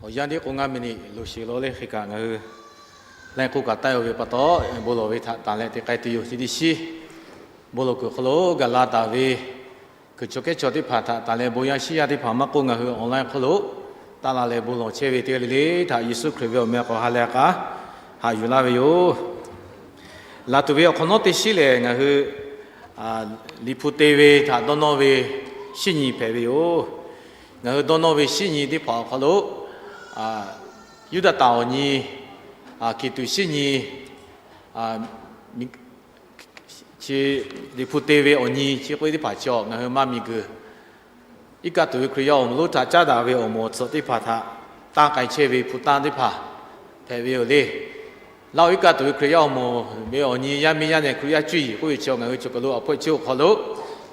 Awˬ yanˇ teˇ k'o ngaˇ miˬ niꞈ loˍ sheˍ law leh hk'e kaꞈ ngaˬ hui laiˉ k'oˆ kaꞈ taˆ-e ve pa taw, bon lawˬ ve htaꞈ tanˬ leh te k'ai tuˬ yoˬ. Chi teˇ shiˉ bon lawˬ kuiˬ hk'aw lo gaˬ la taˍ ve kuiˬ chaw kehˉ chaw teˇ hpaˍ htaꞈ tanˬ leh bon yaˇ shiˉ yaˇ teˇ hpaˍ maˇ k'oˆ, ngaˬ hui online hk'oˆ lo taˆ la leh bon lawˬ chehˇ ve teˇ g'aˇ le le htaꞈ Yeˍsuˆ Hkriꞈ ve awˬ meh k'awꞈ ha leh k'aˉ haꞈ yuˬ laˇ ve yoˬ. Laˬ tuˬ ve awˬ hk'awꞈ nawˉ teˇ shiˉ lehˬ, ngaˬ hui Liꞈ hpu te ve htaꞈ dawˇ nawˇ ve shiˉ nyi hpehꞈ ve yoˬ. Ngaˬ hui dawˇ nawˇ ve shiˉ nyi teˇ hpaˍ awˬ hk'aw lo, Yuˇdaꞈtanˍ awˬ nyi, Hkiˬ tuˍ shiˉ nyi, chi Liꞈ hpu te ve awˬ nyi chi k'oˆ ve teˇ hpaˍ chaw ngaˬ hui maˇ miˬ guiˬ iˉ kaˆ tuˬ ve Hkriꞈ yaˇ awˬ moˍ lonˉ htaꞈ caˉ daꞈ ve awˬ moˍ awˬ tcuhꞈ teˇ hpaˍ htaꞈ tanˇ k'ai chehˇ ve hpu tanˇ teˇ hpaˍ hpehꞈ ve yoˬ le. Laˇ oˬ iˉ kaˆ tuˬ ve Hkriꞈ yaˇ awˬ moˍ ve awˬ nyi yaˇ miˇ yaˇ nehˬ Hkriꞈ yaˇ cuˇ yiˍ k'oˆ ve chi ngaˬ hui chaw kaˬ lo awˬ hpawehˇ chi awˬ hk'aw lo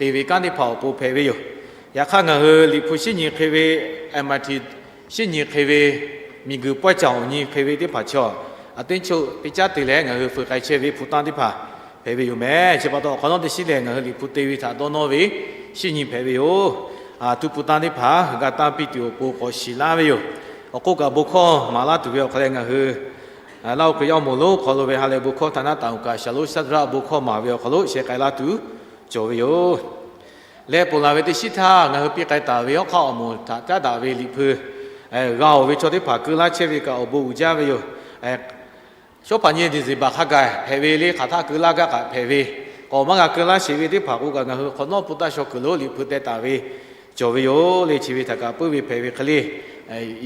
te ve kanˉ teˇ hpaˍ awˬ pon hpehꞈ ve yoˬ. Yaꞈ hk'aˇ ngaˬ hui Liꞈ hpu shiˉ nyi hk'e ve, M I T shiˉ nyi hk'e ve, miˬ guiˬ pawehˇ caˬ awˬ nyi hk'e ve teˇ hpaˍ chaw, a teˇ choˆ teˇ caˉ te leh ngaˬ hui feu k'ai chehˇ ve hpu tanˇ teˇ hpaˍ hpehꞈ ve yoˬ meh. Chi pa taw awˬ hk'awꞈ nawˉ teˇ shiˉ lehˬ, ngaˬ hui Liꞈ hpu te ve htaꞈ dawˇ nawˇ ve shiˉ nyi hpehꞈ ve yoˬ. Tu hpu tanˇ teˇ hpaˍ g'a tanˇ piˇ tuˬ awˬ pon k'awꞈ shiˍ laˇ ve yoˬ. Awˬ hk'oˆ kaꞈ bon hkawˇ maˍ laˇ tuˬ ve awˬ hk'aw leh ngaˬ hui Laˇ oˬ Hkriꞈ yaˇ awˬ moˍ lonˉ hk'aw lo ve ha lehˬ bon hkawˇ htaꞈ naˆ taˍ oˬ kaꞈ Shaˍlonˉ Shaˍdraˆ bon hkawˇ maˍ ve awˬ hk'aw lo sheh k'ai laˇ tuˬ cawˬ ve yoˬ. Leh ponˬ laˬ ve teˇ shiˉ htaˇ ngaˬ hui piˇ k'ai taˍ ve hawˉ hk'aˆ awˬ moˍ htaꞈ caˉ daꞈ ve Liꞈ hpu g'a oˬ ve chaw teˇ hpaˍ keu laˇ chehˇ ve kaꞈ awˬ bon uiˍ jaˇ ve yoˬ. Shawˉ hpaˍ nyi December hk'a gaˬ hpehꞈ ve le, hk'aˬ htaˆ keu laˇ gaˇ kaꞈ hpehꞈ ve, k'awꞈ maˇ g'a keu laˇ sheˍ ve teˇ hpaˍ k'o kaꞈ ngaˬ hui hk'awꞈ nawˉ hpu taˇ shaw kuiˬ lo Liꞈ hpu teh taˍ ve cawˬ ve yoˬ le. Chi ve htaꞈ kaꞈ puiˉ ve hpehꞈ ve hk'e le,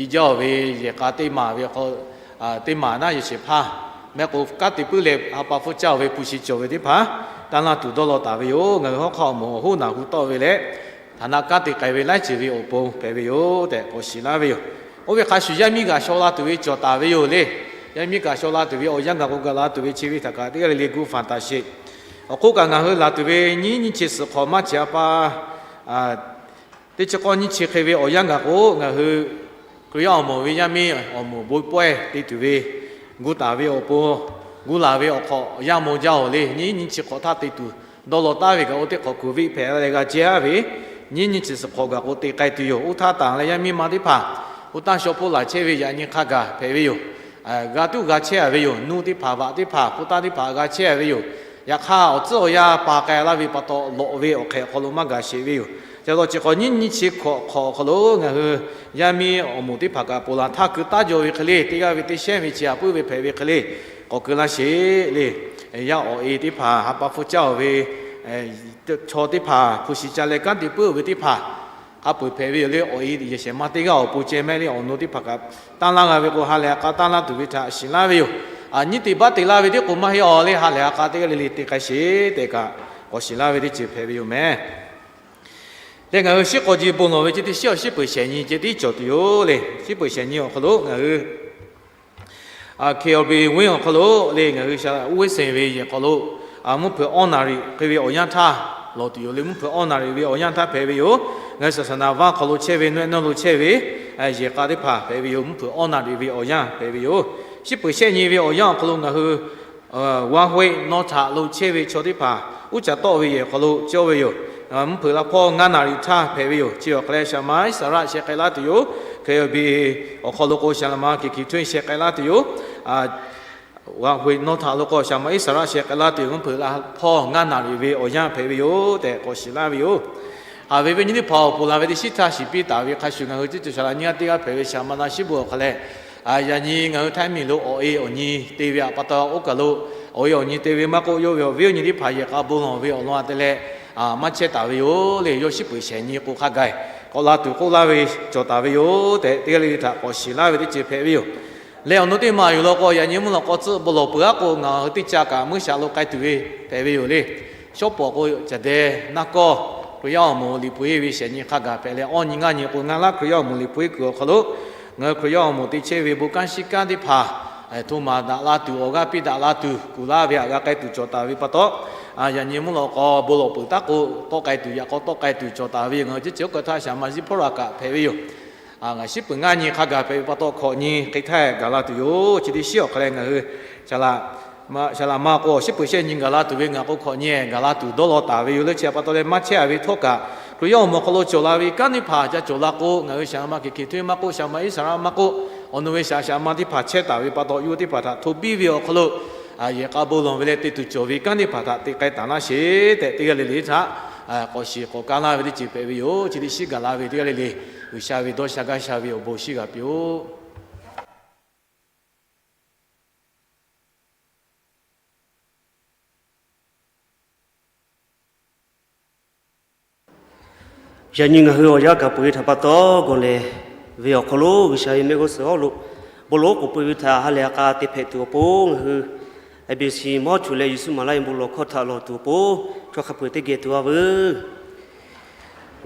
i jaˇ oˬ ve yehˬ k'a teˇ maˬ ve k'o, teˇ maˬ naˉ yehˬ shehˍ hpaˇ meh k'o kanˉ te puiˉ leh ha pa hpfuhˇ caˇ oˬ ve hpu shi cawˬ ve teˇ hpaˍ tanˇ laˇ tuˬ dawˇ law taˍ ve yoˬ. Ngaˬ hui hawˉ hk'aˆ awˬ moˍ awˬ hoˉ naˬ hu tawˆ ve leh htaˍ naˆ kanˉ te k'ai ve laiˉ ceuˬ ve awˬ pon hpehꞈ ve yoˬ tehꞈ k'awꞈ shiˍ laˇ ve yoˬ. Oˇ ve hk'a shuˍ yaˇ miˇ kaꞈ shaw la tuˬ ve cawˬ taˍ ve yoˬ le. Yaˇ miˇ kaꞈ shaw la tuˬ ve awˬ yanˇ gaˬ k'o gaˬ la tuˬ ve chi ve htaꞈ kaꞈ teˇ g'aˇ le le gu fanˍ taˍ sheˍ. Awˬ hk'oˆ kaꞈ ngaˬ hui laˬ tuˬ ve nyiˉ nyiˇ chi suhˍ hk'awꞈ maˇ chi a pa teˇ chi k'awˇ nyiˇ chi hk'e ve awˬ yanˇ gaˬ k'o, ngaˬ hui Hkriꞈ yaˇ awˬ moˍ ve yaˇ miˇ awˬ moˍ bon pawehˇ te tuˬ ve gu taˍ ve awˬ pon, gu laˬ ve awˬ hk'awꞈ yaˇ maw jaˇ oˬ le. Nyiˉ nyiˇ chi hk'awꞈ htaˇ te tuˬ dawˇ law taˍ ve kaꞈ oˇ teˇ hk'awꞈ kuˬ viˆ hpehꞈ leh g'a jehˇ ve, nyiˉ nyiˇ chi suhˍ hk'awꞈ gaˬ k'o te k'ai tuˬ yoˬ. Oˇ htaˇ tanˬ leh yaˇ miˇ ma teˇ hpaˍ oˇ taˇ shaw hpoˇ laˬ chehˇ ve yaꞈ nyi hk'a gaˬ hpehꞈ ve yoˬ. G'a tuˉ g'a chehˇ a ve yoˬ. Nuˇ teˇ hpaˍ vaꞈ teˇ hpaˍ hpu taˇ teˇ hpaˍ g'a chehˇ a ve yoˬ. Yaꞈ hk'aˇ awˬ tcuhˉ awˬ yanˇ pa k'ai laˇ ve pa taw lawꞈ ve awˬ hk'ehꞈ awˬ hk'aw lo maˇ gaˬ sheˍ ve yoˬ. Ca law chi hk'awꞈ nyiˉ nyiˇ chi hk'awꞈ hk'awꞈ awˬ hk'aw lo ngaˬ hui yaˇ miˇ awˬ moˍ teˇ hpaˍ kaꞈ ponˬ laˬ htaˇ keu taˉ jaw ve hk'e le, teˇ g'aˇ ve teˇ shehnˉ ve chi a puiˉ ve hpehꞈ ve hk'e le, k'awꞈ keu laˇ sheˍ le. Yaˇ awˬ e teˇ hpaˍ ha pa hpfuhˇ caˇ oˬ ve chaw teˇ hpaˍ hpu shi ca leh kanˉ te puiˉ oˬ ve teˇ hpaˍ hk'a peu-eˬ hpehꞈ ve yoˬ le. Awˬ e yehˬ shehˍ ma teˇ g'aˇ awˬ pon ceh mehˆ le awˬ nu teˇ hpaˍ kaꞈ tanˇ laˇ g'a ve k'o ha lehˬ ha k'a tanˇ laˇ tuˬ ve htaꞈ shiˍ laˇ ve yoˬ. Nyiˉ te baˆ te laˇ ve teˇ k'o maˇ heˆ aˬ le, ha lehˬ ha k'a teˇ g'aˇ le le te k'ai sheˍ tehꞈ kaꞈ k'awꞈ shiˍ laˇ ve teˇ ceuˬ hpehꞈ ve yoˬ meh. Leh ngaˬ hui shiˉ k'aw ji bon lawˬ ve ceh teˇ shiˉ awˬ shiˉ peuˬ shehˍ nyi ceh tiˉ cawˬ tuˬ yoˬ le. Shiˉ peuˬ shehˍ nyi awˬ hk'aw lo ngaˬ hui K L B win awˬ hk'aw lo le ngaˬ hui uˉ ve seˍ ve yehˬ hk'aw lo mvuhˇ hpeuꞈ awˇ naˍ riˍ hk'e ve awˬ yanˇ htaˇ lawˬ tuˬ yoˬ le. Mvuhˇ hpeuꞈ awˇ naˍ riˍ ve awˬ yanˇ htaˇ hpehꞈ ve yoˬ. Ngaˬ hui saˍsaˍnaˍ vaˇ hk'aw lo chehˇ ve nawehˆ nawˇ lo chehˇ ve yehˬ k'a teˇ hpaˍ hpehꞈ ve yoˬ. Mvuhˇ hpeuꞈ awˇ naˍ riˍ ve awˬ yanˇ hpehꞈ ve yoˬ. Shiˉ peuˬ shehˆ nyi ve awˬ yanˇ awˬ hk'aw lo ngaˬ hui Wa hwe nawˇ htaꞈ lo chehˇ ve chaw teˇ hpaˍ uˉ caˍ tawˆ ve yehˬ hk'aw lo cawˇ ve yoˬ. Mvuhˇ hpeuꞈ la hpawˇ ngaˇ naˍ riˍ htaˇ hpehꞈ ve yoˬ. Chi awˬ hk'a leh shaˍ ma Iˉsaˍraˆ sheh k'ai laˇ tuˬ yoˬ. K L B awˬ hk'aw lo k'o shaˍ laꞈ ma kiˬ kiˬ htawˇ sheh k'ai laˇ tuˬ yoˬ. Wa hwe nawˇ htaꞈ lo k'o shaˍ ma Iˉsaˍraˆ sheh k'ai laˇ tuˬ yoˬ. Mvuhˇ hpeuꞈ la hpawˇ ngaˇ naˍ riˍ ve awˬ yanˇ hpehꞈ ve yoˬ tehꞈ k'awꞈ shiˍ laˇ ve yoˬ. Haꞈ ve venˇ nyi teˇ hpaˍ awˬ ponˬ laˬ ve teˇ shiˉ htaˇ shiˍ piˇ taˍ ve hk'a shuˍ ngaˬ hui teˇ ceuˬ shaˍ laꞈ nyi g'aˇ teˇ g'aˇ hpehꞈ ve shaˍ ma na shiˉ bon awˬ hk'a leh, yaꞈ nyi ngaˬ hui Htaiˇ miˬ lo awˬ e awˬ nyi te ve pa taw oˇ kaˬ lo awˬ e awˬ nyi te ve maˇ k'oˆ, yawˇ ve awˬ viˉ awˬ nyi teˇ hpaˍ yehˬ k'a bon lawˬ ve awˬ lawn a te leh maˇ chehˇ taˍ ve yoˬ le. Yawˇ shiˉ peuˬ shehˍ nyi k'o hk'a gaˬ k'awꞈ la tuˬ k'oˆ laˇ ve cawˬ taˍ ve yoˬ tehꞈ teˇ g'aˇ le le htaꞈ k'awꞈ shiˍ laˇ ve teˇ ceuˬ hpehꞈ ve yoˬ. Leh awˬ nu teˇ maˬ yuˬ law k'o yaꞈ nyi mvuhˇ lawꞈ k'aw tcuhˆ bon lawˬ peuˬ aˉ k'o ngaˬ hui teˇ ca kaꞈ muiˉ shaꞈ lo k'ai tuˬ ve hpehꞈ ve yoˬ le. Shawˉ pawˍ k'o caˬ deh naˇ kawˇ Hkriꞈ yaˇ awˬ moˍ Liꞈ hpu henˇ ve shehˍ nyi hk'a gaˬ hpehꞈ leh awˇ nyi ngaˇ nyi k'o ngaˇ laˉ Hkriꞈ yaˇ awˬ moˍ Liꞈ hpu henˇ kuiˬ awˬ hk'aw lo ngaˬ hui Hkriꞈ yaˇ awˬ moˍ te chehˇ ve bon kanˉ shiˉ kanˉ teˇ hpaˍ htoꞈ ma daꞈ la tuˬ awˬ g'aˇ piˇ daꞈ la tuˬ kuˬ laˇ ve htaꞈ g'a k'ai tuˬ cawˬ taˍ ve pa taw, yaꞈ nyi mvuhˇ lawꞈ k'aw bon lawˬ peuˬ taˉ k'o tawˆ k'ai tuˬ yaꞈ k'aw tawˆ k'ai tuˬ cawˬ taˍ ve yoˬ. Ngaˬ hui chi chi oˉ k'ai htaˇ shaˍ ma Ziˇ hpawˇ raꞈ kaꞈ hpehꞈ ve yoˬ. Ngaˬ shiˉ peuˬ ngaˇ nyi hk'a gaˬ hpehꞈ ve pa taw hkawꞈ nyi hk'e htaˇ gaˬ la tuˬ yoˬ. Chi teˇ shiˉ awˬ hk'a leh ngaˬ hui shaˍ laꞈ ma k'o shiˉ peuˬ shehˆ nyi gaˬ la tuˬ ve ngaˬ k'o hkawꞈ nyi gaˬ la tuˬ dawˇ law taˍ ve yoˬ. Leh chi pa taw leh maˇ chehˇ a ve htawˇ kaꞈ Hkriꞈ yaˇ awˬ moˍ hk'aw lo cawˬ la ve kanˉ teˇ hpaˍ ca cawˬ la k'o ngaˬ hui shaˍ ma kiˬ kiˬ htawˇ maˇ k'oˆ, shaˍ ma Iˉsaˍraˆ maˇ k'oˆ, Awˬ nu ve shaꞈ shaꞈ ma teˇ hpaˍ chehˇ taˍ ve pa taw, yawˇ teˇ hpaˍ htaꞈ hto biˇ ve awˬ hk'aw lo yehˬ k'a bon lawˬ ve leh te tuˬ cawˬ ve kanˉ teˇ hpaˍ htaꞈ te k'ai taˍ laˇ sheˍ tehꞈ, teˇ g'aˇ le le htaꞈ k'awꞈ shiˍ k'awꞈ kaˇ laˇ ve teˇ ceuˬ hpehꞈ ve yoˬ. Chi teˇ shiˉ gaˬ la ve teˇ g'aˇ le le, G'uiˬsha ve dawˇ sha gaˇ sha ve awˬ bon shiˉ g'a piˇ-oˆ. Yaꞈ nyi ngaˬ hui awˬ yanˇ kaꞈ peuˬ ve htaꞈ pa taw, gawˬ lehˬ ve awˬ hk'aw lo G'uiˬsha ve mehˆ g'uˇ suhˍ awˬ lo bon lawˬ k'oˍ pui ve htaꞈ ha lehˬ ha k'a te hpehꞈ tuˬ awˬ pon, ngaˬ hui A B C mawˇ chuˬ leh Yeˍsuˆ maˍ laˇ ve bon lawˬ hkawˇ htaꞈ lawˬ tuˬ awˬ pon, chaw hk'a peu-eˬ teˇ geh tuˬ a veuˬ.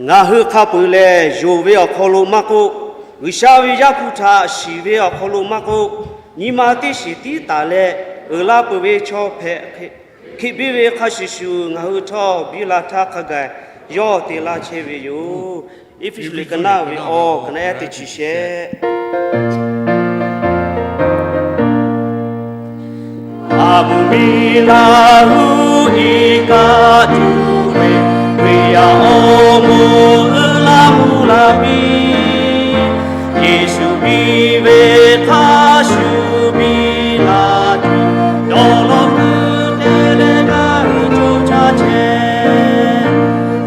Ngaˬ hui hk'a peu-eˬ lehˬ, yonˍ ve awˬ hk'aw lo maˇ k'oˆ, G'uiˬsha ve Yaˇ hpu htaꞈ shiˍ ve awˬ hk'aw lo maˇ k'oˆ, nyi ma teˇ shiˍ tiˉ taˍ leh uiˍ la peuˬ ve chaw hpehꞈ hk'e, hkiˆ biˇ ve hk'a shuˍ shuˍ ngaˬ hui htawˇ biˇ la htaˇ hk'a gaˬ yawˇ te laˇ chehˇ ve yoˬ. Eˇfeˇsuꞈ liꞈ ka naˆ ve awˬ ka naˆ ehˉ teˇ chi shehˆ. A bu miˬ la hu iˉ kaˆ tuˬ ve, Hkriꞈ yaˇ awˬ moˍ uiˍ la mvuh la piˇ. Yeˍsuˆ biˇ ve hk'a shuˍ biˇ la tuˬ, dawˇ lawˇ kuiˬ te leh ngaˬ hui co caˇ chehˇ.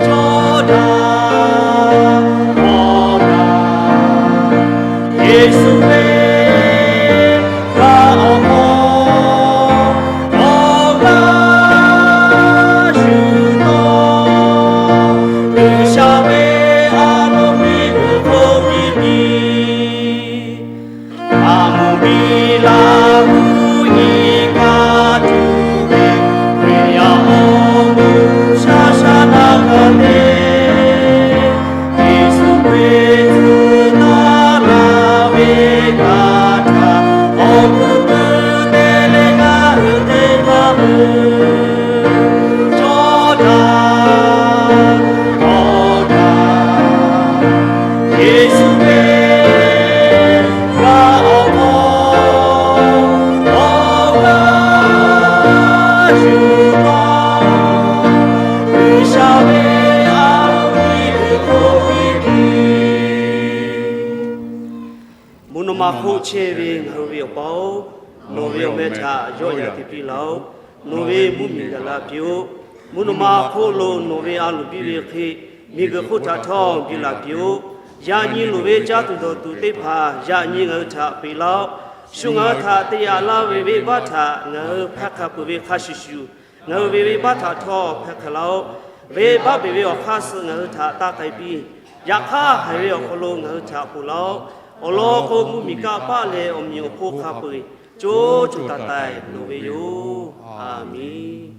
Cawˇ daꞈ, kawˇ daꞈ, Yeˍsuˆ ve g'a awˬ hk'aw awˬ g'aˇ shuˍ tawˇ, G'uiˬsha ve a loˍ miˬ guiˬ hk'oˆ piˇ piˇ. A muˍ miˬ la hu iˉ kaˆ tuˬ ve, Hkriꞈ yaˇ awˬ moˍ shaˉ shaˉ naˆ g'a te. Yeˍsuˆ Hkriꞈ tcuh taˍ la ve htaꞈ htaꞈ, awˬ hkuiˉ puiˉ te leh ngaˬ hui te maˇ veuˬ. Cawˇ daꞈ, kawˇ daꞈ, Yeˍsuˆ ve g'a awˬ hk'aw awˬ g'aˇ shuˍ tawˇ, G'uiˬsha ve a loˍ miˬ guiˬ hk'oˆ piˇ piˇ. Mvuhˇ naw ma hk'oˆ chehˇ ve ngaˬ hui ve Awˬ pa-oˬ, nawˬ ve awˬ meh htaꞈ yawˆ yan te piˇ laˇ-oˆ. Nawˬ ve mvuhˇ miˬ gaˬ la piˇ-oˆ. Mvuhˇ naw ma hk'oˆ lo nawˬ ve a loˍ biˇ ve hk'e, miˬ guiˬ hk'oˆ htaꞈ htawˇ biˇ la piˇ-oˆ. Yaꞈ nyi loˍ ve caˇ tuˬ dawˬ tuˬ teˇ hpaˍ yaꞈ nyi ngaˬ hui htaꞈ peꞈ laˇ-oˆ. Shu ngaˬ hui htaꞈ te yaꞈ laˇ ve venˇbaˆ htaꞈ ngaˬ hui hpaˇ hk'a peuˬ ve hk'a shuˍ shuˍ, ngaˬ hui ve venˇbaˆ htaꞈ htawˇ hpaˇ hk'a laˇ-oˆ. Venˇbaˆ peꞈ ve awˬ hk'aˇ suh ngaˬ hui htaꞈ taˇ k'ai piˇ. Yaꞈ hk'aˇ, haiˬ ve awˬ hk'aw lo ngaˬ hui htaꞈ ponˬ laˇ-oˆ. Awˬ lawn k'o, mvuhˇ miˬ kanˇ paˆ leh awˬ meꞈ awˬ hponˇ hk'a peu-eˬ co co taiˍ taiˍ loˍ ve yoˬ. A menˬ.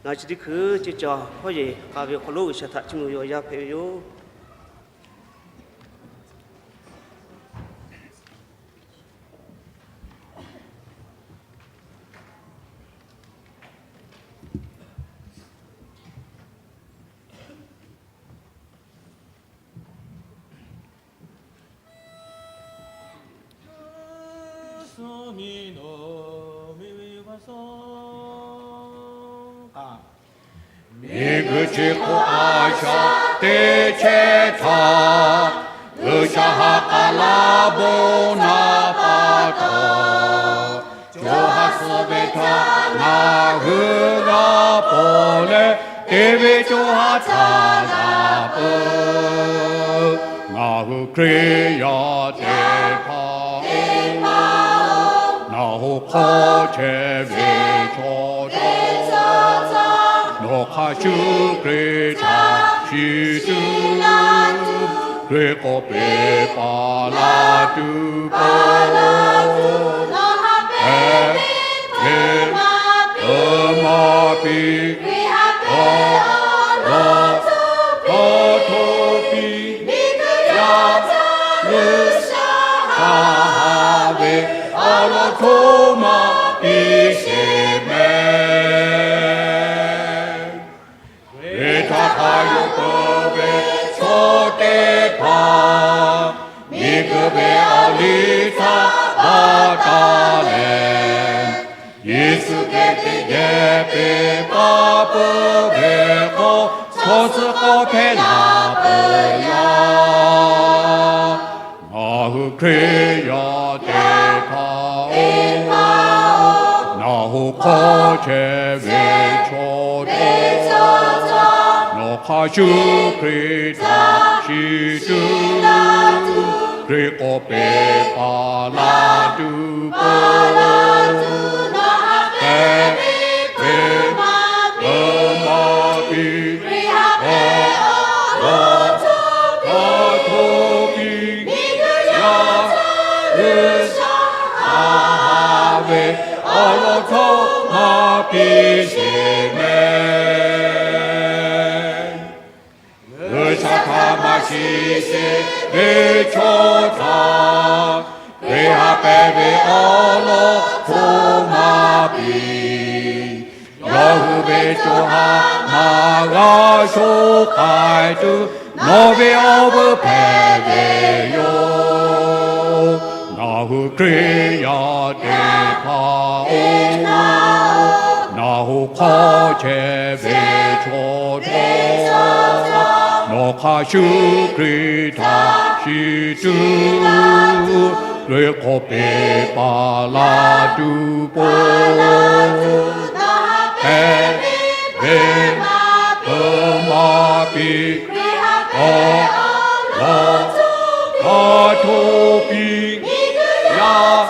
Ngaˬ chi teˇ hkui ceˇ caˬ hawˉ yehˬ k'a ve awˬ hk'aw lo G'uiˬsha htaꞈ chiˇ mvuh ve awˬ yanˇ hpehꞈ ve yoˬ. Miˬguiˬ chi hk'oˆ a shaꞈ teˇ chehˇ htaˇ, G'uiˬsha ha k'a laˇ bon naˍ pa taw, co ha suh ve htaꞈ ngaˬ hui g'a pawˬ leh, te ve co ha htaꞈ g'a peuˬ. Ngaˬ hui Hkriꞈ yaˇ teˇ hpaˍ, naˬ hoꞈ hk'aw chehˇ ve chaw teˇ hpaˍ, nawˬ hk'a shuˍ Hkriꞈ htaꞈ shiˍ tuˬ, Hkriꞈ k'awꞈ peꞈ paˍ la tuˬ peuˬ. Hk'e te maˇ piˇ, awˬ lawn htaꞈ hto piˇ, yaꞈ G'uiˬsha haꞈ ve awˬ lawn hto maˇ piˇ sheˍ mehˍ. Hkriꞈ htaꞈ hk'a yonˍ peuˬ ve chaw teˇ hpaˍ, miˬguiˬ ve awˬ liˇ htaꞈ baˬ taˍ leh, Yeˍsuˆ Hkriꞈ teˇ geh peꞈ paˍ peuˬ ve hk'aw, chaw suh k'awꞈ hpehꞈ la peuˬ yaˇ. Ngaˬ Hkriꞈ yaˇ teˇ hpaˍ-oˬ, nawˬ hui hk'aw chehˇ ve chaw htaꞈ nawˬ hk'a shuˍ Hkriꞈ htaꞈ shiˍ tuˬ, Hkriꞈ k'awꞈ peꞈ paˍ la tuˬ peuˬ. Hk'e te ve maˇ piˇ, Hkriꞈ htaꞈ awˬ lawn htaꞈ hto piˇ, yaˇ G'uiˬsha haꞈ ve awˬ lawn htaꞈ maˇ piˇ sheˍ mehˍ. G'uiˬsha htaꞈ maˇ shiˍ sheˍ ve chaw htaꞈ, Hkriꞈ haꞈ pehnˇ ve awˬ lawn htaꞈ maˇ piˇ. Yawˇ hui ve co ha maˇ g'a shoˆ k'ai tuˬ, nawˬ ve awˬ vuiˬ hpehꞈ ve yoˬ. Nawˬ hui Hkriꞈ yaˇ teˇ hpaˍ-oˬ, nawˬ hui hk'aw chehˇ ve chaw htaꞈ nawˬ hk'a shuˍ Hkriꞈ htaꞈ shiˍ tuˬ, Hkriꞈ k'awꞈ peꞈ paˍ la tuˬ peuˬ. Hk'e te ve maˇ piˇ, Hkriꞈ htaꞈ awˬ lawn htaꞈ hto piˇ, yaˇ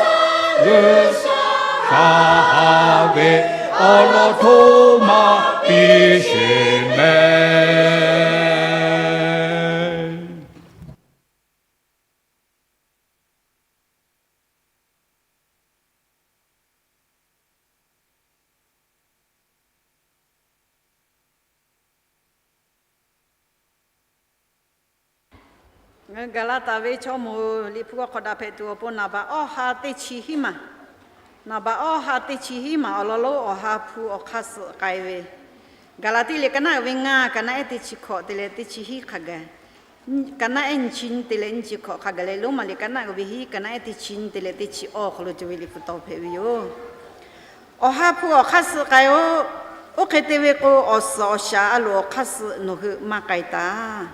G'uiˬsha haꞈ ve awˬ lawn htaꞈ maˇ piˇ sheˍ mehˍ. Ngaˬ hui Gaˍlaˍtaˍ ve chaw mawˬ liꞈ hpu awˬ hk'aw daꞈ hpehꞈ tuˬ awˬ pon naˍ baꞈ awˇ ha teˇ chi hiˉ maˬ, naˍ baꞈ awˇ ha teˇ chi hiˉ maˬ awˬ lawn lonˉ Awˬ ha hpu awˬ hk'aˇ suh k'ai ve, Gaˍlaˍtiˆ liꞈ ka naˆ uiˍ ve ngaˇ, ka naˆ ehˉ teˇ chi hkawꞈ te leh teˇ chi hiˉ hk'a gaˬ, ka naˆ ehˉ nyiˇ chi nyiˇ te leh nyiˇ chi hkawꞈ hk'a gaˬ leh, Roˉmaꞈ liꞈ ka naˆ uiˍ ve hiˉ, ka naˆ ehˉ teˇ chi nyiˇ te leh teˇ chi awˇ awˬ hk'aw lo cawˬ ve liꞈ hpu taw hpehꞈ ve yoˬ. Awˬ ha hpu awˬ hk'aˇ suh k'ai-oˬ. Oˇ hk'e te ve k'o, awˬ suhˍ awˬ shaˍ a loˍ awˬ hk'aˇ suh nawˬ hui maˇ k'ai taˍ.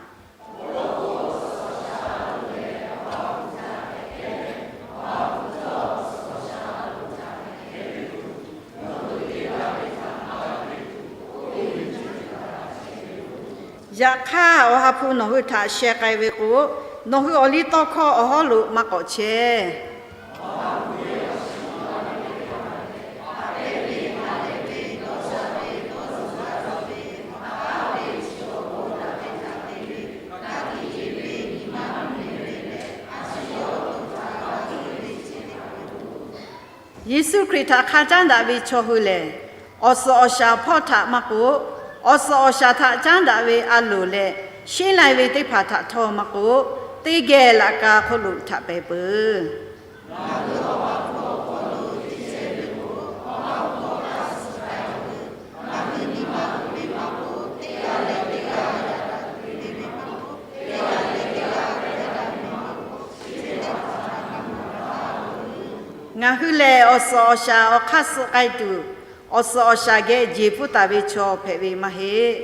Yaꞈ hk'aˇ, Awˬ ha hpu nawˬ hui htaꞈ sheh k'ai ve k'o, nawˬ hui awˬ liˇ tawˇ hkawˇ awˬ hawˉ lo maˇ k'awꞈ chehˇ. Yeˍsuˆ Hkriꞈ htaꞈ hk'a caˉ daꞈ ve chaw hui lehˬ, awˬ suhˍ awˬ shaˍ hpawˇ htaꞈ maˇ k'oˆ, awˬ suhˍ awˬ shaˍ htaꞈ caˉ daꞈ ve a loˍ leh, sheˉ lai ve teˇ hpaˍ htaꞈ htawˇ maˇ k'oˆ, teˇ geh laꞈ ka hk'oˆ lo htaꞈ pehˍ peuˬ. Ngaˬ hui lehˬ, awˬ suhˍ awˬ shaˍ awˬ hk'aˇ suh k'ai tuˬ, awˬ suhˍ awˬ shaˍ geh jeˬ pfuhˇ taˍ ve chaw hpehꞈ ve maˇ heˆ.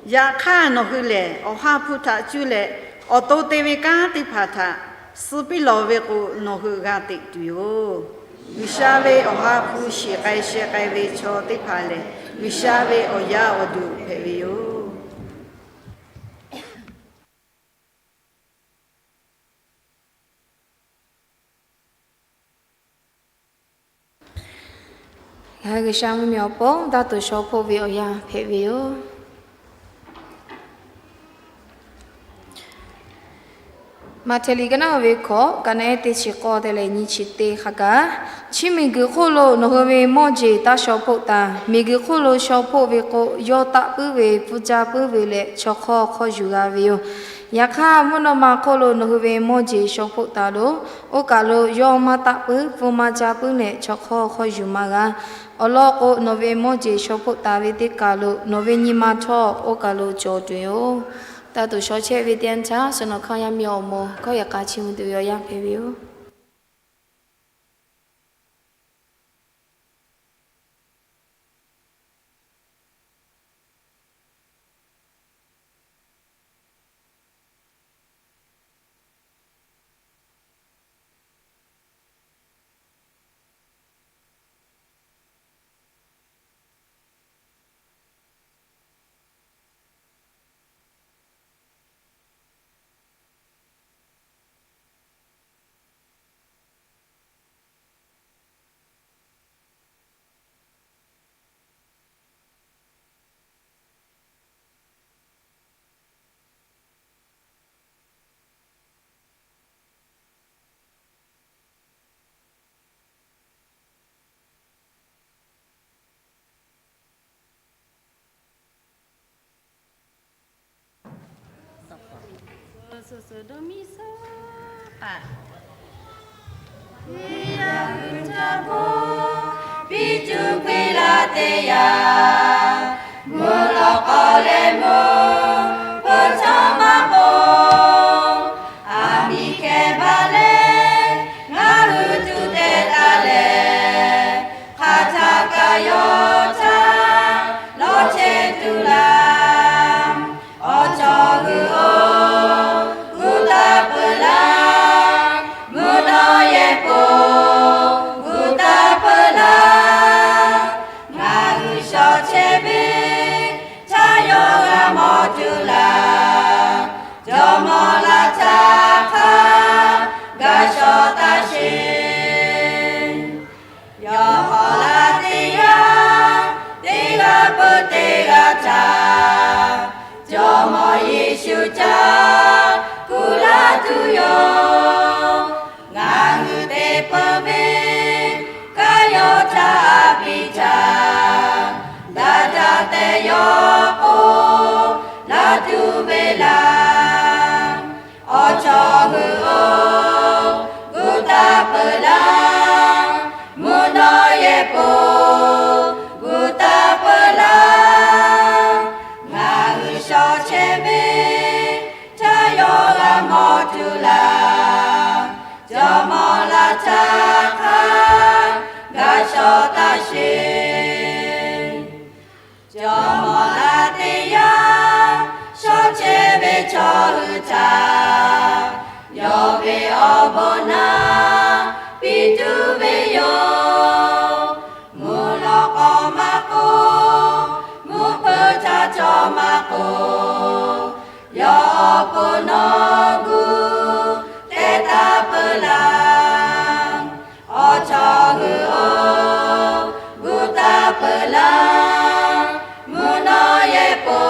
Yaꞈ hk'aˇ, nawˬ hui lehˬ Awˬ ha hpu htaꞈ cuˇ leh, awˬ to te ve kanˉ teˇ hpaˍ htaꞈ suh piˇ lawˬ ve k'o, nawˬ hui g'a teꞈ tuˬ yoˬ. G'uiˬsha ve Awˬ ha hpu shiˍ k'ai sheh k'ai ve chaw teˇ hpaˍ lehˬ, G'uiˬsha ve awˬ yaˇ awˬ duˬ hpehꞈ ve yoˬ. Yaꞈ hk'aˇ, G'uiˬsha mvuhˇmiˬ awˬ pon daˇ tuˬ shaw hpoˆ ve awˬ yanˇ hpehꞈ ve yoˬ. Maꞈhtehˍ liꞈ ka naˆ uiˍ ve hkawꞈ, ka naˆ ehˉ teˇ chi k'awˇ te leh nyiˇ chi teˇ hk'a gaˬ, chi miˬguiˬ hk'oˆ lo nawˬ hui ve mawˇ jeˬ taˇ shaw hpoˆ taˍ. Miˬguiˬ hk'oˆ lo shaw hpoˆ ve k'o, yawˇ taˆ puiˉ ve, pfuhˇ caˇ puiˉ ve leh, chaw hk'awˇ hk'awˇ yuˬ g'a ve yoˬ. Yaꞈ hk'aˇ, mvuhˇ naw ma hk'oˆ lo nawˬ hui ve mawˇ jeˬ shaw hpoˆ taˍ loˬ. Oˇ kaˬ lo yawˇ maˇ taˆ puiˉ, pfuhˇ maˇ caˇ puiˉ leh, chaw hk'awˇ hk'awˇ yuˬ maˇ g'a. Awˬ lawn k'o, nawˬ ve mawˇ jeˬ shaw hpoˆ taˍ ve teˇ kaˬ lo nawˬ ve nyi ma htawˇ oˇ kaˬ lo cawˬ tuˬ yoˬ. Taˇ tuˬ shaw chehˇ ve teˇ yanˇ htaˇ, suhˍ nawˬ hk'aˇ yaˇ miˇ awˬ moˍ hkawˇ yehˬ k'a chi mvuh tuˬ ve awˬ yanˇ hpehꞈ ve yoˬ. suhˍ suhˍ dawˇ miˇ suhˍ paˍ. Yaˇ hui ca bon piˇ tuˬ piˇ laˇ teˇ yanˇ, mvuhˇ lawꞈ k'aw leh mvuhˇ hpeuꞈ cawˇ maˇ k'o, aˬ miˍ hkeh baˬ leh ngaˬ hui tuˬ tehꞈ taˍ leh, hk'aˬ htaˇ kaꞈ yawˇ htaꞈ lawˇ chehˇ tuˬ laˇ. Awˬ cawˬ hui-oˬ, gu taˇ peuˬ laˇ. Mvuhˇ naw yehˬ po gu taˇ peuˬ laˇ. Ngaˬ hui shaw chehˇ ve htaˇ yawˇ g'a mawˬ tuˬ laˇ. Jawˇmawˇ laˇ htaˇ hk'a gaˬ shaw taˇ sheˍ. Yawˇ hk'aw la teˇ yanˇ, teˇ g'aˇ peuˬ teˇ g'aˇ htaꞈ Jawˇmawˇ Yeˍsuˆ ca kuˬ laˇ tuˬ yoˬ. Ngaˬ hui te peuˬ ve kaˇ yawˇ htaꞈ a piˇ htaˇ, daꞈ daꞈ tehꞈ yawˇ k'oˆ laˇ tuˬ ve laˇ. Awˬ cawˬ hui-oˬ, gu taˇ peuˬ laˇ. Mvuhˇ naw yehˬ po gu taˇ peuˬ laˇ. Ngaˬ hui shaw chehˇ ve htaˇ yawˇ g'a mawˬ tuˬ laˇ. Jawˇmawˇ laˇ htaˇ hk'a gaˬ shaw taˇ sheˍ. Jawˇmawˇ laˇ teˇ yanˇ shaw chehˇ ve chaw hui htaꞈ yawˇ ve awˬ bon naˍ piˇ tuˬ ve yoˬ. Mvuhˇ lawꞈ k'aw maˇ k'o, mvuhˇ hpeuꞈ htaˇ cawˇ maˇ k'o, yawˇ awˬ pon nawˬ gu te taˇ peuˬ laˇ. Awˬ cawˬ hui-oˬ, gu taˇ peuˬ laˇ. Mvuhˇ naw yehˬ po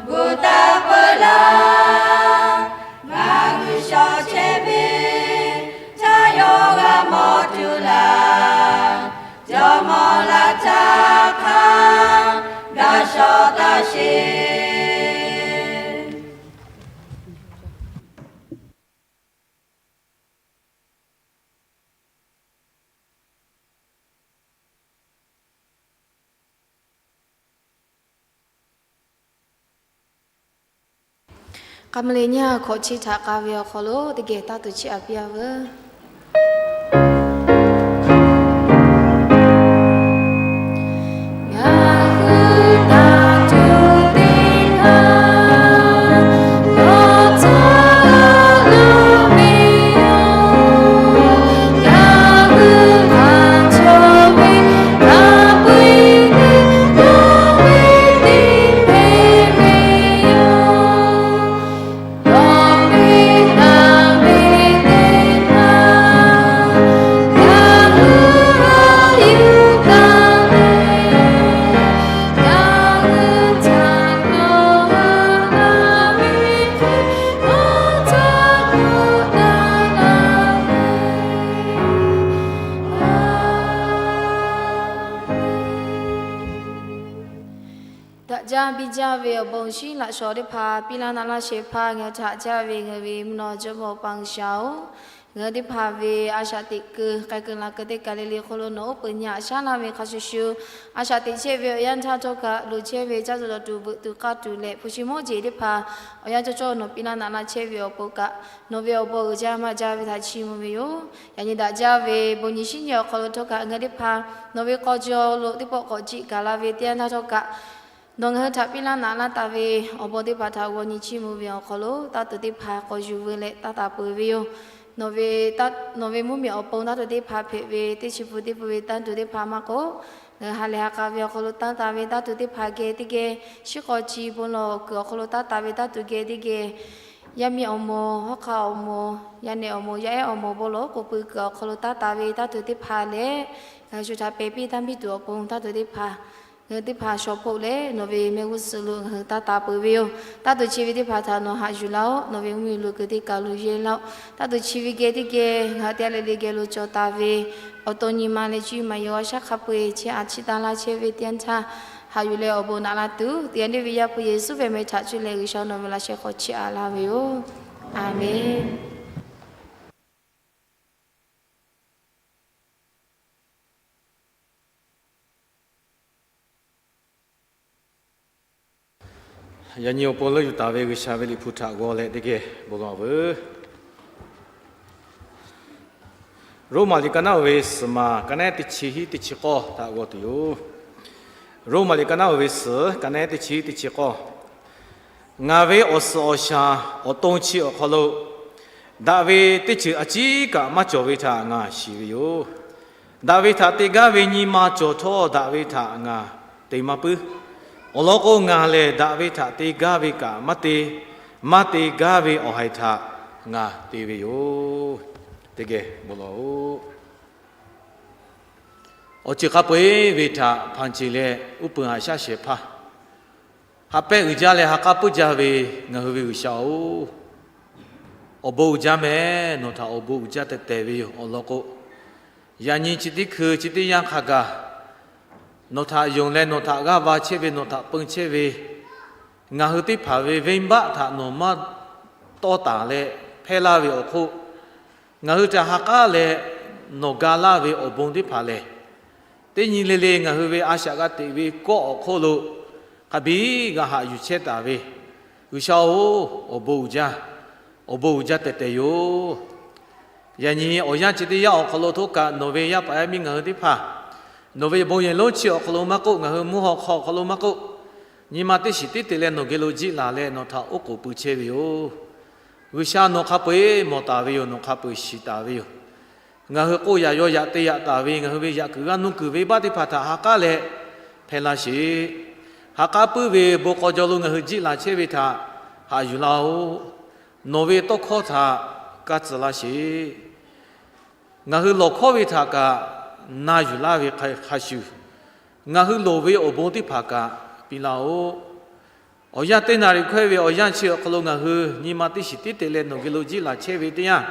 gu taˇ peuˬ laˇ. Ngaˬ hui shaw chehˇ ve htaˇ yawˇ g'a mawˬ tuˬ laˇ. Jawˇmawˇ laˇ htaˇ hk'a gaˬ shaw taˇ sheˍ. K'a ma le nyi hkawꞈ chi htaꞈ k'a ve awˬ hk'aw lo teˇ geh taˇ tuˬ chiˇ aꞈ piˇ-a veuˬ. Daꞈ jaˇ biˇ jaˇ ve awˬ bon shinˉ laꞈ shawˍ teˇ hpaˍ piˇ laˇ naꞈ laˇ shehˍ hpaˇ ngaˬ hui htaꞈ haꞈ jaˇ ve ngaˬ hui ve mvuhˇ naw Jawˇmawˇ Awˬ pa G'uiˬsha-oˬ, ngaˬ hui teˇ hpaˍ ve a shaꞈ teꞈ keu k'ai keu la keu teˇ kaˬ le le hk'aw lo nawˬ oˉ peunˍ nyi haꞈ shaˉ laˇ ve hk'a shuˍ shuˍ, a shaꞈ teꞈ chehˇ ve awˬ yanˇ htaˇ htawˇ kaꞈ loˍ chehˇ ve caˇ tuˬ dawˬ tuˬ veuꞈ tuˬ k'aˇ tuˬ leh hpu shi mawˇ jeˬ teˇ hpaˍ awˬ yanˇ cawˇ cawˇ nawˬ piˇ laˇ naꞈ laˇ chehˇ ve awˬ pon kaꞈ, nawˬ ve awˬ bon uiˍ jaˇ maˇ jaˇ ve htaꞈ chiˇ mvuh ve yoˬ. Yaꞈ nyi daꞈ jaˇ ve bon nyi shinˉ nyi awˬ hk'aw lo htawˇ kaꞈ ngaˬ hui teˇ hpaˍ nawˬ ve k'aw jaw lo teˇ pawˆ k'awꞈ jiˆ gaˬ la ve teˇ yanˇ htaˇ htawˇ kaꞈ, nawˬ ngaˬ hui htaꞈ piˇ laˇ naꞈ laˇ taˍ ve awˬ bon teˇ hpaˍ htaꞈ g'aw nyi chiˇ mvuh ve awˬ hk'aw lo taˇ tuˬ teˇ hpaˍ k'awꞈ yuˬ veu leh taˇ taˍ peuˬ ve yoˬ. Nawˬ ve, nawˬ ve mvuhˇmiˬ awˬ pon taˇ tuˬ teˇ hpaˍ hpehꞈ ve teˇ chi pun teˇ pun ve taˇ tuˬ teˇ hpaˍ maˇ k'oˆ, ngaˬ hui ha lehˬ ha k'a ve awˬ hk'aw lo taˇ taˍ ve taˇ tuˬ teˇ hpaˍ geh teˇ geh, shinˉ k'aw ci bon lawˬ kuiˬ awˬ hk'aw lo taˇ taˍ ve taˇ tuˬ geh teˇ geh, yaˇ miˇ awˬ moˍ, hawˉ hk'aˇ awˬ moˍ, yaˇ nehˬ awˬ moˍ, yaˇ ehˉ awˬ moˍ bon lawˬ k'oˍ pui kuiˬ awˬ hk'aw lo taˇ taˍ ve taˇ tuˬ teˇ hpaˍ leh, ngaˬ hui shu htaꞈ pehˬ piˇ taˇ piˇ tuˬ awˬ pon taˇ tuˬ teˇ hpaˍ, ngaˬ hui teˇ hpaˍ shaw hpoˆ leh nawˬ ve mehˆ g'uˇ suhˍ lo ngaˬ hui taˇ taˍ peuˬ ve yoˬ. Taˇ tuˬ chi ve teˇ hpaˍ htaꞈ nawˬ haꞈ yuˬ laˇ-oˆ. Nawˬ ve mvuhˇmiˬ lo kuiˬ teˇ kaˬ lo yehˇ laˇ-oˆ. Taˇ tuˬ chi ve geh teˇ geh ngaˬ hui teˇ g'aˇ le le geh lo cawˬ taˍ ve awˬ to nyi ma leh cuˇ yiˍ maˍ yehˬ g'aw shaˉ hk'a peu-eˬ chehˇ a chiˇ taˇ laˇ chehˇ ve teˇ yanˇ htaˇ, Haꞈ yuˬ leh awˬ bon naꞈ la tuˬ, teˇ g'aˇ le ve Yaˇ hpu Yeˍsuˆ ve meh htaꞈ cuˇ leh G'uiˬsha nawˬ ve laꞈ sheh hk'aw chiˇ aꞈ laˇ ve yoˬ. Aˍmenˍ. Yaꞈ nyi awˬ pon leuˆ yuˬ taˍ ve G'uiˬsha ve Liꞈ hpu htaꞈ g'aw leh teˇ geh bon lawˬ veuˬ. Roˉmaꞈ liꞈ ka naˉ oˇ ve suhˍ maˬ ka naˉ teˇ chi hiˉ teˇ chi k'awˇ htaꞈ g'aw tuˬ yoˬ. Roˉmaꞈ liꞈ ka naˉ oˇ ve suhˍ ka naˉ teˇ chi hiˉ teˇ chi k'awˇ. Ngaˬ ve awˬ suhˍ awˬ shaˍ awˬ to chi awˬ hk'aw lo daꞈ ve teˇ ceuˬ a ciˉ kaꞈ maˇ cawˬ ve htaꞈ ngaˬ shiˍ ve yoˬ. Daꞈ ve htaꞈ te gaˇ ve nyi ma cawˬ htawˇ, daꞈ ve htaꞈ ngaˬ te maˇ puiˉ. Awˬ lawn k'o, ngaˬ lehˬ daꞈ ve htaꞈ te gaˇ ve kaꞈ maˇ te, maˇ te gaˇ ve awˬ haiˬ htaꞈ ngaˬ te ve yoˬ. Teˇ geh bon lawˬ-oꞈ. Awˬ ceuˬ hk'a peu-eˬ ve htaꞈ hpanˍ ceˬ leh, uˉ peunˍ haꞈ shaˉ shehˍ hpaˇ, haꞈ pehnˇ uiˍ jaˇ leh ha k'aˉ puiˉ jaˇ ve ngaˬ hui ve G'uiˬsha-oˬ, awˬ bon uiˍ jaˇ mehˍ. Nawˬ htaꞈ awˬ bon uiˍ jaˇ tehꞈ tehˬ ve yoˬ. Awˬ lawn k'o, yaꞈ nyi chi teˇ hkui chi teˇ yanˇ hk'a gaˬ nawˬ htaꞈ yonˍ leh nawˬ htaꞈ g'aˇ va chehˇ ve, nawˬ htaꞈ peun chehˇ ve ngaˬ hui teˇ hpaˍ ve venˇbaˆ htaꞈ nawˬ maˇ tawˇ taˍ leh hpehˇ laˇ ve awˬ hk'oˆ, ngaˬ hui htaꞈ ha k'aˉ leh nawˬ ga laˇ ve awˬ bon teˇ hpaˍ lehˬ, teˇ nyi le le ngaˬ hui ve a shaꞈ g'a teꞈ ve kawˆ awˬ hk'oˆ lo hk'a biˇ g'a haꞈ yuˬ chehˇ taˍ ve, G'uiˬsha-oˬ, awˬ bon uiˍ jaˇ, awˬ bon uiˍ jaˇ tehꞈ tehˬ yoˬ. Yaꞈ nyi awˬ yanˇ chi teˇ yanˇ awˬ hk'aw lo htawˇ kaꞈ nawˬ ve yaˇ paˍ yaˇ miˇ ngaˬ hui teˇ hpaˍ, nawˬ ve bon yehˬ lonˉ chi awˬ hk'aw lo maˇ k'oˆ, ngaˬ hui mvuhˇ haw hk'aw awˬ hk'aw lo maˇ k'oˆ, nyi ma teˇ shiˍ tiˉ te leh nawˬ geh lo jiˆ laˬ leh nawˬ htaꞈ oˉ k'oˍ pui chehˇ ve yoˬ. G'uiˬsha nawˬ hk'a peu-eˬ mawˬ taˍ ve yoˬ. Nawˬ hk'a peu-eˬ shiˍ taˍ ve yoˬ. Ngaˬ hui k'oˆ yaꞈ yaw yaꞈ te yaꞈ taˍ ve, ngaˬ hui ve yaꞈ kuiˬ g'aˇ nuˇ kuiˬ venˇbaˆ teˇ hpaˍ htaꞈ ha k'aˉ leh hpehˇ laˇ sheˍ. Ha k'aˉ puiˉ ve bon k'aw jaw lo ngaˬ hui jiˆ laˬ chehˇ ve htaꞈ haꞈ yuˬ laˇ-oˆ. Nawˬ ve tawˇ hkawˇ htaꞈ kaˇ tcuh laˇ sheˍ. Ngaˬ hui lawˬ hkawˇ ve htaꞈ kaꞈ na yuˬ laˇ ve hk'a shuˍ, ngaˬ hui loˍ ve awˬ bon teˇ hpaˍ kaꞈ piˇ laˇ-oˆ. Awˬ yanˇ teˇ naˍriˍ hkawehˇ ve awˬ yanˇ chi awˬ hk'aw lo ngaˬ hui nyi ma teˇ shiˍ tiˉ te leh nawˬ geh lo jiˆ laˬ chehˇ ve teˇ yanˇ,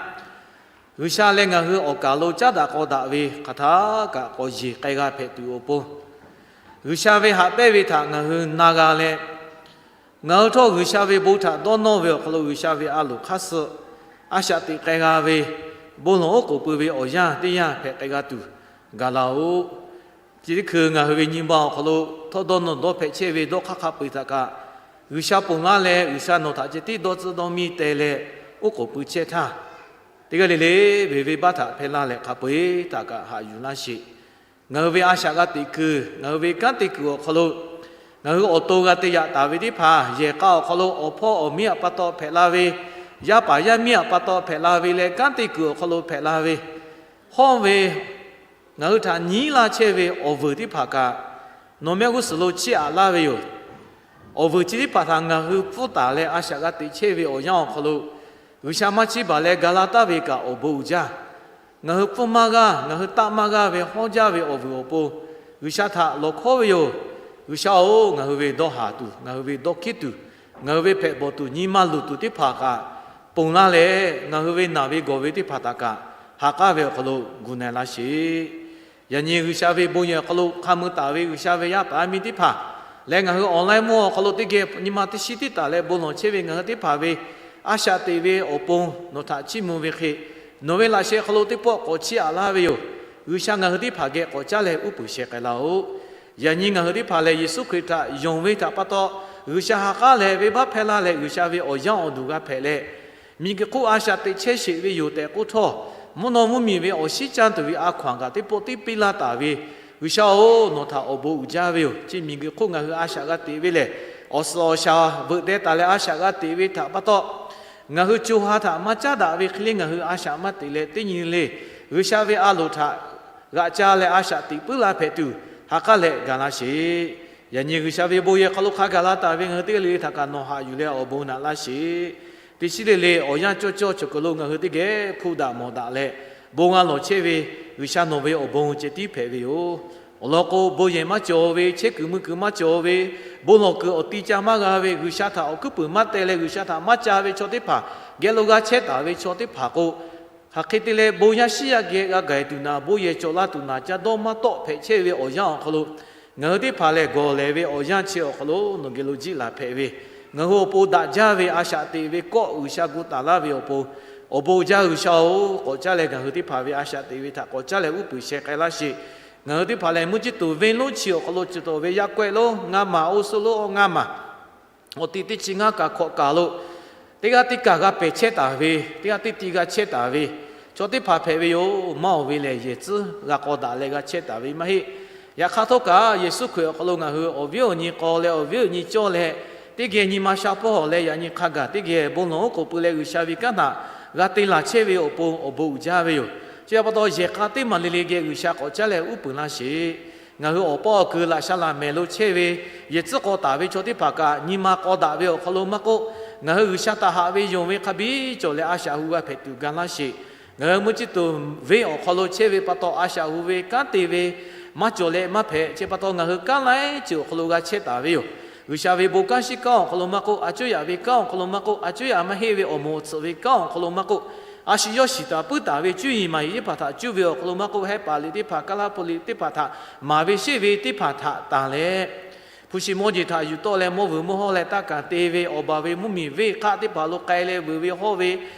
G'uiˬsha leh ngaˬ hui awˬ kaˍ lo caˉ daꞈ k'aw daꞈ ve hk'aˬ htaˇ kaꞈ k'awꞈ yeˬ k'ai g'a hpehꞈ tuˬ awˬ pon, G'uiˬsha ve haꞈ pehnˇ ve htaꞈ ngaˬ hui na g'a leh, ngaˬ hui htawˇ G'uiˬsha ve bon htaꞈ dawˇ nawˇ ve awˬ hk'aw lo G'uiˬsha ve a loˍ hk'aˇ suh a shaꞈ teꞈ k'ai g'a ve, bon lawˬ oˉ k'oˍ pui ve awˬ yanˇ teˇ yanˇ hpehꞈ k'ai g'a tuˬ gaˬ laˇ-oˆ. Chi teˇ hkui ngaˬ hui ve nyi ma awˬ hk'aw lo htawˇ dawˇ nawˇ dawˇ hpehꞈ chehˇ ve dawˇ hk'aˇ hk'a peu-eˬ htaꞈ kaꞈ, G'uiˬsha ponˬ laˇ leh G'uiˬsha nawˬ htaꞈ ceh tiˉ dawˇ tcuhˇ dawˇ miˇ teh leh oˉ k'oˍ pui chehˇ htaˇ, teˇ g'aˇ le le ve venˇbaˆ htaꞈ hpehˇ laˇ leh hk'a peu-eˬ htaꞈ kaꞈ haꞈ yuˬ laˇ sheˍ. Ngaˬ hui ve a shaꞈ g'a teꞈ kuiˬ, ngaˬ hui ve kanˉ te kuiˬ awˬ hk'aw lo ngaˬ hui awˬ to g'a te yaꞈ taˍ ve teˇ hpaˍ yehˬ k'a awˬ hk'aw lo awˬ hpawˇ awˬ miˇ aꞈ pa taw hpehꞈ la ve, yaˇ paˍ yaˇ miˇ aꞈ pa taw hpehꞈ la ve leh kanˉ te kuiˬ awˬ hk'aw lo hpehꞈ la ve, hawˇ ve ngaˬ hui htaꞈ nyi laˇ chehˇ ve awˬ vuiˬ teˇ hpaˍ kaꞈ, nawˬ mehˆ g'uˇ suhˍ lo chiˇ aꞈ laˇ ve yoˬ. Awˬ vuiˬ chi teˇ hpaˍ htaꞈ ngaˬ hui pfuhˇ taˍ leh a shaꞈ g'a teꞈ chehˇ ve awˬ yanˇ awˬ hk'aw lo, G'uiˬsha maˇ chiˇ baˬ leh ga laˇ taˍ ve kaꞈ awˬ bon uiˍ jaˇ. Ngaˬ hui pfuhˇ maˇ g'aˇ, ngaˬ hui taˆ maˇ g'aˇ ve hawˉ jaˇ ve awˬ vuiˬ awˬ pon, G'uiˬsha htaꞈ lawˬ hkawˉ ve yoˬ. G'uiˬsha-oˬ, ngaˬ hui ve dawˇ haˍ tuˬ, ngaˬ hui ve dawˇ hkiˉ tuˬ, ngaˬ hui ve hpehꞈ bawˬ tuˬ nyi ma luˬ tuˬ teˇ hpaˍ kaꞈ ponˬ laˇ leh, ngaˬ hui ve naˬ ve gawˬ ve teˇ hpaˍ htaꞈ kaꞈ ha k'aˉ ve awˬ hk'aw lo gu na laˇ sheˍ. Yaꞈ nyi G'uiˬsha ve bon yehˬ awˬ hk'aw lo hk'a mui taˍ ve G'uiˬsha ve yaˇ paˍ yaˇ miˇ teˇ hpaˍ leh ngaˬ hui online mvuhˇ awˬ hk'aw lo teˇ geh nyi ma teˇ shiˉ tiˉ taˍ leh bon lawˬ chehˇ ve ngaˬ hui teˇ hpaˍ ve a shaꞈ teꞈ ve awˬ pon nawˬ htaꞈ chiˇ mvuh ve hk'e, nawˬ ve laꞈ sheh hk'aw lo teˇ pawˆ k'awꞈ chiˇ aꞈ laˇ ve yoˬ. G'uiˬsha ngaˬ hui teˇ hpaˍ geh k'awꞈ caˉ leh uˉ peunˍ sheh k'ai laˇ-oˆ. Yaꞈ nyi ngaˬ hui teˇ hpaˍ lehˬ Yeˍsuˆ Hkriꞈ htaꞈ yonˍ ve htaꞈ pa taw, G'uiˬsha ha k'aˉ leh venˇbaˆ hpehˇ laˇ leh G'uiˬsha ve awˬ yanˇ awˬ duˬ g'a hpehꞈ leh, miˬguiˬ hk'oˆ a shaꞈ teꞈ chehˇ sheˍ ve yoˬ tehꞈ k'oˆ htawˇ, mvuhˇ naw mvuhˇ miˬ ve awˬ shinˉ caˇ tuˬ ve a hkaw-anˬ kaꞈ teˇ pawˆ tiˉ piˇ laˇ taˍ ve, G'uiˬsha-oˬ, nawˬ htaꞈ awˬ bon uiˍ jaˇ ve yoˬ. Chi miˬguiˬ hk'oˆ ngaˬ hui a shaꞈ g'a teꞈ ve lehˬ, awˬ suhˍ awˬ shaˍ veuꞈ deh taˍ leh a shaꞈ g'a teꞈ ve htaꞈ pa taw, ngaˬ hui co ha htaꞈ maˇ caˉ daꞈ ve hk'e le ngaˬ hui a shaꞈ maˇ teꞈ leh teˇ nyi le, G'uiˬsha ve a loˍ htaꞈ g'aꞈ ca leh a shaꞈ teꞈ puiˉ laˇ hpehꞈ tuˬ, ha k'aˉ leh gaˬ laˇ sheˍ. Yaꞈ nyi G'uiˬsha ve bon yehˬ hk'aw lo hk'a gaˬ la taˍ ve ngaˬ hui teˇ g'aˇ le le htaꞈ kaꞈ nawˬ haꞈ yuˬ leh awˬ bon naꞈ laˇ sheˍ. Teˇ shiˉ le le awˬ yanˇ cawˇ cawˇ cawˬ kuiˬ lo ngaˬ hui teˇ geh hpuˇ daꞈ mawˬ daꞈ leh, bon g'a lawˬ chehˇ ve G'uiˬsha nawˬ ve awˬ bon ceh tiˉ hpehꞈ ve yoˬ. Awˬ lawn k'o, bon yehˬ maˇ cawˬ ve, chehˇ kuiˬ mui kuiˬ maˇ cawˬ ve, bon lawˬ kuiˬ awˬ ti ca maˇ g'a ve, G'uiˬsha htaꞈ awˬ hkuiˉ puiˍ maˇ teh leh G'uiˬsha htaꞈ maˇ ca ve chaw teˇ hpaˍ geh lo g'a chehˇ taˍ ve chaw teˇ hpaˍ k'o, hk'aˬ hk'e te leh bon yaˇ shiˉ yaˇ geh g'a gaˬ tuˬ naˍ, bon yehˬ cawˬ la tuˬ naˍ, ca dawˇ maˇ tawˆ hpehꞈ chehˇ ve awˬ yanˇ awˬ hk'aw lo, Ngaˬ hui teˇ hpaˍ lehˬ, gawˬ lehˬ ve awˬ yanˇ chi awˬ hk'aw lo nawˬ geh lo jiˆ laˬ hpehꞈ ve, ngaˬ hui awˬ pon daꞈ jaˇ ve a shaꞈ teꞈ ve kawˆ G'uiˬsha gu taˍ laˇ ve awˬ pon, awˬ bon uiˍ jaˇ G'uiˬsha-oˬ, k'awꞈ caˇ leh ngaˬ hui teˇ hpaˍ ve a shaꞈ teꞈ ve htaꞈ k'awꞈ caˇ leh uˉ peunˍ sheh k'ai laˇ sheˍ. Ngaˬ hui teˇ hpaˍ lehˬ, mvuhˇ ciˇ tuˬ venˇ lonˉ chi awˬ hk'aw lo chi tawˬ ve yaˇ kawehˆ lonˉ ngaˇ maˬ, oˇ suhˉ lonˉ ngaˇ maˬ, awˬ ti teˇ chi ngaˇ kaꞈ hkawꞈ kaˬ lo teˇ g'aˇ teˇ kaˬ g'a pehˬ chehˇ taˍ ve, teˇ g'aˇ teˇ ti g'a chehˇ taˍ ve chaw teˇ hpaˍ hpehꞈ ve yoˬ. Maˇ oˬ ve lehˬ, yehˬ tcuhˉ g'a k'aw daꞈ leh g'a chehˇ taˍ ve maˇ heˆ. Yaꞈ hk'aˇ htawˇ kaꞈ, Yeˍsuˆ Hkriꞈ awˬ hk'aw lo ngaˬ hui awˬ viˉ awˬ nyi k'aw leh awˬ viˉ awˬ nyi cawˇ leh, teˇ geh nyi ma sha hpawˇ hawˍ leh yaꞈ nyi hk'a gaˬ teˇ geh bon lawˬ oˉ k'oˍ pui leh G'uiˬsha ve kanˉ htaꞈ g'a te laˬ chehˇ ve awˬ pon awˬ bon uiˍ jaˇ ve yoˬ. Chi pa taw yehˬ k'a teˇ maˬ le le geh G'uiˬsha k'awꞈ caˇ leh uˉ peunˍ laˇ sheˍ. Ngaˬ hui awˬ paw awˬ kuiˬ laꞈ sha laꞈ mehˍ lo chehˇ ve, yehˬ tcuhˉ k'aw taˍ ve chaw teˇ hpaˍ kaꞈ, nyi ma k'aw daꞈ ve awˬ hk'aw lo maˇ k'oˆ, ngaˬ hui G'uiˬsha htaꞈ haꞈ ve yonˍ ve hk'a biˇ cawˬ leh a shaꞈ hu g'a hpehꞈ tuˬ ga laˇ sheˍ. Ngaˬ hui mvuhˇ ciˇ tuˬ venˇ awˬ hk'aw lo chehˇ ve pa taw, a shaꞈ hu ve kanˉ te ve maˇ cawˬ leh maˇ hpehꞈ. Chi pa taw ngaˬ hui kanˉ laiˉ ceuˬ awˬ hk'aw lo g'a chehˇ taˍ ve yoˬ. G'uiˬsha ve bon kanˉ shiˉ kanˉ awˬ hk'aw lo maˇ k'oˆ, a cuˇ yaꞈ ve kanˉ awˬ hk'aw lo maˇ k'oˆ, a cuˇ yaꞈ maˇ heˆ ve awˬ moˍ awˬ tsuhꞈ ve kanˉ awˬ hk'aw lo maˇ k'oˆ, a shu yawˇ shiˍ taˍ puiˉ taˍ ve cuˇ yiˍ maˍ yiˍ teˇ hpaˍ htaꞈ cuˇ ve awˬ hk'aw lo maˇ k'oˆ, hehˉ paˍ liꞈ teˇ hpaˍ, kaˉ laˇ hpu liꞈ teˇ hpaˍ htaꞈ maˍ ve sheˆ ve teˇ hpaˍ htaꞈ tanˬ leh, hpu shi mawˇ jeˬ htaꞈ yuˬ tawˆ leh mawˇ vuiˬ mawˇ hawˇ leh taˇ kaˍ te ve awˬ baˬ ve mvuhˇmiˬ venˇ hk'aˆ teˇ hpaˍ lo k'ai leh vuiˬ ve hawˇ ve,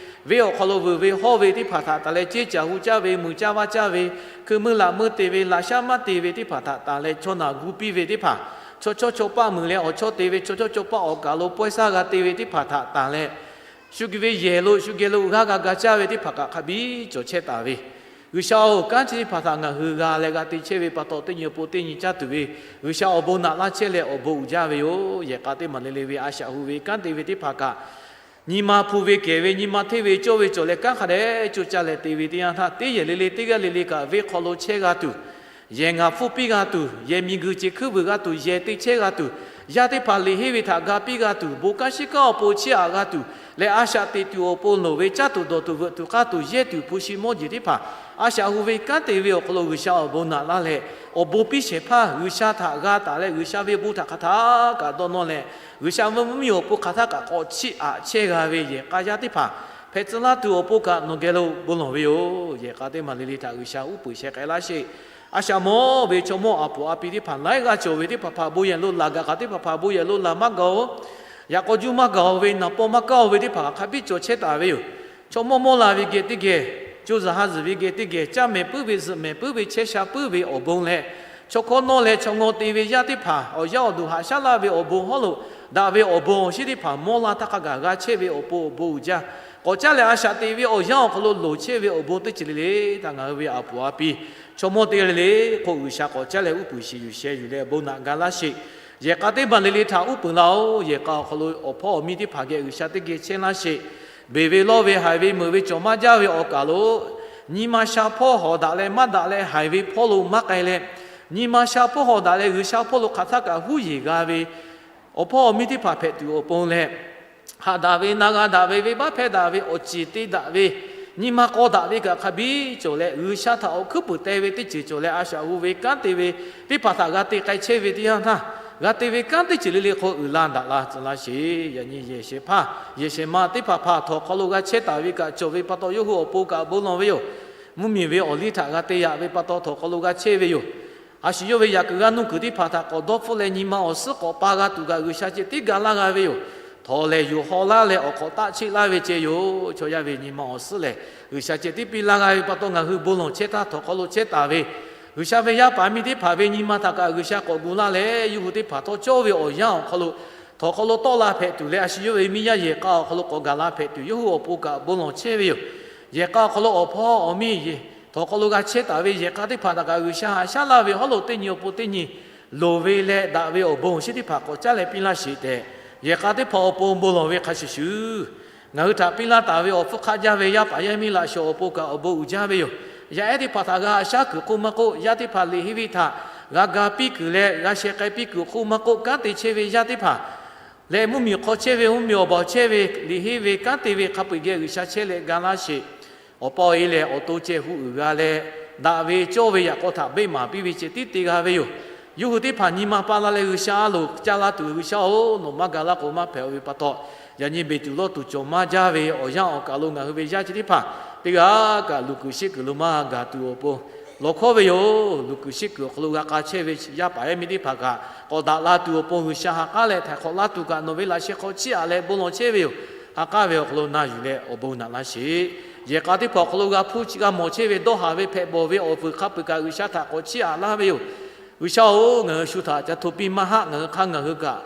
venˇ awˬ hk'aw lo vuiˬ ve hawˇ ve teˇ hpaˍ htaꞈ tanˬ leh, ceˇ caˬ hu caˇ ve, muiˬ caˇ vaˇ caˇ ve, hkui meuˇ laꞈ meuˇ te ve, laꞈ shaˉ maˇ te ve teˇ hpaˍ htaꞈ tanˬ leh, chaw naˬ gu piˇ ve teˇ hpaˍ, chaw chawˇ chaw paˆ muiˬ leh awˬ chawˇ te ve, chaw chawˇ chaw paˆ awˬ kaˬ lo pawehˇ saˇ g'a te ve teˇ hpaˍ htaꞈ tanˬ leh, shu geh ve yehˬ lo shu geh lo g'aˇ g'a ga caˇ ve teˇ hpaˍ kaꞈ hk'a biˇ cawˬ chehˇ taˍ ve, G'uiˬsha-oˬ, kanˉ chi teˇ hpaˍ htaꞈ ngaˬ hui g'a leh g'a te chehˇ ve pa taw, teˇ nyi awˬ pon teˇ nyi caˇ tuˬ ve G'uiˬsha awˬ bon naꞈ laˇ chehˇ leh awˬ bon uiˍ jaˇ ve yoˬ. Yehˬ k'a teˇ maˬ le le ve a shaꞈ hu ve kanˉ te ve teˇ hpaˍ kaꞈ, nyi ma hpu ve kehˬ ve, nyi ma hteˇ ve cawˇ ve cawˬ leh kanˉ hk'a dehꞈ coˇ caˇ leh te ve teˇ yanˇ htaˇ, teˇ yehˬ le le teˇ g'aˇ le le kaꞈ venˇ hk'aw lo chehˇ g'a tuˬ, yehˬ ngaˬ hpfuhˇ piˇ g'a tuˬ, yehˬ miˬguiˬ ceˬ hkuiˉ vuiˬ g'a tuˬ, yehˬ te chehˇ g'a tuˬ, yaˇ teˇ hpaˍ liꞈ henˇ ve htaꞈ ga piˇ g'a tuˬ, bon kanˉ shiˉ kanˉ awˬ pon chiˇ aꞈ g'a tuˬ leh a shaꞈ teꞈ tuˬ awˬ pon loˍ ve caˇ tuˬ dawˬ tuˬ veuꞈ tuˬ k'aˇ tuˬ yehˇ tuˬ hpu shi mawˇ jeˬ teˇ hpaˍ a shaꞈ hu ve kanˉ te ve awˬ hk'aw lo G'uiˬsha awˬ bon naꞈ laˇ leh, awˬ bon piˇ shehˍ hpaˇ G'uiˬsha htaꞈ g'a taˍ leh G'uiˬsha ve bon htaꞈ hk'aˬ htaˇ kaꞈ dawˇ nawˇ leh, G'uiˬsha ve mvuhˇmiˬ awˬ pon hk'aˬ htaˇ kaꞈ k'awꞈ chiˇ aꞈ chehˇ g'a ve yehˬ k'a yaˇ teˇ hpaˍ hpehꞈ tcuh laˇ tuˬ awˬ pon kaꞈ nawˬ geh lo bon lawˬ ve yoˬ. Yehˬ k'a teˇ maˬ le le htaꞈ G'uiˬsha uˉ peunˍ sheh k'ai laˇ sheˍ. A shaꞈ mawˇ ve chaw mawˇ a puˍ a pi teˇ hpaˍ laiˉ g'aˇ cawˬ ve teˇ hpaˍ hpaˍ bon yehˬ lo laˬ gaˬ, hk'aˬ teˇ hpaˍ hpaˍ bon yehˬ lo laˬ maˇ gaˬ-oˬ. Yaꞈ k'aw juˇ maˇ gaˬ-oˬ ve, naˍ paw maˇ kaˇ-oˬ ve teˇ hpaˍ hk'a biˇ cawˬ chehˇ taˍ ve yoˬ. Chaw mawˇ mawˇ la ve geh teˇ geh, co zaˬ ha zuhˬ ve geh teˇ geh, caˇ mehˍ puiˉ ve zuhꞈ mehˍ puiˉ ve chehˇ sha puiˉ ve awˬ bon leh, chaw hkawˇ nawˇ leh chaw ngaw te ve yaˇ teˇ hpaˍ awˬ yaˇ awˬ duˬ haꞈ shaˉ laˇ ve awˬ bon hawˉ lo daꞈ ve awˬ bon awˬ shinˉ teˇ hpaˍ mawˇ laˇ htaˇ hk'a gaˬ g'a chehˇ ve awˬ pon awˬ bon uiˍ jaˇ. K'awꞈ caˇ leh a shaꞈ teꞈ ve awˬ yanˇ awˬ hk'aw lo loˍ chehˇ ve awˬ bon teˇ ceuˬ le le htaꞈ ngaˬ hui ve a puˍ a pi chaw mawˇ teˇ g'aˇ le le hk'oˆ G'uiˬsha k'awꞈ caˇ leh uˉ peunˍ shiˍ yuˬ sheh yuˬ leh bon naꞈ ga laˇ sheˍ. Yehˬ k'a teˇ maˬ le le htaꞈ uˉ peunˍ laˇ-oˬ. Yehˬ k'a awˬ hk'aw lo awˬ hpawˇ awˬ miˇ teˇ hpaˍ geh G'uiˬsha teˇ geh chehˇ laˇ sheˍ. Beˬ ve lawˇ ve haiˬ ve meuꞈ ve cawˬ maˇ jaˇ ve awˬ kaˬ lo, nyi ma sha hpawˇ hawˍ daꞈ leh maˇ daꞈ leh haiˬ ve hpawˇ lo maˇ k'ai leh, nyi ma sha hpawˇ hawˍ daꞈ leh G'uiˬsha hpawˇ lo hk'aˬ htaˇ kaꞈ huˉ yeˬ g'a ve awˬ hpawˇ awˬ miˇ teˇ hpaˍ hpehꞈ tuˬ awˬ pon leh, haꞈ daꞈ ve, na g'a daꞈ ve, venˇbaˆ hpehˇ daꞈ ve, awˬ ceˬ te daꞈ ve, nyi ma k'aw daꞈ ve kaꞈ hk'a biˇ cawˬ leh, G'uiˬsha htaꞈ awˬ hkuiˉ puiˍ teh ve teˇ ceuˬ cawˬ leh, a shaꞈ hu ve kanˉ te ve teˇ hpaˍ htaꞈ g'a te k'ai chehˇ ve teˇ yanˇ htaˇ, g'a te ve kanˉ teˇ ceuˬ le le hk'aw uiˍ la daꞈ la tcuh laˇ sheˍ. Yaꞈ nyi yehˬ shehˍ hpaˇ yehˬ shehˍ ma teˇ hpaˍ hpaˍ htawnˍ hk'aw lo g'a chehˇ taˍ ve kaꞈ cawˬ ve pa taw, yawˇ hui awˬ pon kaꞈ bon lawˬ ve yoˬ. Mvuhˇmiˬ ve awˬ liˇ htaꞈ g'a te yaꞈ ve pa taw htawnˍ hk'aw lo g'a chehˇ ve yoˬ. A shu yawˇ ve yaꞈ kuiˬ g'aˇ nuˇ kuiˬ teˇ hpaˍ htaꞈ k'awꞈ dawˇ hpfuhˆ leh, nyi ma awˬ suhˉ k'awꞈ pa g'a tuˬ kaꞈ G'uiˬsha ceh tiˉ ga laˇ g'a ve yoˬ. Htawnˍ lehˬ yuˬ haw laˇ leh awˬ hk'awꞈ taˆ cheˆ laˇ ve ceh yoˬ. Chaw yaˇ ve nyi ma awˬ suhˉ lehˬ, G'uiˬsha ceh tiˉ piˇ laˇ g'a ve pa taw, ngaˬ hui bon lawˬ chehˇ htaˇ htawnˍ hk'aw lo chehˇ taˍ ve G'uiˬsha ve yaˇ paˍ miˇ teˇ hpaˍ ve nyi ma htaꞈ kaꞈ G'uiˬsha k'awꞈ gu laˇ leh, yawˇ hui teˇ hpaˍ htawˇ cawˇ ve awˬ yanˇ awˬ hk'aw lo htawnˍ hk'aw lo tawˆ la hpehꞈ tuˬ leh, a shu yawˇ ve miˇ yaˇ yehˬ k'a awˬ hk'aw lo k'awꞈ gaˬ la hpehꞈ tuˬ, yawˇ hui awˬ pon kaꞈ bon lawˬ chehˇ ve yoˬ. Yehˬ k'a awˬ hk'aw lo awˬ hpawˇ awˬ miˇ htawnˍ hk'aw lo g'a chehˇ taˍ ve yehˬ k'a teˇ hpaˍ htaꞈ kaꞈ G'uiˬsha haꞈ shaˉ laˇ ve hawˉ lo teˇ nyi awˬ pon teˇ nyi loˍ ve leh daꞈ ve awˬ bon awˬ shinˉ teˇ hpaˍ k'awꞈ caˉ leh piˇ laˇ sheˍ tehꞈ, yehˬ k'a teˇ hpaˍ awˬ pon bon lawˬ ve hk'a shuˍ shuˍ, ngaˬ hui htaꞈ piˇ laˇ taˍ ve awˬ hpfuhˇ hk'aˆ jaˇ ve yaˇ paˍ yaˇ miˇ laꞈ shawˍ awˬ pon kaꞈ awˬ bon uiˍ jaˇ ve yoˬ. Yaˇ ehˉ teˇ hpaˍ htaꞈ g'a haꞈ shaˉ kuiˬ hk'oˆ maˇ k'oˆ, yaˇ teˇ hpaˍ liꞈ henˇ ve htaꞈ g'a ga piˇ kuiˬ leh g'a sheh k'ai piˇ kuiˬ hk'oˆ maˇ k'oˆ, kanˉ te chehˇ ve yaˇ teˇ hpaˍ leh mvuhˇmiˬ hk'aw chehˇ ve, mvuhˇmiˬ awˬ baˬ chehˇ ve, liꞈ henˇ ve kanˉ te ve hk'a peu-eˬ geh G'uiˬsha chehˇ leh ga laˇ sheˍ. Awˬ pa awˬ e lehˬ, awˬ to ceh hu uiˍ g'a leh, daꞈ ve cawˇ ve yaꞈ k'aw htaꞈ beˆ maˍ piˇ ve ceh tiˉ te g'a ve yoˬ. Yawˇ hui teˇ hpaˍ nyi ma pa la leh G'uiˬsha a loˍ ca la tuˬ, G'uiˬsha-oˬ, nawˬ maˇ ga laˇ k'o maˇ hpehꞈ-o ve pa taw, yaꞈ nyi beˬ tuˬ lawˇ tuˬ cawˬ maˇ jaˇ ve awˬ yanˇ awˬ kaˬ lo ngaˬ hui ve yaˇ chi teˇ hpaˍ teˇ g'aˇ kaꞈ luˬ kuiˬ sheˆ kuiˬ lo maˇ gaˬ tuˬ awˬ pon, lawˬ hkawˇ ve yoˬ. Luˬ kuiˬ shiˆ kuiˬ awˬ hk'aw lo g'a k'a chehˇ ve yaˇ paˍ yaˇ miˇ teˇ hpaˍ kaꞈ, k'awꞈ daꞈ la tuˬ awˬ pon G'uiˬsha ha k'aˉ leh htaiˍ hk'awꞈ laˇ tuˬ kaꞈ nawˬ ve laꞈ sheh hk'aw chiˇ aꞈ leh bon lawˬ chehˇ ve yoˬ. Ha k'aˉ ve awˬ hk'aw lo na yuˬ leh awˬ bon naꞈ laˇ sheˍ. Yehˬ k'a teˇ hpaˍ awˬ hk'aw lo g'a hpuˇ g'a mawˬ chehˇ ve dawˇ haˍ ve hpehꞈ bawˬ ve awˬ vuiˬ hk'a peu-eˬ kaꞈ G'uiˬsha htaꞈ k'awꞈ chiˇ aꞈ laˇ ve yoˬ. G'uiˬsha-oˬ, ngaˬ hui shu htaꞈ ca hto piˇ maˇ haˆ, ngaˬ hui hk'aˇ ngaˬ hui kaꞈ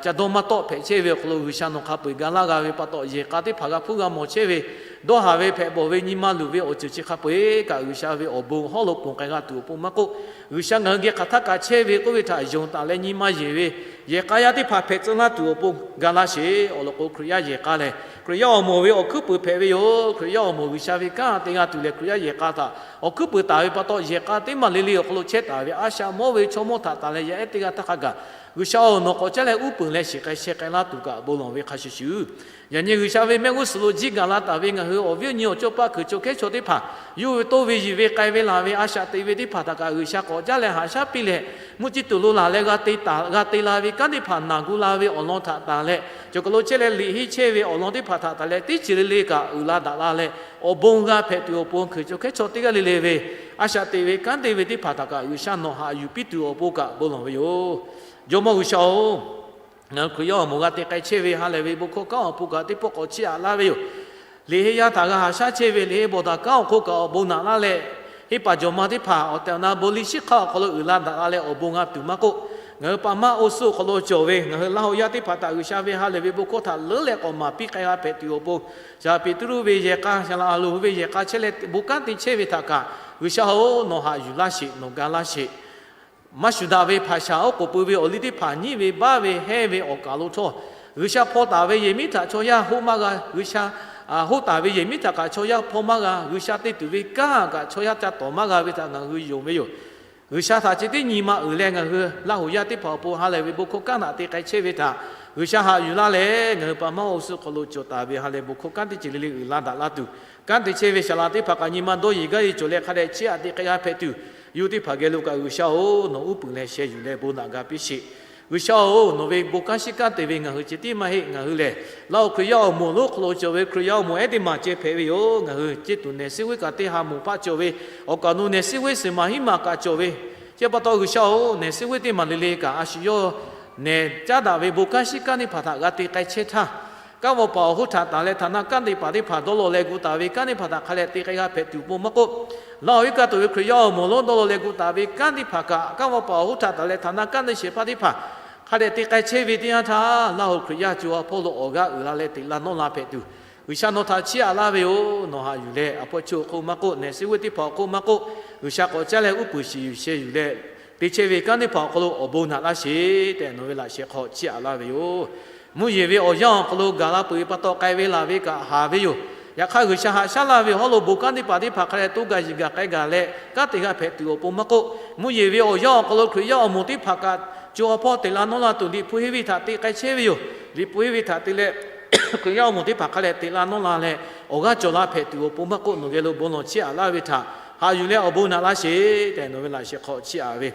ca dawˇ maˇ tawˆ hpehꞈ chehˇ ve awˬ hk'aw lo G'uiˬsha nawˬ hk'a peu-eˬ ga laˇ g'a ve pa taw, yehˬ k'a teˇ hpaˍ g'a hpuˇ g'a mawˬ chehˇ ve, dawˇ haˍ ve hpehꞈ bawˬ ve nyi ma luˬ ve awˬ ceuˬ chi hk'a peu-eˬ kaꞈ G'uiˬsha ve awˬ bon hawˉ lo ponˬ k'ai g'a tuˬ awˬ pon maˇ k'oˆ, G'uiˬsha ngaˬ hui geh hk'aˬ htaˇ kaꞈ chehˇ ve k'oˆ ve htaꞈ yonˍ taˍ leh nyi ma yeˬ ve yehˬ k'a yaˇ teˇ hpaˍ hpehꞈ tcuh laˇ tuˬ awˬ pon ga laˇ sheˍ. Awˬ lawn k'o, Hkriꞈ yaˇ yehˬ k'a lehˬ, Hkriꞈ yaˇ awˬ moˍ ve awˬ hkuiˉ puiˍ hpehꞈ ve yoˬ. Hkriꞈ yaˇ awˬ moˍ G'uiˬsha ve kanˉ te g'a tuˬ lehˬ, Hkriꞈ yaˇ yehˬ k'a htaꞈ awˬ hkuiˉ puiˍ taˍ ve pa taw, yehˬ k'a teˇ maˬ le le awˬ hk'aw lo chehˇ taˍ ve a shaꞈ mawˇ ve chaw mawˇ htaꞈ taˍ leh yaˇ ehˉ teˇ g'aˇ htaˇ hk'a gaˬ, G'uiˬsha-oˬ, nawˬ k'awꞈ caˉ leh uˉ peunˍ leh shiˍ k'ai sheh k'ai laˇ tuˬ kaꞈ bon lawˬ ve hk'a shuˍ shuˍ, yaꞈ nyi G'uiˬsha ve mehˆ g'uˇ suhˍ lo jiˇ gaˬ la taˍ ve ngaˬ hui awˬ viˉ awˬ nyi awˬ cawˇ paˇ kuiˬ chaw hkehˉ chaw teˇ hpaˍ, yawˇ hui toˇ ve yiˬ ve k'ai ve laˬ ve a shaꞈ te ve teˇ hpaˍ htaꞈ kaꞈ G'uiˬsha k'awꞈ caˉ leh haꞈ shaˉ piˇ leh, mvuhˇ ciˇ tuˬ lo laˬ leh g'a te taˍ g'a te la ve kanˉ teˇ hpaˍ naˬ gu la ve awˬ lawn htaꞈ taˍ leh, cawˬ kaˬ lo chehˇ leh liꞈ henˇ chehˇ ve awˬ lawn teˇ hpaˍ htaꞈ taˍ leh teˇ ceuˬ le le kaꞈ uiˍ la daꞈ la leh, awˬ bon g'a hpehꞈ tuˬ awˬ pon kuiˬ chaw hkehˉ chaw teˇ g'aˇ le le ve a shaꞈ te ve kanˉ te ve teˇ hpaˍ htaꞈ kaꞈ G'uiˬsha nawˬ haꞈ yuˬ piˇ tuˬ awˬ pon kaꞈ bon lawˬ ve yoˬ. Jawˇmawˇ G'uiˬsha-oˬ, ngaˬ hui Hkriꞈ yaˇ awˬ moˍ g'a te k'ai chehˇ ve ha lehˬ ve bon hkawˇ kanˉ awˬ pon kaꞈ teˇ pawˆ k'awꞈ chiˇ aꞈ laˇ ve yoˬ. Liꞈ henˇ yaˇ htaꞈ g'a haꞈ shaˉ chehˇ ve liꞈ henˇ bawˬ htaꞈ kanˉ awˬ hk'oˆ kaꞈ awˬ bon naꞈ laˇ leh, henˇ paˍ jawˬ ma teˇ hpaˍ awˬ tehˬ awˬ na bon liˇ shiˉ hk'aˇ awˬ hk'aw lo uiˍ la daꞈ la leh awˬ bon g'a tuˬ maˇ k'oˆ, ngaˬ hui paˍ maˇ oˇ suhˉ awˬ hk'aw lo cawˬ ve ngaˬ hui Laˇ huˍ yaˇ teˇ hpaˍ htaꞈ G'uiˬsha ve ha lehˬ ve bon hkawˇ htaꞈ leuˉ leh k'awꞈ maˍ piˇ k'ai g'a hpehꞈ tuˬ awˬ pon, shaˍ Peˍtruˆ ve yehˬ k'a, shaˍ laꞈ aˬ loˍ ve yehˬ k'a chehˇ leh bon kanˉ te chehˇ ve htaꞈ kaꞈ G'uiˬsha-oˬ, nawˬ haꞈ yuˬ laˇ sheˍ, nawˬ ga laˇ sheˍ. Maˇ shuˍ daꞈ ve hpaˍ shaˍ oˉ k'oˍ pui ve awˬ liˇ teˇ hpaˍ nyiˉ ve baˆ ve hehnˇ ve awˬ kaˍ lo htawˇ, G'uiˬsha hpaw taˍ ve yehˬ miˉ htaꞈ chaw yaˇ hoˆ maˇ g'a. G'uiˬsha hoˆ taˍ ve yehˬ miˉ htaꞈ kaꞈ chaw yaˇ hpaw maˇ g'a. G'uiˬsha te tuˬ ve kanˉ kaꞈ chaw yaˇ ca tawˍ maˇ g'a ve htaꞈ ngaˬ hui yonˍ ve yoˬ. G'uiˬsha htaꞈ chi teˇ nyi ma uiˍ leh ngaˬ hui Laˇ huˍ yaˇ teˇ hpaˍ awˬ pon ha lehˬ ve bon hkawˇ kanˉ htaꞈ te k'ai chehˇ ve htaꞈ G'uiˬsha haꞈ yuˬ laˇ leh, ngaˬ hui paˍ maˇ oˇ suhˉ hk'aw lo cawˬ taˍ ve ha lehˬ bon hkawˇ kanˉ teˇ ceuˬ le le uiˍ la daꞈ la tuˬ, kanˉ te chehˇ ve shaˍ laꞈ teˇ hpaˍ kaꞈ nyi ma dawˇ yeˬ gaˇ yeˬ cawˬ leh hk'a dehꞈ chiˇ aꞈ te k'ai g'a hpehꞈ tuˬ, yawˇ teˇ hpaˍ geh lo kaꞈ G'uiˬsha-oˬ, nawˬ uˉ peunˍ leh sheh yuˬ leh bon naꞈ ga piˇ sheˍ. G'uiˬsha-oˬ, nawˬ ve bon kanˉ shiˉ kanˉ te ve ngaˬ hui ceh tiˉ maˇ heˆ. Ngaˬ hui lehˬ Laˇ huˍ Hkriꞈ yaˇ awˬ moˍ lonˉ hk'aw lo cawˬ ve Hkriꞈ yaˇ awˬ moˍ ehˉ teˇ maˬ ceh hpehꞈ ve yoˬ. Ngaˬ hui ceˇ tuˬ nehˬ suhˉ g'uˇ kaꞈ teˇ ha moˍ hpaˆ cawˬ ve, awˬ kaˍ awˬ nu nehˬ suhˉ g'uˇ suhˍ maˬ hiˉ maˬ kaꞈ cawˬ ve, chi pa taw G'uiˬsha-oˬ, nehˬ suhˉ g'uˇ teˇ maˬ le le kaꞈ a shu yawˇ nehˬ caˉ daꞈ ve bon kanˉ shiˉ kanˉ teˇ hpaˍ htaꞈ g'a te k'ai chehˇ htaˇ, kanˉ vawˇ paˍ awˬ hoˉ htaꞈ tanˬ leh htaꞈ na kanˉ te paˍ teˇ hpaˍ dawˇ law leh gu taˍ ve kanˉ teˇ hpaˍ htaꞈ hk'a dehꞈ te k'ai g'a hpehꞈ tuˬ awˬ pon maˇ k'oˆ, Laˇ huˍ iˉ kaˆ tuˬ ve Hkriꞈ yaˇ awˬ moˍ lonˉ dawˇ law leh gu taˍ ve kanˉ teˇ hpaˍ kaꞈ, kanˉ vawˇ paˍ awˬ hoˉ htaꞈ tanˬ leh htaꞈ na kanˉ te shehˍ hpaˇ teˇ hpaˍ hk'a dehꞈ te k'ai chehˇ ve teˇ yanˇ htaˇ, Laˇ huˍ Hkriꞈ yaˇ co ha hpawˇ lo awˬ g'aˇ uiˍ la leh teꞈ la nawˇ la hpehꞈ tuˬ, G'uiˬsha nawˬ htaꞈ chiˇ aꞈ laˇ ve yoˬ. Nawˬ haꞈ yuˬ leh, a hpawˇ chi awˬ hk'oˆ maˇ k'oˆ, nehˬ suhˉ g'uˇ teˇ hpaˍ awˬ hk'oˆ maˇ k'oˆ, G'uiˬsha k'awꞈ caˉ leh uˉ peunˍ shiˍ yuˬ sheh yuˬ leh te chehˇ ve kanˉ teˇ hpaˍ awˬ hk'aw lo awˬ bon naꞈ laˇ sheˍ tehꞈ nawˬ ve laꞈ sheh hk'aw chiˇ aꞈ laˇ ve yoˬ. Mvuhˇ yeˬ ve awˬ yanˇ awˬ hk'aw lo gaˬ la peuˬ ve pa taw k'ai ve laˬ ve kaꞈ haˍ ve yoˬ. Yaꞈ hk'aˇ, G'uiˬsha haꞈ shaˉ laˇ ve hawˉ lo bon kanˉ teˇ hpaˍ teˇ hpaˍ hk'a dehꞈ toˇ gaˬ yiˬ gaˬ k'ai gaˬ leh kanˉ te g'a hpehꞈ tuˬ awˬ pon maˇ k'oˆ, mvuhˇ yeˬ ve awˬ yanˇ awˬ hk'aw lo Hkriꞈ yaˇ awˬ moˍ teˇ hpaˍ kaꞈ co ha hpawˇ teꞈ la nawˇ la tuˬ Liꞈ hpu henˇ ve htaꞈ te k'ai chehˇ ve yoˬ. Liꞈ hpu henˇ ve htaꞈ te leh, Hkriꞈ yaˇ awˬ moˍ teˇ hpaˍ hk'a dehꞈ teꞈ la nawˇ la leh awˬ g'aˇ cawˬ la hpehꞈ tuˬ awˬ pon maˇ k'oˆ, nawˬ geh lo bon lawˬ chiˇ aꞈ laˇ ve htaꞈ haꞈ yuˬ leh awˬ bon naꞈ laˇ sheˍ tehꞈ nawˬ ve laꞈ sheh hk'aw chiˇ aꞈ ve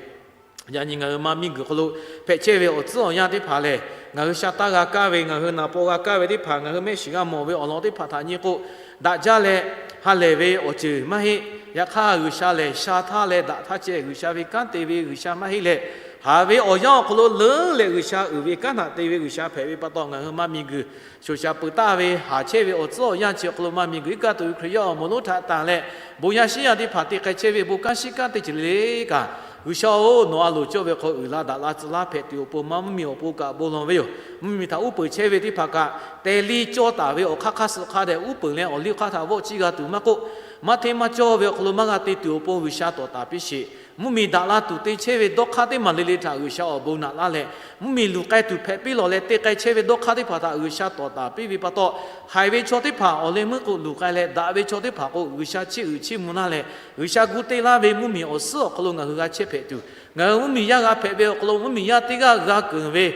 Yaꞈ nyi ngaˬ hui maˇ miˇ guiˬ hk'aw lo hpehꞈ chehˇ ve awˬ tcuhˉ awˬ yanˇ teˇ hpaˍ lehˬ, ngaˬ hui sha taˇ g'a kaˇ ve, ngaˬ hui naˍ paw g'a kaˇ ve teˇ hpaˍ, ngaˬ hui mehˆ shiˍ g'a mawˬ ve awˬ lawn teˇ hpaˍ htaꞈ nyi k'o, daꞈ jaˇ leh ha lehˬ ve awˬ ceuˬ maˇ heˆ. Yaꞈ hk'aˇ, G'uiˬsha lehˬ sha htaˇ leh daꞈ htaˇ ceh G'uiˬsha ve kanˉ te ve G'uiˬsha maˇ heˆ leh, haˍ ve awˬ yanˇ awˬ hk'aw lo leuˉ leh G'uiˬsha uiˍ ve kanˉ htaꞈ te ve G'uiˬsha hpehꞈ ve pa taw, ngaˬ hui maˇ miˇ guiˬ shoˍ shaˍ peuˬ taˍ ve haˍ chehˇ ve awˬ tcuhˉ awˬ yanˇ chi awˬ hk'aw lo maˇ miˬ guiˬ iˉ kaˆ tuˬ ve Hkriꞈ yaˇ awˬ moˍ lonˉ htaꞈ tanˬ leh, bon yaˇ shiˉ yaˇ teˇ hpaˍ te k'ai chehˇ ve bon kanˉ shiˉ kanˉ teˇ ceuˬ le le kaꞈ, G'uiˬsha-oˬ, nawˬ a loˍ cawˇ ve hk'aw uiˍ la daꞈ la tcuh laˇ hpehꞈ tuˬ awˬ pon maˇ mvuhˇmiˬ awˬ pon kaꞈ bon lawˬ ve yoˬ. Mvuhˇmiˬ htaꞈ uˉ peunˍ chehˇ ve teˇ hpaˍ kaꞈ, teh liˇ cawˇ taˍ ve awˬ hk'aˇ hk'aˇ suh hk'a dehꞈ uˉ peunˍ leh awˬ liˇ hk'aˇ htaꞈ vawˆ ciˇ g'a tuˬ maˇ k'oˆ, maˇ hteˇ maˇ cawˇ ve awˬ hk'aw lo maˇ g'a te tuˬ awˬ pon G'uiˬsha tawˍ taˍ piˇ sheˍ. Mvuhˇmiˬ daꞈ la tuˬ te chehˇ ve dawˇ hk'aˇ teˇ maˬ le le htaꞈ G'uiˬsha awˬ bon naꞈ laˇ leh, mvuhˇmiˬ luˬ k'ai tuˬ hpehꞈ piˇ lawˬ leh te k'ai chehˇ ve dawˇ hk'aˇ teˇ hpaˍ htaꞈ G'uiˬsha tawˍ taˍ piˇ ve pa taw, haiˬ ve chaw teˇ hpaˍ awˬ leh meuˇ k'o luˬ k'ai leh, daꞈ ve chaw teˇ hpaˍ k'o G'uiˬsha chiˇ uiˍ chiˇ mvuh laˇ leh, G'uiˬsha gu te laˇ ve mvuhˇmiˬ awˬ suhˉ awˬ hk'aw lo ngaˬ hui g'a chehˇ hpehꞈ tuˬ, ngaˬ hui mvuhˇmiˬ yaˇ g'a hpehꞈ ve awˬ hk'aw lo mvuhˇmiˬ yaˇ teˇ g'aˇ g'a keunˍ ve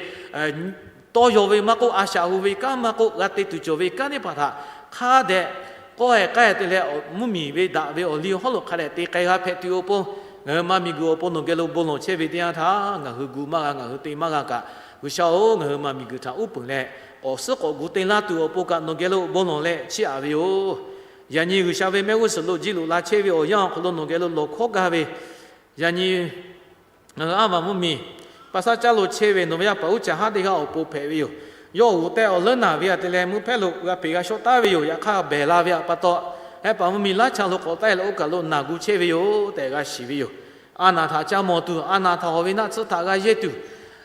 tawˇ yaw ve maˇ k'oˆ, a shaꞈ hu ve kanˉ maˇ k'oˆ, g'a te tuˬ cawˬ ve kanˉ teˇ hpaˍ htaꞈ hk'a dehꞈ k'awehˬ k'ai te leh, mvuhˇmiˬ ve daꞈ ve awˬ liˇ hawˉ lo hk'a dehꞈ te k'ai g'a hpehꞈ tuˬ awˬ pon, ngaˬ hui maˇ miˬ guiˬ awˬ pon nawˬ geh lo bon lawˬ chehˇ ve teˇ yanˇ htaˇ, ngaˬ hui gu maˇ g'a, ngaˬ hui te maˇ g'a kaꞈ, G'uiˬsha-oˬ, ngaˬ hui maˇ miˬ guiˬ htaꞈ uˉ peunˍ leh, awˬ suhˉ k'awꞈ gu te laˇ tuˬ awˬ pon kaꞈ nawˬ geh lo bon lawˬ leh chiˇ aꞈ ve yoˬ. Yaꞈ nyi G'uiˬsha ve mehˆ g'uˇ suhˍ lo jiˇ loꞈ la chehˇ ve awˬ yanˇ awˬ hk'aw lo nawˬ geh lo lawˬ hkawˉ gaˇ ve, yaꞈ nyi ngaˬ hui aˉ vaˬ mvuhˇmiˬ pa shaˉ caˇ lo chehˇ ve nawˬ ve yaˇ paˍ uˉ caˬ haˉ teˇ g'aˇ awˬ pon hpehꞈ ve yoˬ. Yawˇ g'uˬ tehꞈ awˬ leuˉ naˬ ve htaꞈ te leh mvuhˇ hpehˇ lo g'a peꞈ g'a shawˆ taˉ ve yoˬ. Yaꞈ hk'aˇ behˬ la ve htaꞈ pa taw, heh paˍ mvuhˇmiˬ laˇ cha lo k'awꞈ taˆ e leh oˇ kaˬ lo naˬ gu chehˇ ve yoˬ tehꞈ g'a shiˍ ve yoˬ. A naˍ htaꞈ ca mawˬ tuˬ, a naˍ htaꞈ hawˬ ve naˆ tsuhˇ htaꞈ g'a yehˇ tuˬ,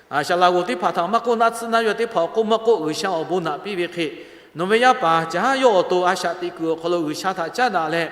a shaˍ laꞈ g'oˍ teˇ hpaˍ htaꞈ maˇ k'oˆ, naˆ tsuhˇ naˆ yaw teˇ hpaˍ awˬ hk'oˆ maˇ k'oˆ, G'uiˬsha awˬ bon naꞈ piˇ ve hk'e, nawˬ ve yaˇ paˍ caˬ haˉ yawˇ awˬ to a shaꞈ teꞈ kuiˬ awˬ hk'aw lo G'uiˬsha htaꞈ caˉ daꞈ leh,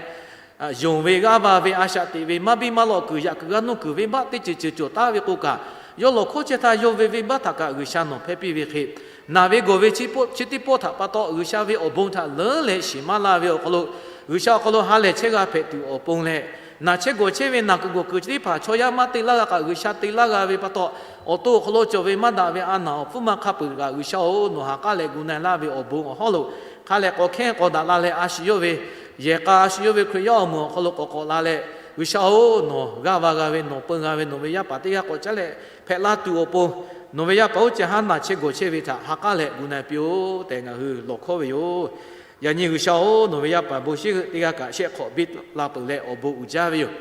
yonˍ ve g'aˇ va ve a shaꞈ teꞈ ve maˇ biˇ maˇ lawˆ kuiˬ yaꞈ kuiˬ g'aˇ nuˇ kuiˬ venˇbaˆ teˇ ceuˬ ceuˬ cawˬ taˍ ve k'o kaꞈ, yawˇ lawˬ hkawˉ chehˇ htaˇ yawˇ ve venˇbaˆ htaꞈ kaꞈ G'uiˬsha nawˬ hpehˇ piˇ ve hk'e, naˬ ve gawˬ ve chi teˇ pawˆ htaꞈ pa taw G'uiˬsha ve awˬ bon htaꞈ leuˉ leh shiˍ maˇ la ve awˬ hk'aw lo, G'uiˬsha awˬ hk'aw lo ha lehˬ chehˇ g'a hpehꞈ tuˬ awˬ pon leh, naˬ chehˇ gawˬ chehˇ ve naˬ kuiˬ gawˬ kuiˬ chi teˇ hpaˍ chaw yaˇ maˇ te laˇ g'a kaꞈ G'uiˬsha te laˇ g'a ve pa taw, awˬ to awˬ hk'aw lo cawˬ ve maˇ daꞈ ve a naˍ awˬ hpfuhˇ maˇ hk'a peuˬ kaꞈ G'uiˬsha-oˬ, nawˬ ha k'aˉ leh gu na-e laˇ ve awˬ bon awˬ hawˉ lo hk'a leh k'awꞈ hkehˇ k'awꞈ daꞈ la leh a shu yawˇ ve yehˬ k'a, a shu yawˇ ve Hkriꞈ yaˇ awˬ moˍ awˬ hk'aw lo k'awꞈ k'awꞈ la leh, G'uiˬsha-oˬ, nawˬ g'aˇ va g'a ve nawˬ peu g'a ve nawˬ ve yaˇ paˍ teˇ g'aˇ k'awꞈ caˉ leh hpehꞈ la tuˬ awˬ pon, nawˬ ve yaˇ paˍ uˉ caˬ haˉ naˬ chehˇ gawˬ chehˇ ve htaꞈ ha k'aˉ leh gu na-e piˇ-oˆ tehꞈ ngaˬ hui lawˬ hkawˉ ve yoˬ. Yaꞈ nyi G'uiˬsha-oˬ, nawˬ ve yaˇ paˍ bon shiˉ g'euꞈ teˇ g'aˇ kaꞈ shehˆ hk'awꞈ biˇ la peuˬ leh awˬ bon uiˍ jaˇ ve yoˬ.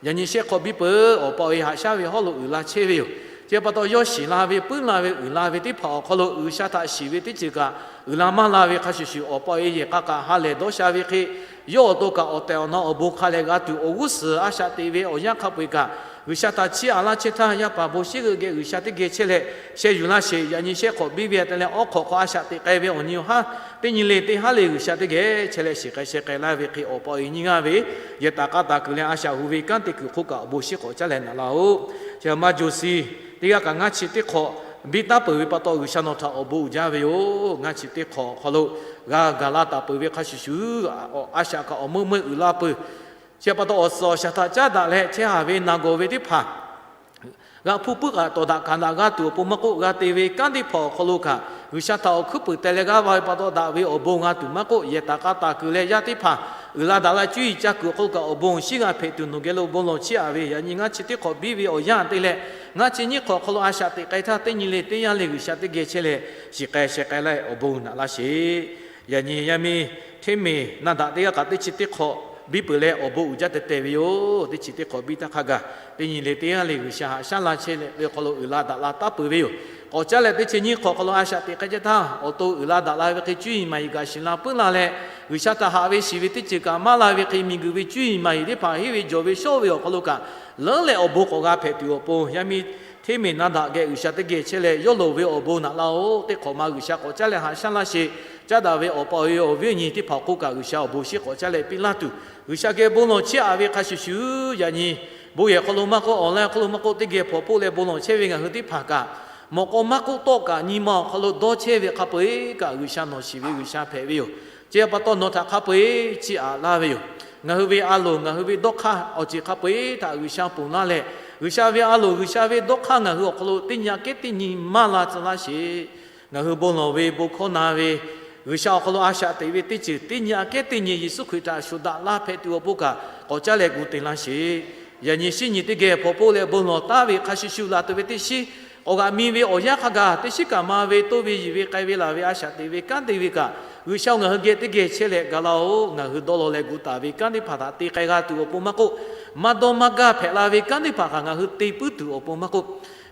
Yaꞈ nyi shehˆ hk'awꞈ biˇ peuˬ, awˬ pa awˬ e haꞈ shaˉ ve hawˉ lo uiˍ la chehˇ ve yoˬ. Chi pa taw yawˇ shiˍ la ve puiˉ la ve uiˍ la ve teˇ hpaˍ awˬ hk'aw lo G'uiˬsha htaꞈ shiˍ ve teˇ ceuˬ kaꞈ uiˍ la maˇ la ve hk'a shuˍ shuˍ, awˬ pa awˬ e yehˬ k'a kaꞈ ha lehˬ dawˇ sha ve hk'e, yawˇ awˬ to kaꞈ awˬ tehˬ awˬ na awˬ bon hk'a lehˬ g'a tuˬ awˬ g'uˇ suhˍ a shaꞈ teꞈ ve awˬ yanˇ hk'a peu-eˬ kaꞈ, G'uiˬsha htaꞈ chiˇ aꞈ laˇ chehˇ htaˇ, yaˇ paˍ bon shiˉ g'euꞈ geh G'uiˬsha teˇ geh chehˇ leh sheh yuˬ laˇ sheˍ. Yaꞈ nyi shehˆ hk'awꞈ biˇ ve htaꞈ te leh awˉ hk'awꞈ hk'aw a shaꞈ teꞈ k'ai ve awˬ nyi awˬ haˉ teˇ nyi le teˇ haˉ le G'uiˬsha teˇ geh chehˇ leh shiˍ k'ai sheh k'ai laˇ ve hk'e, awˬ pa awˬ e nyiˇ g'aˇ ve yehˬ taˍ k'a taˍ kuiˬ leh a shaꞈ hu ve kanˉ te kuiˬ hk'oˆ kaꞈ awˬ bon shiˉ k'awꞈ caˉ leh naꞈ laˇ-oˆ. Chi ma Joˬ si teˇ g'aˇ kaꞈ ngaˇ chi teˇ hk'awꞈ biˇ taˉ peuˬ ve pa taw G'uiˬsha nawˬ htaꞈ awˬ bon uiˍ jaˇ ve yoˬ. Ngaˇ chi teˇ hk'awꞈ awˬ hk'aw lo g'a gaˬ la taˍ peuˬ ve hk'a shuˍ shuˍ, a shaꞈ kaꞈ awˬ meuˇ meuˇ uiˍ la peuˬ. Chi pa taw awˬ suhˍ awˬ shaˍ htaꞈ caˉ daꞈ leh chehˇ haˍ ve naˬ gawˬ ve teˇ hpaˍ g'a hpuˇ puiˉ kaꞈ tawˍ daꞈ hkanˍ daꞈ g'a tuˬ awˬ pon maˇ k'oˆ, g'a te ve kanˉ teˇ hpaˍ awˬ hk'aw lo kaꞈ G'uiˬsha htaꞈ awˬ hkuiˉ puiˍ teh leh g'aˇ va ve pa taw daꞈ ve awˬ bon g'a tuˬ maˇ k'oˆ, yehˬ taˍ k'a taˍ kuiˬ leh yaˇ teˇ hpaˍ uiˍ la daꞈ la cuˇ yiˍ ca kuiˬ awˬ hk'aw lo kaꞈ awˬ bon awˬ shinˉ g'a hpehꞈ tuˬ nawˬ geh lo bon lawˬ chiˇ aꞈ ve. Yaꞈ nyi ngaˇ chi teˇ hk'awꞈ biˇ ve awˬ yanˇ te leh ngaˇ chi nyiˇ hk'awꞈ awˬ hk'aw lo a shaꞈ teꞈ k'ai htaˇ teˇ nyi le teˇ yanˇ le G'uiˬsha teˇ geh chehˇ leh shiˍ k'ai sheh k'ai laˇ awˬ bon naꞈ laˇ sheˍ. Yaꞈ nyi yaˇ miˇ Hteˇmeˍ na daꞈ teˇ g'aˇ kaꞈ teˇ chi teˇ hk'awꞈ biˇ peuˬ leh awˬ bon uiˍ jaˇ teh teh ve yoˬ. Teˇ chi teˇ hk'awꞈ biˇ taˇ hk'a gaˬ, teˇ nyi le teˇ yanˇ le G'uiˬsha haꞈ shaˉ la chehˇ leh ve awˬ hk'aw lo uiˍ la daꞈ la taˉ peuˬ ve yoˬ. K'awꞈ caˉ leh teˇ chi nyiˇ hk'awꞈ awˬ hk'aw lo a shaꞈ teꞈ k'ai ceh htaˇ, awˬ to uiˍ la daꞈ la ve hk'e cuˇ yiˍ maˍ yiˍ gaˬ shiˍ la puiˉ la leh, G'uiˬsha htaꞈ haꞈ ve shiˍ ve teˇ ceuˬ kaꞈ maˇ la ve hk'e, miˬguiˬ ve cuˇ yiˍ maˍ yiˍ teˇ hpaˍ henˇ ve jawˬ ve shawˉ ve awˬ hk'aw lo kaꞈ leuˉ leh awˬ bon k'awꞈ g'a hpehꞈ tuˬ awˬ pon, yaˇ miˇ Hteˇmeˍ na daꞈ geh G'uiˬsha teˇ geh chehˇ leh yawˇ loˍ ve awˬ bon naꞈ laˇ-oˬ. Teˇ hk'awꞈ ma G'uiˬsha k'awꞈ caˉ leh haꞈ shaˉ laˇ sheˍ. Caˉ daꞈ ve awˬ pa awˬ e awˬ viˉ awˬ nyi teˇ hpaˍ awˬ hk'oˆ kaꞈ G'uiˬsha awˬ bon shiˉ k'awꞈ caˉ leh piˇ laˇ tuˬ, G'uiˬsha geh bon lawˬ chiˇ aꞈ ve hk'a shuˍ shuˍ, yaꞈ nyi bon yehˬ hk'aw lo maˇ k'oˆ, awˬ laˇ hk'aw lo maˇ k'oˆ, teˇ geh hpawnˬ hpoˆ leh bon lawˬ chehˇ ve ngaˬ hui teˇ hpaˍ kaꞈ, mawꞈ k'aw maˇ k'oˆ tawˆ kaꞈ nyi ma awˬ hk'aw lo dawˇ chehˇ ve hk'a peu-eˬ kaꞈ G'uiˬsha nawˬ shiˍ ve G'uiˬsha hpehꞈ ve yoˬ. Chi pa taw nawˬ htaꞈ hk'a peu-eˬ chiˇ aꞈ laˇ ve yoˬ. Ngaˬ hui ve a loˍ, ngaˬ hui ve dawˇ hk'aˇ awˬ ceuˬ hk'a peu-eˬ htaꞈ G'uiˬsha ponˬ laˇ leh, G'uiˬsha ve a loˍ, G'uiˬsha ve dawˇ hk'aˇ ngaˬ hui awˬ hk'aw lo teˇ nyi aꞈ kehˉ teˇ nyi maˇ la tcuh laˇ sheˍ. Ngaˬ hui bon lawˬ ve, bon hkawˇ na ve, G'uiˬsha awˬ hk'aw lo a shaꞈ teꞈ ve teˇ ceuˬ teˇ nyi aꞈ kehˉ teˇ nyi Yeˍsuˆ Hkriꞈ htaꞈ shuˍ daꞈ laˇ hpehꞈ tuˬ awˬ pon kaꞈ k'awꞈ caˉ leh gu te laˇ sheˍ. Yaꞈ nyi shinˉ nyi teˇ geh hpawnˬ hpoˆ leh bon lawˬ taˉ ve hk'a shuˍ shuˍ laˬ tuˬ ve teˇ shinˉ, k'awꞈ g'aꞈ mi ve awˬ yanˇ hk'a gaˬ teˇ shinˉ kaꞈ ma ve toˇ ve yiˬ ve k'ai ve laˬ ve a shaꞈ teꞈ ve kanˉ te ve kaꞈ, G'uiˬsha-oˬ, ngaˬ hui geh teˇ geh chehˇ leh ga laˇ-oˬ. Ngaˬ hui dawˇ law leh gu taˍ ve kanˉ teˇ hpaˍ htaꞈ te k'ai g'a tuˬ awˬ pon maˇ k'oˆ, maˇ dawˇ maˇ gaˇ hpehꞈ la ve kanˉ teˇ hpaˍ kaꞈ ngaˬ hui te puiˉ tuˬ awˬ pon maˇ k'oˆ,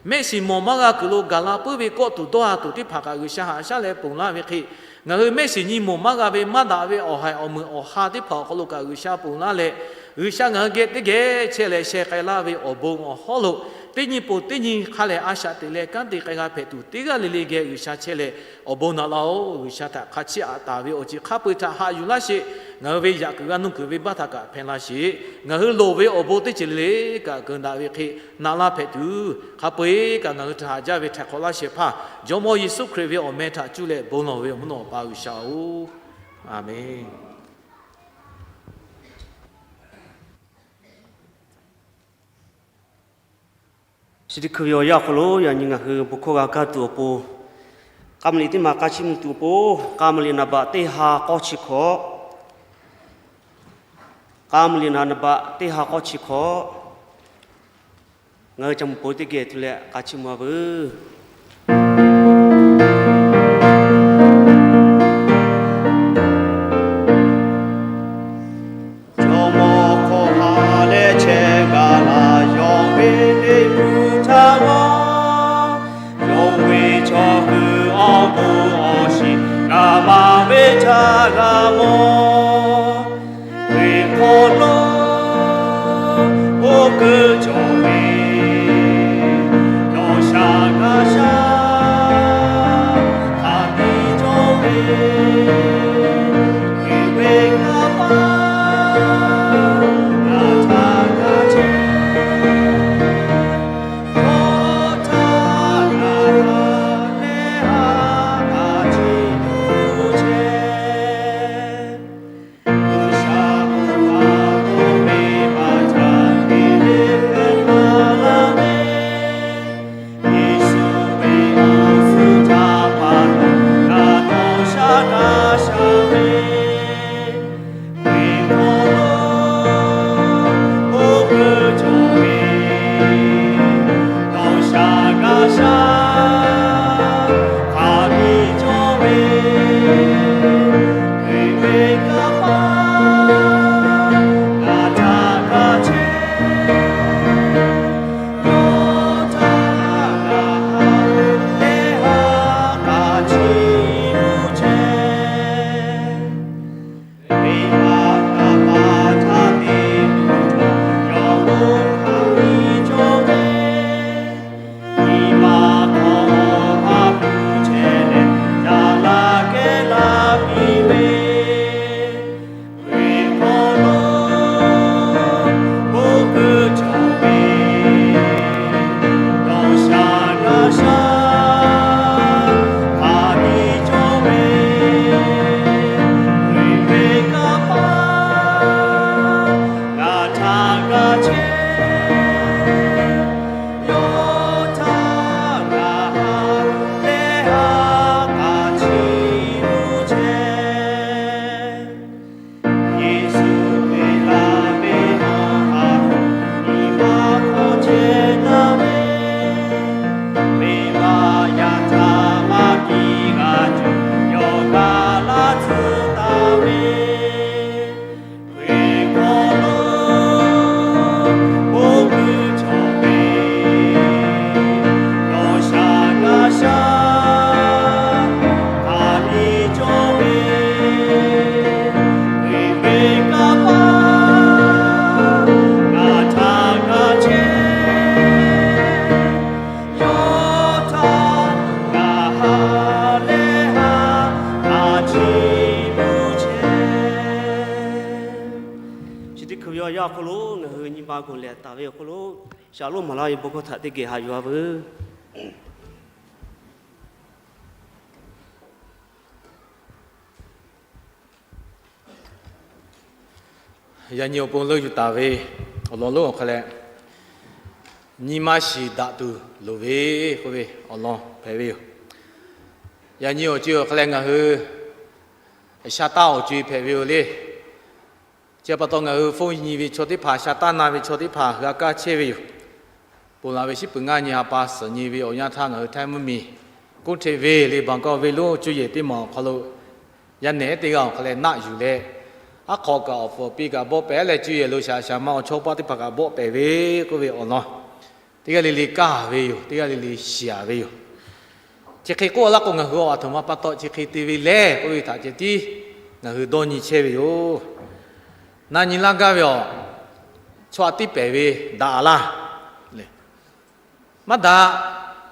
mehˆ shiˍ mawˬ maˇ g'a kuiˬ lo gaˬ la puiˉ ve kawˆ tuˬ dawˇ ha tuˬ teˇ hpaˍ kaꞈ G'uiˬsha haꞈ shaˉ leh ponˬ laˇ ve hk'e, ngaˬ hui mehˆ shiˍ nyi mawˬ maˇ g'a ve maˇ daꞈ ve awˬ haiˬ awˬ meunˍ awˬ ha teˇ hpaˍ awˬ hk'aw lo kaꞈ G'uiˬsha ponˬ laˇ leh, G'uiˬsha ngaˬ hui geh teˇ geh chehˇ leh sheh k'ai laˇ ve awˬ bon awˬ hawˉ lo teˇ nyi ponˬ teˇ nyi hk'a lehˬ a shaꞈ teꞈ leh kanˉ te k'ai g'a hpehꞈ tuˬ, teˇ g'aˇ le le geh G'uiˬsha chehˇ leh awˬ bon naꞈ laˇ-oˬ. G'uiˬsha htaꞈ hk'a chiˇ aꞈ taˍ ve awˬ ceuˬ hk'a peu-eˬ htaꞈ haꞈ yuˬ laˇ sheˍ. Ngaˬ hui ve yaꞈ kuiˬ g'a nuˇ kuiˬ venˇbaˆ htaꞈ kaꞈ hpehˇ laˇ sheˍ. Ngaˬ hui loˍ ve awˬ bon teˇ ceuˬ le le kaꞈ keunˍ daꞈ ve hk'e naꞈ laˇ hpehꞈ tuˬ, hk'a peu-eˬ kaꞈ ngaˬ hui htaꞈ haꞈ jaˇ ve htaiˍ hk'awꞈ laˇ shehˍ hpaˇ Jawˇmawˇ Yeˍsuˆ Hkriꞈ ve awˬ meh htaꞈ cuˇ leh bon lawˬ ve awˬ mvuhˇ naw Awˬ pa G'uiˬsha-oˬ, Aˍmenˬ. Chi teˇ hkui ve awˬ yanˇ awˬ hk'aw lo yaꞈ nyi ngaˬ hui bon hkawˇ g'a kaˇ tuˬ awˬ pon, k'a mvuh liꞈ teˇ ma k'a chiˇ mvuh tuˬ awˬ pon, k'a mvuh liꞈ naˍ baꞈ teˇ ha k'awˇ chi hkawꞈ, k'a mvuh liꞈ naˍ baꞈ teˇ ha k'awˇ chi hkawꞈ, ngaˬ hui ca mvuh peuˬ teˇ geh tuˬ leh k'a chiˇ mvuh-a veuˬ. Taˇ g'a mawˬ ve hk'aw lo, oˇ kuiˬ cawˬ ve, nawˬ shaˍ g'a shaˍ, hk'aˬ tiˉ cawˬ ve, Hkriꞈ ve kanˇ paˆ, ngaˬ htaꞈ g'a chehˇ, yawˇ htaꞈ g'a haꞈ leh haꞈ k'a chiˇ mvuh chehˇ. G'uiˬsha k'oˆ ve, maˇ ca ke le hpehꞈ la ve, Yeˍsuˆ ve awˬ suhˍ htaꞈ pa taw, ngaˬ nawˬ shaˍ g'a shaˍ ve, ve hk'aw lo, oˇ kuiˬ cawˬ ve, nawˬ shaˍ g'a shaˍ, hk'aˬ tiˉ cawˬ ve, Hkriꞈ ve kanˇ paˆ, ngaˬ htaꞈ g'a chehˇ, yawˇ htaꞈ g'a haꞈ leh haꞈ k'a chiˇ mvuh chehˇ. Venˇbaˆ kanˇ paˆ htaˇ te tuˬ, yawˇ k'oˆ hk'a piˇ cawˇ ve, nyi ma hk'aw a hpuˇ chehˇ leh, yaꞈ la kehˉ la piˇ ve, ve hk'aw lo, oˇ kuiˬ cawˬ ve, nawˬ shaˍ g'a shaˍ, hk'aˬ tiˉ cawˬ ve, Hkriꞈ ve kanˇ paˆ, ngaˬ htaꞈ g'a chehˇ, yawˇ htaꞈ g'a haꞈ leh haꞈ k'a chiˇ mvuh chehˇ. Yeˍsuˆ ve la ve awˬ ha hpu nyi ma hk'aw chehˇ taˍ ve, venˇbaˆ yaˇ htaꞈ maˇ piˇ g'a tuˬ, yawˇ ga laˇ tcuh taˍ ve, ve hk'aw lo, oˇ kuiˬ cawˬ ve, nawˬ shaˍ g'a shaˍ, hk'aˬ tiˉ cawˬ ve, Hkriꞈ ve kanˇ paˆ, ngaˬ htaꞈ g'a chehˇ, yawˇ htaꞈ g'a haꞈ leh haꞈ k'a chiˇ mvuh chehˇ. Chi teˇ hkui ve awˬ yanˇ awˬ hk'aw lo ngaˬ hui nyi ma gu lehˬ taˍ ve awˬ hk'aw lo, shaˍlonˇ maˍ laˇ ve bon hkawˇ htaꞈ teˇ geh haꞈ yuˬ-a veuˬ. Yaꞈ nyi awˬ pon leuˆ yuˬ taˍ ve awˬ lawn lonˉ awˬ hk'a leh, nyi ma shiˍ daꞈ tuˬ loˍ ve k'oˆ ve awˬ lawn hpehꞈ ve yoˬ. Yaꞈ nyi awˬ co-e awˬ hk'a leh ngaˬ hui sha taˇ awˬ co-e hpehꞈ ve yoˬ le. Chi pa taw ngaˬ hui phone nyi ve chaw teˇ hpaˍ, sha taˇ na ve chaw teˇ hpaˍ g'a kaˇ chehˇ ve yoˬ. Ponˬ laˬ ve shiˉ peuˬ ngaˇ nyi ha pa suhˍ nyi ve awˬ yanˇ htaˇ ngaˬ hui htaiˇ mvuhˇmiˬ, kuˇ hte ve le baˬ kaˇ ve lonˉ cuˇ yehˬ teˇ maˬ awˬ hk'aw lo yaˇ nehˬ teˇ g'aˇ awˬ hk'a leh naˆ yuˬ leh, aˉ hk'aw kaꞈ awˬ pfuhˍ piˇ kaꞈ bawˆ pehˍ leh, cuˇ yehˬ lo shaˍ shaˍ ma awˬ chawˇ paˆ teˇ hpaˍ kaꞈ bawˆ pehˍ ve k'oˆ ve awˬ lawn, teˇ g'aˇ le le kaˇ ve yoˬ. Teˇ g'aˇ le le shiˍ-a ve yoˬ. Chi hk'e k'oˆ laˇ k'o, ngaˬ hui aˬ htoꞈ ma pa taw chi hk'e te ve lehˬ k'oˆ ve htaꞈ ceh tiˉ ngaˬ hui dawˇ nyi chehˇ ve yoˬ. Na nyi laˇ gaˇ ve awˬ, chaw aꞈ tiˇ pehˍ ve daꞈ-a laˇ. Maˇ daꞈ.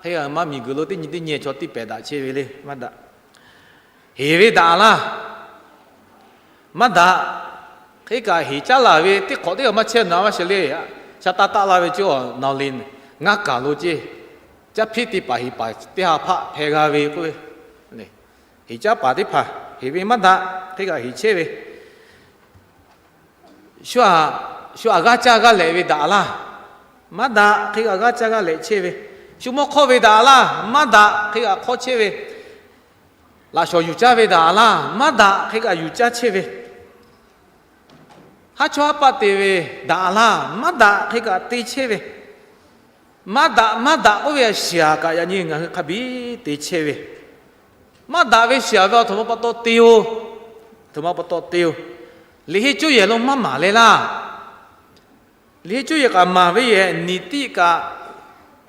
Hk'e maˇ miˬguiˬ lo teˇ nyi teˇ nyi chaw tiˇ pehˍ daꞈ chehˇ ve le, maˇ daꞈ. Heˍ ve daꞈ-a laˇ. Maˇ daꞈ. Hk'e kaꞈ heˍ caˉ laˬ ve teˇ hk'awꞈ teˇ g'aˇ maˇ chehˇ na maˇ sheˍ le. Sha taˇ taˆ laˇ ve cawˇ nawˬ le, ngaˇ kaˬ lo ceˇ, caˇ hpiˇ teˇ paˍ heˍ paˍ teˇ ha hpaˆ hpeh g'a ve k'oˆ ve, heˍ caˉ paˍ teˇ hpaˍ heˍ ve maˇ daꞈ. Hk'e kaꞈ heˍ chehˇ ve shu aꞈ, shu aꞈ g'aˇ caˇ g'aˇ lehꞈ ve daꞈ-a laˇ. Maˇ daꞈ. Hk'e kaꞈ g'aˇ caˇ g'aˇ lehꞈ chehˇ ve, shu mawˇ hk'awˇ ve daꞈ-a laˇ. Maˇ daꞈ. Hk'e kaꞈ hk'awˇ chehˇ ve, laꞈ shawnˍ yuˬ caˇ ve daꞈ-a laˇ. Maˇ daꞈ. Hk'e kaꞈ yuˬ caˇ chehˇ ve, haˉ chawˇ haˉ paˆ te ve daꞈ-a laˇ. Maˇ daꞈ. Hk'e kaꞈ te chehˇ ve, maˇ daꞈ maˇ daꞈ k'oˆ ve shiˍ-a kaꞈ yaꞈ nyi ngaˬ hui hk'a biˇ te chehˇ ve, maˇ daꞈ ve shiˍ-a ve aˬ htoꞈ ma pa taw te-o. Aˬ htoꞈ ma pa taw te-o. Liꞈ heˆ cuˇ yehˬ lo maˇ maˍ leh laˇ. Liꞈ heˆ cuˇ yehˬ kaꞈ maˍ ve yehˬ, niˍ tiˆ kaꞈ,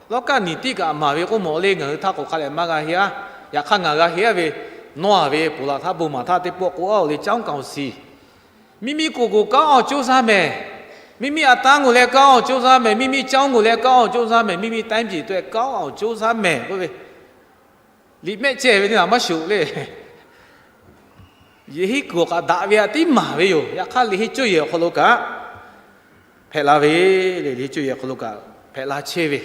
lawˇ kaˆ niˍ tiˆ kaꞈ maˍ ve k'oˆ mawˬ le, ngaˬ hui htaˇ k'o hk'a lehˬ maˇ g'a heˆ-a. Yaꞈ hk'aˇ ngaˬ g'a heˆ-a ve, Nawˇ a ve ponˬ laˬ htaˇ bon maˍ htaˇ teˇ pawˆ k'oˆ a-oˬ le, ကျောင်းကောင်းစီ, miˇ miˇ ကိုယ့်ကိုယ် ကောင်းအောင် ကြိုးစားမယ်, miˇ miˇ အတန်းကိုလည်း ကောင်းအောင် ကြိုးစားမယ်, miˇ miˇ ကျောင်းကိုလည်း ကောင်းအောင် ကြိုးစားမယ်, miˇ miˇ တိုင်းပြည်အတွက် ကောင်းအောင် ကြိုးစားမယ် k'oˆ ve, liꞈ mehˆ ceh ve teˇ hpaˍ maˇ shoˍ le. Liꞈ henˇ kuiˬ awˬ kaꞈ daꞈ ve htaꞈ tiˉ maˍ ve yoˬ. Yaꞈ hk'aˇ liꞈ henˇ cuˇ yehˬ awˬ hk'aw lo kaꞈ hpehꞈ la ve le. Liꞈ henˇ cuˇ yehˬ awˬ hk'aw lo kaꞈ hpehꞈ la chehˇ ve,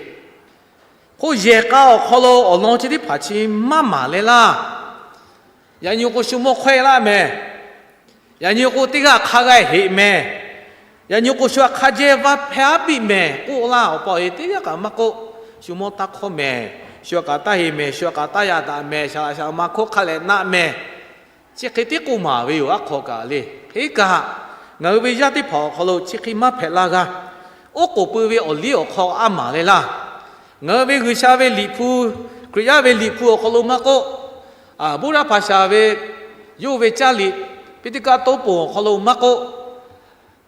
hk'oˆ yehˬ k'a awˬ hk'aw lo awˬ lawn chi teˇ hpaˍ chi maˇ maˍ leh laˇ. Yaꞈ nyi k'o, shu mawˇ hkawehˇ laˇ mehˍ. Yaꞈ nyi k'o, teˇ g'aˇ hk'a g'a heꞈ mehˍ. Yaꞈ nyi k'o, shu hk'a jehˇ vaˇ hpehˇ aˉ piˇ mehˍ k'oˆ laˇ. Awˬ pa awˬ e teˇ g'aˇ kaꞈ maˇ k'oˆ. Shu mawˇ taˇ hkawˇ mehˍ, shu kaꞈ taˇ heꞈ mehˍ, shu kaꞈ taˇ yaꞈ daꞈ mehˍ, shaˍ laꞈ shaˍ ma hkawˇ hk'a lehꞈ naˆ mehˍ. Chi hk'e tiˉ k'oˆ maˍ ve yoˬ. Aˉ hk'aw kaꞈ le, hk'e kaꞈ ngaˬ hui ve yaˇ teˇ hpaˍ awˬ hk'aw lo chi hk'e maˇ hpehꞈ la g'a. Oˉ k'oˍ pui ve awˬ liˇ awˬ hk'aw a maˍ leh laˇ. Ngaˬ hui ve G'uiˬsha ve Liꞈ hpu, Hkriꞈ yaˇ ve Liꞈ hpu awˬ hk'aw lo maˇ k'oˆ, Buddha hpaˍ shaˍ ve yawˇ ve caˇ liꞈ, piˇ teˇ kaˆ toˉ ponˬ awˬ hk'aw lo maˇ k'oˆ,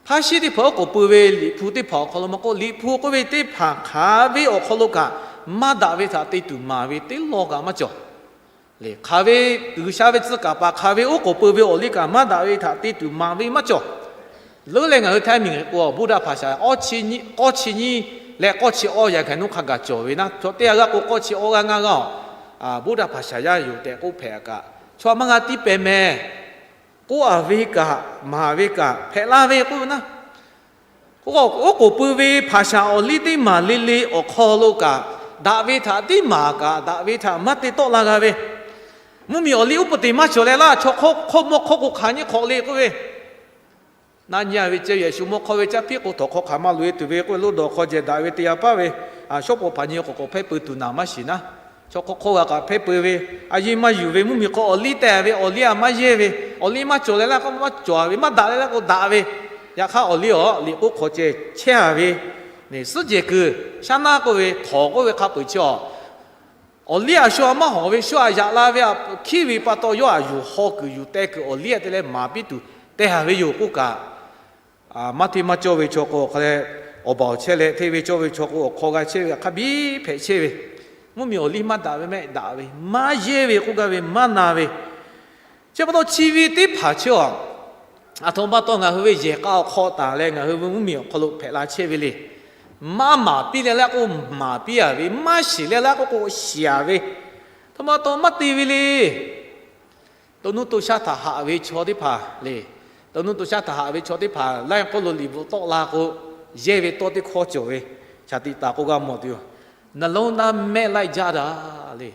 hpaˇ shiˉ teˇ hpaˍ oˉ k'oˍ pui ve Liꞈ hpu teˇ hpaˍ awˬ hk'aw lo maˇ k'oˆ, Liꞈ hpu k'oˆ ve teˇ hpaˍ hk'aˬ ve awˬ hk'aw lo kaꞈ maˇ daꞈ ve htaꞈ te tuˬ maˍ ve teˇ law kaꞈ maˇ cawˬ. Hk'aˬ ve G'uiˬsha ve tcuh kaˍ paˍ hk'aˬ ve oˉ k'oˍ pui ve awˬ liˇ kaꞈ maˇ daꞈ ve htaꞈ te tuˬ maˍ ve maˇ cawˬ. Leuˉ leh ngaˬ hui Htaiˇ miˬ k'o, Buddha hpaˍ shaˍ k'awˇ chi nyiˇ leh k'awˇ chi awˇ yaꞈ hkaˬ nuˇ hk'a gaˬ cawˬ ve naˉ, chaw teˇ g'aˇ g'aˇ k'o k'awˇ chi awˇ g'aˇ ngaˇ g'aˇ, Buddha hpaˍ shaˍ yaˇ yoˬ tehꞈ k'oˆ hpehꞈ kaꞈ, chaw maˇ g'a tiˇ pehˍ mehˍ k'oˆ a ve kaꞈ, maˍ ve kaꞈ hpehꞈ la ve k'oˆ ve naˉ. Oˉ k'oˍ pui ve hpaˍ shaˍ awˬ liˇ teˇ maˬ le le awˬ hk'aw lo kaꞈ, daꞈ ve htaꞈ tiˉ maˍ kaꞈ, daꞈ ve htaꞈ maˇ te tawˆ la g'a ve, mvuhˇmiˬ awˬ liˇ uˉ peunˍ te maˇ cawˬ leh laˇ, chaw hk'oˆ hk'oˆ mawˇ hk'oˆ k'o hk'aˬ nyi hk'awꞈ le k'oˆ ve, na nyi a ve ceh yehˬ shu mawˇ hk'aw ve caˇ piˉ k'o, htawnˍ hk'aw hk'aˬ maˇ loꞈ e tuˬ ve k'oˆ ve, loˇ dawˬ hk'aw jehˬ daꞈ ve te yaˇ paˉ ve, shawˉ pawˍ hpaˍ nyi k'awꞈ k'awꞈ hpehˇ peu tuˬ naˍ maˇ shiˍ naˉ. Chaw hk'oˆ hk'oˆ g'a kaꞈ hpehˇ peu ve, a yiˇ maˇ yuˬ ve, mvuhˇmiˬ hk'aw awˬ liˇ teh ve, awˬ liˇ a maˇ yehˇ ve, awˬ liˇ maˇ cawˬ leh laˇ k'o maˇ cawˬ ve, maˇ daꞈ leh laˇ k'o daꞈ ve, yaꞈ hk'aˇ awˬ liˇ awˬ liꞈ k'oˆ hk'aw ceh chehˇ a ve, suhˉ jehˬ kuiˬ shaˉ naˆ k'oˆ ve htawnˍ k'oˆ ve hk'a peu-eˬ chi a, awˬ liˇ a shu a maˇ hawˍ ve, shu a yaꞈ la ve a hkiˉ ve pa taw, yawˇ a yuˬ haw kuiˬ yuˬ teh kuiˬ awˬ liˇ a te leh maˍ piˇ tuˬ teh a ve yoˬ k'oˆ kaꞈ, maˇ hteˇ maˇ cawˇ ve chaw k'o, awˬ hk'a leh awˬ baˬ awˬ chehˇ leh, hteˇ ve cawˇ ve chaw k'o, awˬ hk'aw g'a chehˇ ve hk'a biˇ hpehꞈ chehˇ ve, mvuhˇmiˬ awˬ liˇ maˇ daꞈ ve mehˆ daꞈ ve, maˇ yehˇ ve k'oˆ gaˇ ve, maˇ na ve, chi pa taw chi ve teˇ hpaˍ chi a, aˬ htoꞈ ma pa taw ngaˬ hui ve yehˬ k'a awˬ hk'aw taˍ leh ngaˬ hui ve mvuhˇmiˬ awˬ hk'aw lo hpehꞈ la chehˇ ve le. Maˇ maˍ piˇ leh laˇ k'o, maˍ piˇ a ve, maˇ shiˍ leh laˇ k'o, k'o shiˍ a ve, aˬ htoꞈ ma pa taw maˇ te ve le. To nuˇ to shaˉ htaꞈ haꞈ ve chaw teˇ hpaˍ le, to nuˇ to shaˉ htaꞈ haꞈ ve chaw teˇ hpaˍ laiˇ k'oˆ lo liꞈ bvuhꞈ tawˆ la k'o, yehˇ ve tawˇ teˇ hkawˇ cawˬ ve, shaˍ tiꞈ taˍ k'oˆ g'a mawˬ tuˬ yoˬ. နှလုံးသား မဲ့လိုက်ကြတာ le,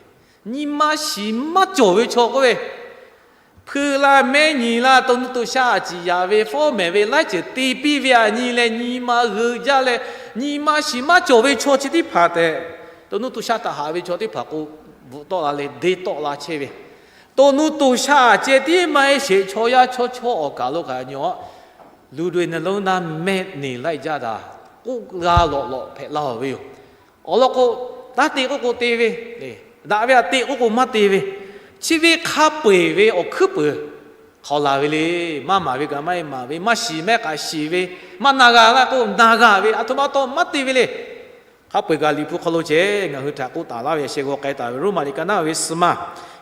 nyi ma shiˍ maˇ cawˬ ve chaw k'oˆ ve, hpui la mehˉ nyi la, to nuˇ to shaˉ a ciˍ yaꞈ ve fawˉ mehˍ ve laiˉ ceuˬ te piˇ ve a nyi leh nyi ma g'euꞈ jaˇ leh, nyi ma shiˍ maˇ cawˬ ve chaw chi teˇ hpaˍ tehꞈ, to nuˇ to shaˉ htaꞈ haꞈ ve chaw teˇ hpaˍ k'o, bvuhꞈ tawˆ la leh deˇ tawˆ la chehˇ ve, to nuˇ to shaˉ a ceh tiˉ maˇ heˆ sheˍ, chaw yaˇ chaw chawˇ awˬ kaˬ lo kaꞈ nyi a လူတွေ နှလုံးသား မဲ့နေလိုက်ကြတာ k'oˆ g'a lawꞈ lawꞈ hpehꞈ la ve yoˬ. Awˬ lawn k'o, taˇ te k'oˆ k'o te ve, daꞈ ve htaꞈ te k'oˆ k'o maˇ te ve, chi ve hk'a peu-eˬ ve awˬ hkuiˉ peuˬ hk'aw la ve le. Maˇ maˍ ve kaꞈ maˇ heˆ maˍ ve, maˇ shiˍ mehˉ kaꞈ shiˍ ve, maˇ na g'a laˇ k'o na g'a ve, aˬ htoꞈ ma pa taw maˇ te ve le. Hk'a peu-eˬ kaꞈ Liꞈ hpu hk'aw lo ceh ngaˬ hui htaꞈ k'oˆ taˍ laˇ ve, sheh g'aw k'ai taˍ ve Roˉmaꞈ liꞈ ka naˉ ve suhˍ ma,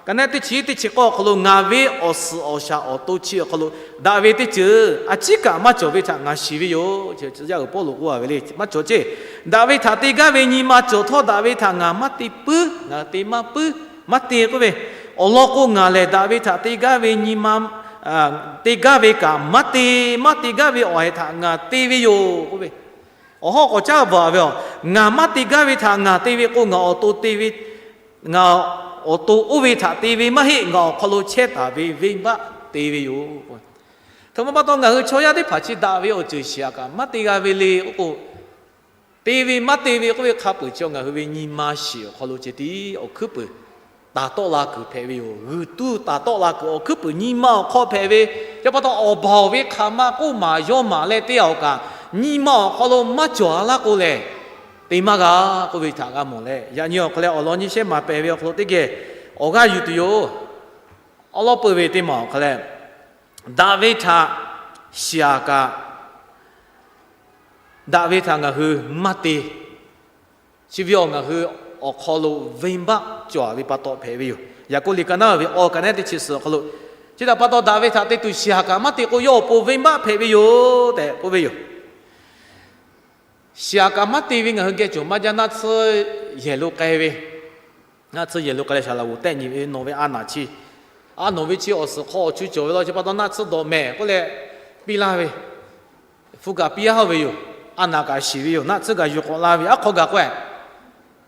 ka naˉ teˇ chi teˇ chi k'awˇ awˬ hk'aw lo, ngaˬ ve awˬ suhˍ awˬ shaˍ awˬ to chi awˬ hk'aw lo daꞈ ve teˇ ceuˬ a ciˉ kaꞈ maˇ cawˬ ve htaꞈ ngaˬ shiˍ ve yoˬ. Tcuh yaˇ uiˍ Pawˇluꞈ k'oˆ a ve le, maˇ cawˬ ceˇ. Daꞈ ve htaꞈ te gaˇ ve nyi ma cawˬ htawˇ, daꞈ ve htaꞈ ngaˬ maˇ te puiˉ, ngaˬ te maˇ puiˉ, maˇ te k'oˆ ve, awˬ lawn k'o ngaˬ lehˬ daꞈ ve htaꞈ te gaˇ ve nyi ma, te gaˇ ve kaꞈ maˇ te, maˇ te gaˇ ve awˬ haiˬ htaꞈ ngaˬ te ve yoˬ k'oˆ ve, awˬ hawˉ k'awꞈ caˉ bvuhꞈ a ve a, ngaˬ maˇ te gaˇ ve htaꞈ ngaˬ te ve k'o, ngaˬ awˬ to te ve, ngaˬ awˬ to oˇ ve htaꞈ te ve maˇ heˆ, ngaˬ awˬ hk'aw lo chehˇ taˍ ve venˇbaˆ te ve yoˬ. Aˬ htoꞈ ma pa taw ngaˬ hui chaw yaˇ teˇ hpaˍ chi daꞈ ve awˬ ceuˬ shiˍ a kaꞈ maˇ te g'a ve le k'oˆ k'o, te ve maˇ te ve k'oˆ ve hk'a peu-eˬ chi ngaˬ hui ve nyi ma shiˍ awˬ hk'aw lo ceh tiˉ awˬ hkuiˉ peuˬ taˍ tawˆ la kuiˬ hpehꞈ ve yoˬ. G'uiˬ tuˇ taˍ tawˆ la kuiˬ awˬ hkuiˉ peuˬ nyi ma awˬ hk'aw hpehꞈ ve, chi pa taw awˬ baˬ awˬ ve hk'aˬ ma k'oˆ maˍ yawˇ maˍ leh te a kaꞈ, nyi ma awˬ hk'aw lo maˇ cawˬ a laˇ k'o lehˬ, te maˇ g'a k'oˆ ve htaꞈ g'a mawˬ leh, yaꞈ nyi awˬ hk'aw leh awˬ lawn nyi shehˉ maˍ pehˍ ve awˬ hk'aw lo teˇ geh awˬ g'aˇ yuˬ tuˬ yoˬ. Awˬ lawn peuˬ ve teˇ maˬ awˬ hk'aw leh, daꞈ ve htaꞈ shiˍ a kaꞈ, daꞈ ve htaꞈ ngaˬ hui maˇ te, chi ve awˬ ngaˬ hui awˬ hk'aw lo venˇbaˆ cawˬ ve pa taw hpehꞈ ve yoˬ. Yaˍkoˆ liꞈ ka naˉ ve awˬ ka naˉ teˇ chi suhˍ awˬ hk'aw lo, chi htaꞈ pa taw daꞈ ve htaꞈ te tuˬ shiˍ kaꞈ maˇ te k'o, yawˇ awˬ pon venˇbaˆ hpehꞈ ve yoˬ tehꞈ k'oˆ ve yoˬ. Shiˍ kaꞈ maˇ te ve ngaˬ hui geh cawˬ maˇ jaˇ. Naˆ tsuhˇ yehˬ lo k'ai ve, naˆ tsuhˇ yehˬ lo k'ai leh saˍ laˍ g'oˍ tehˆ nyi ve nawˬ ve a naˍ chi, a nawˬ ve chi awˬ suhˍ hk'aw awˬ chu cawˬ ve law chi pa taw naˆ tsuhˇ dawꞈ mehˍ k'oˆ leh piˇ laˇ ve, hpu kaꞈ piˇ laˇ ve yoˬ. A naˍ kaꞈ shiˍ ve yoˬ. Naˆ tsuhˇ kaꞈ yuˬ k'awꞈ la ve, aˉ hk'aw gaˬ k'o,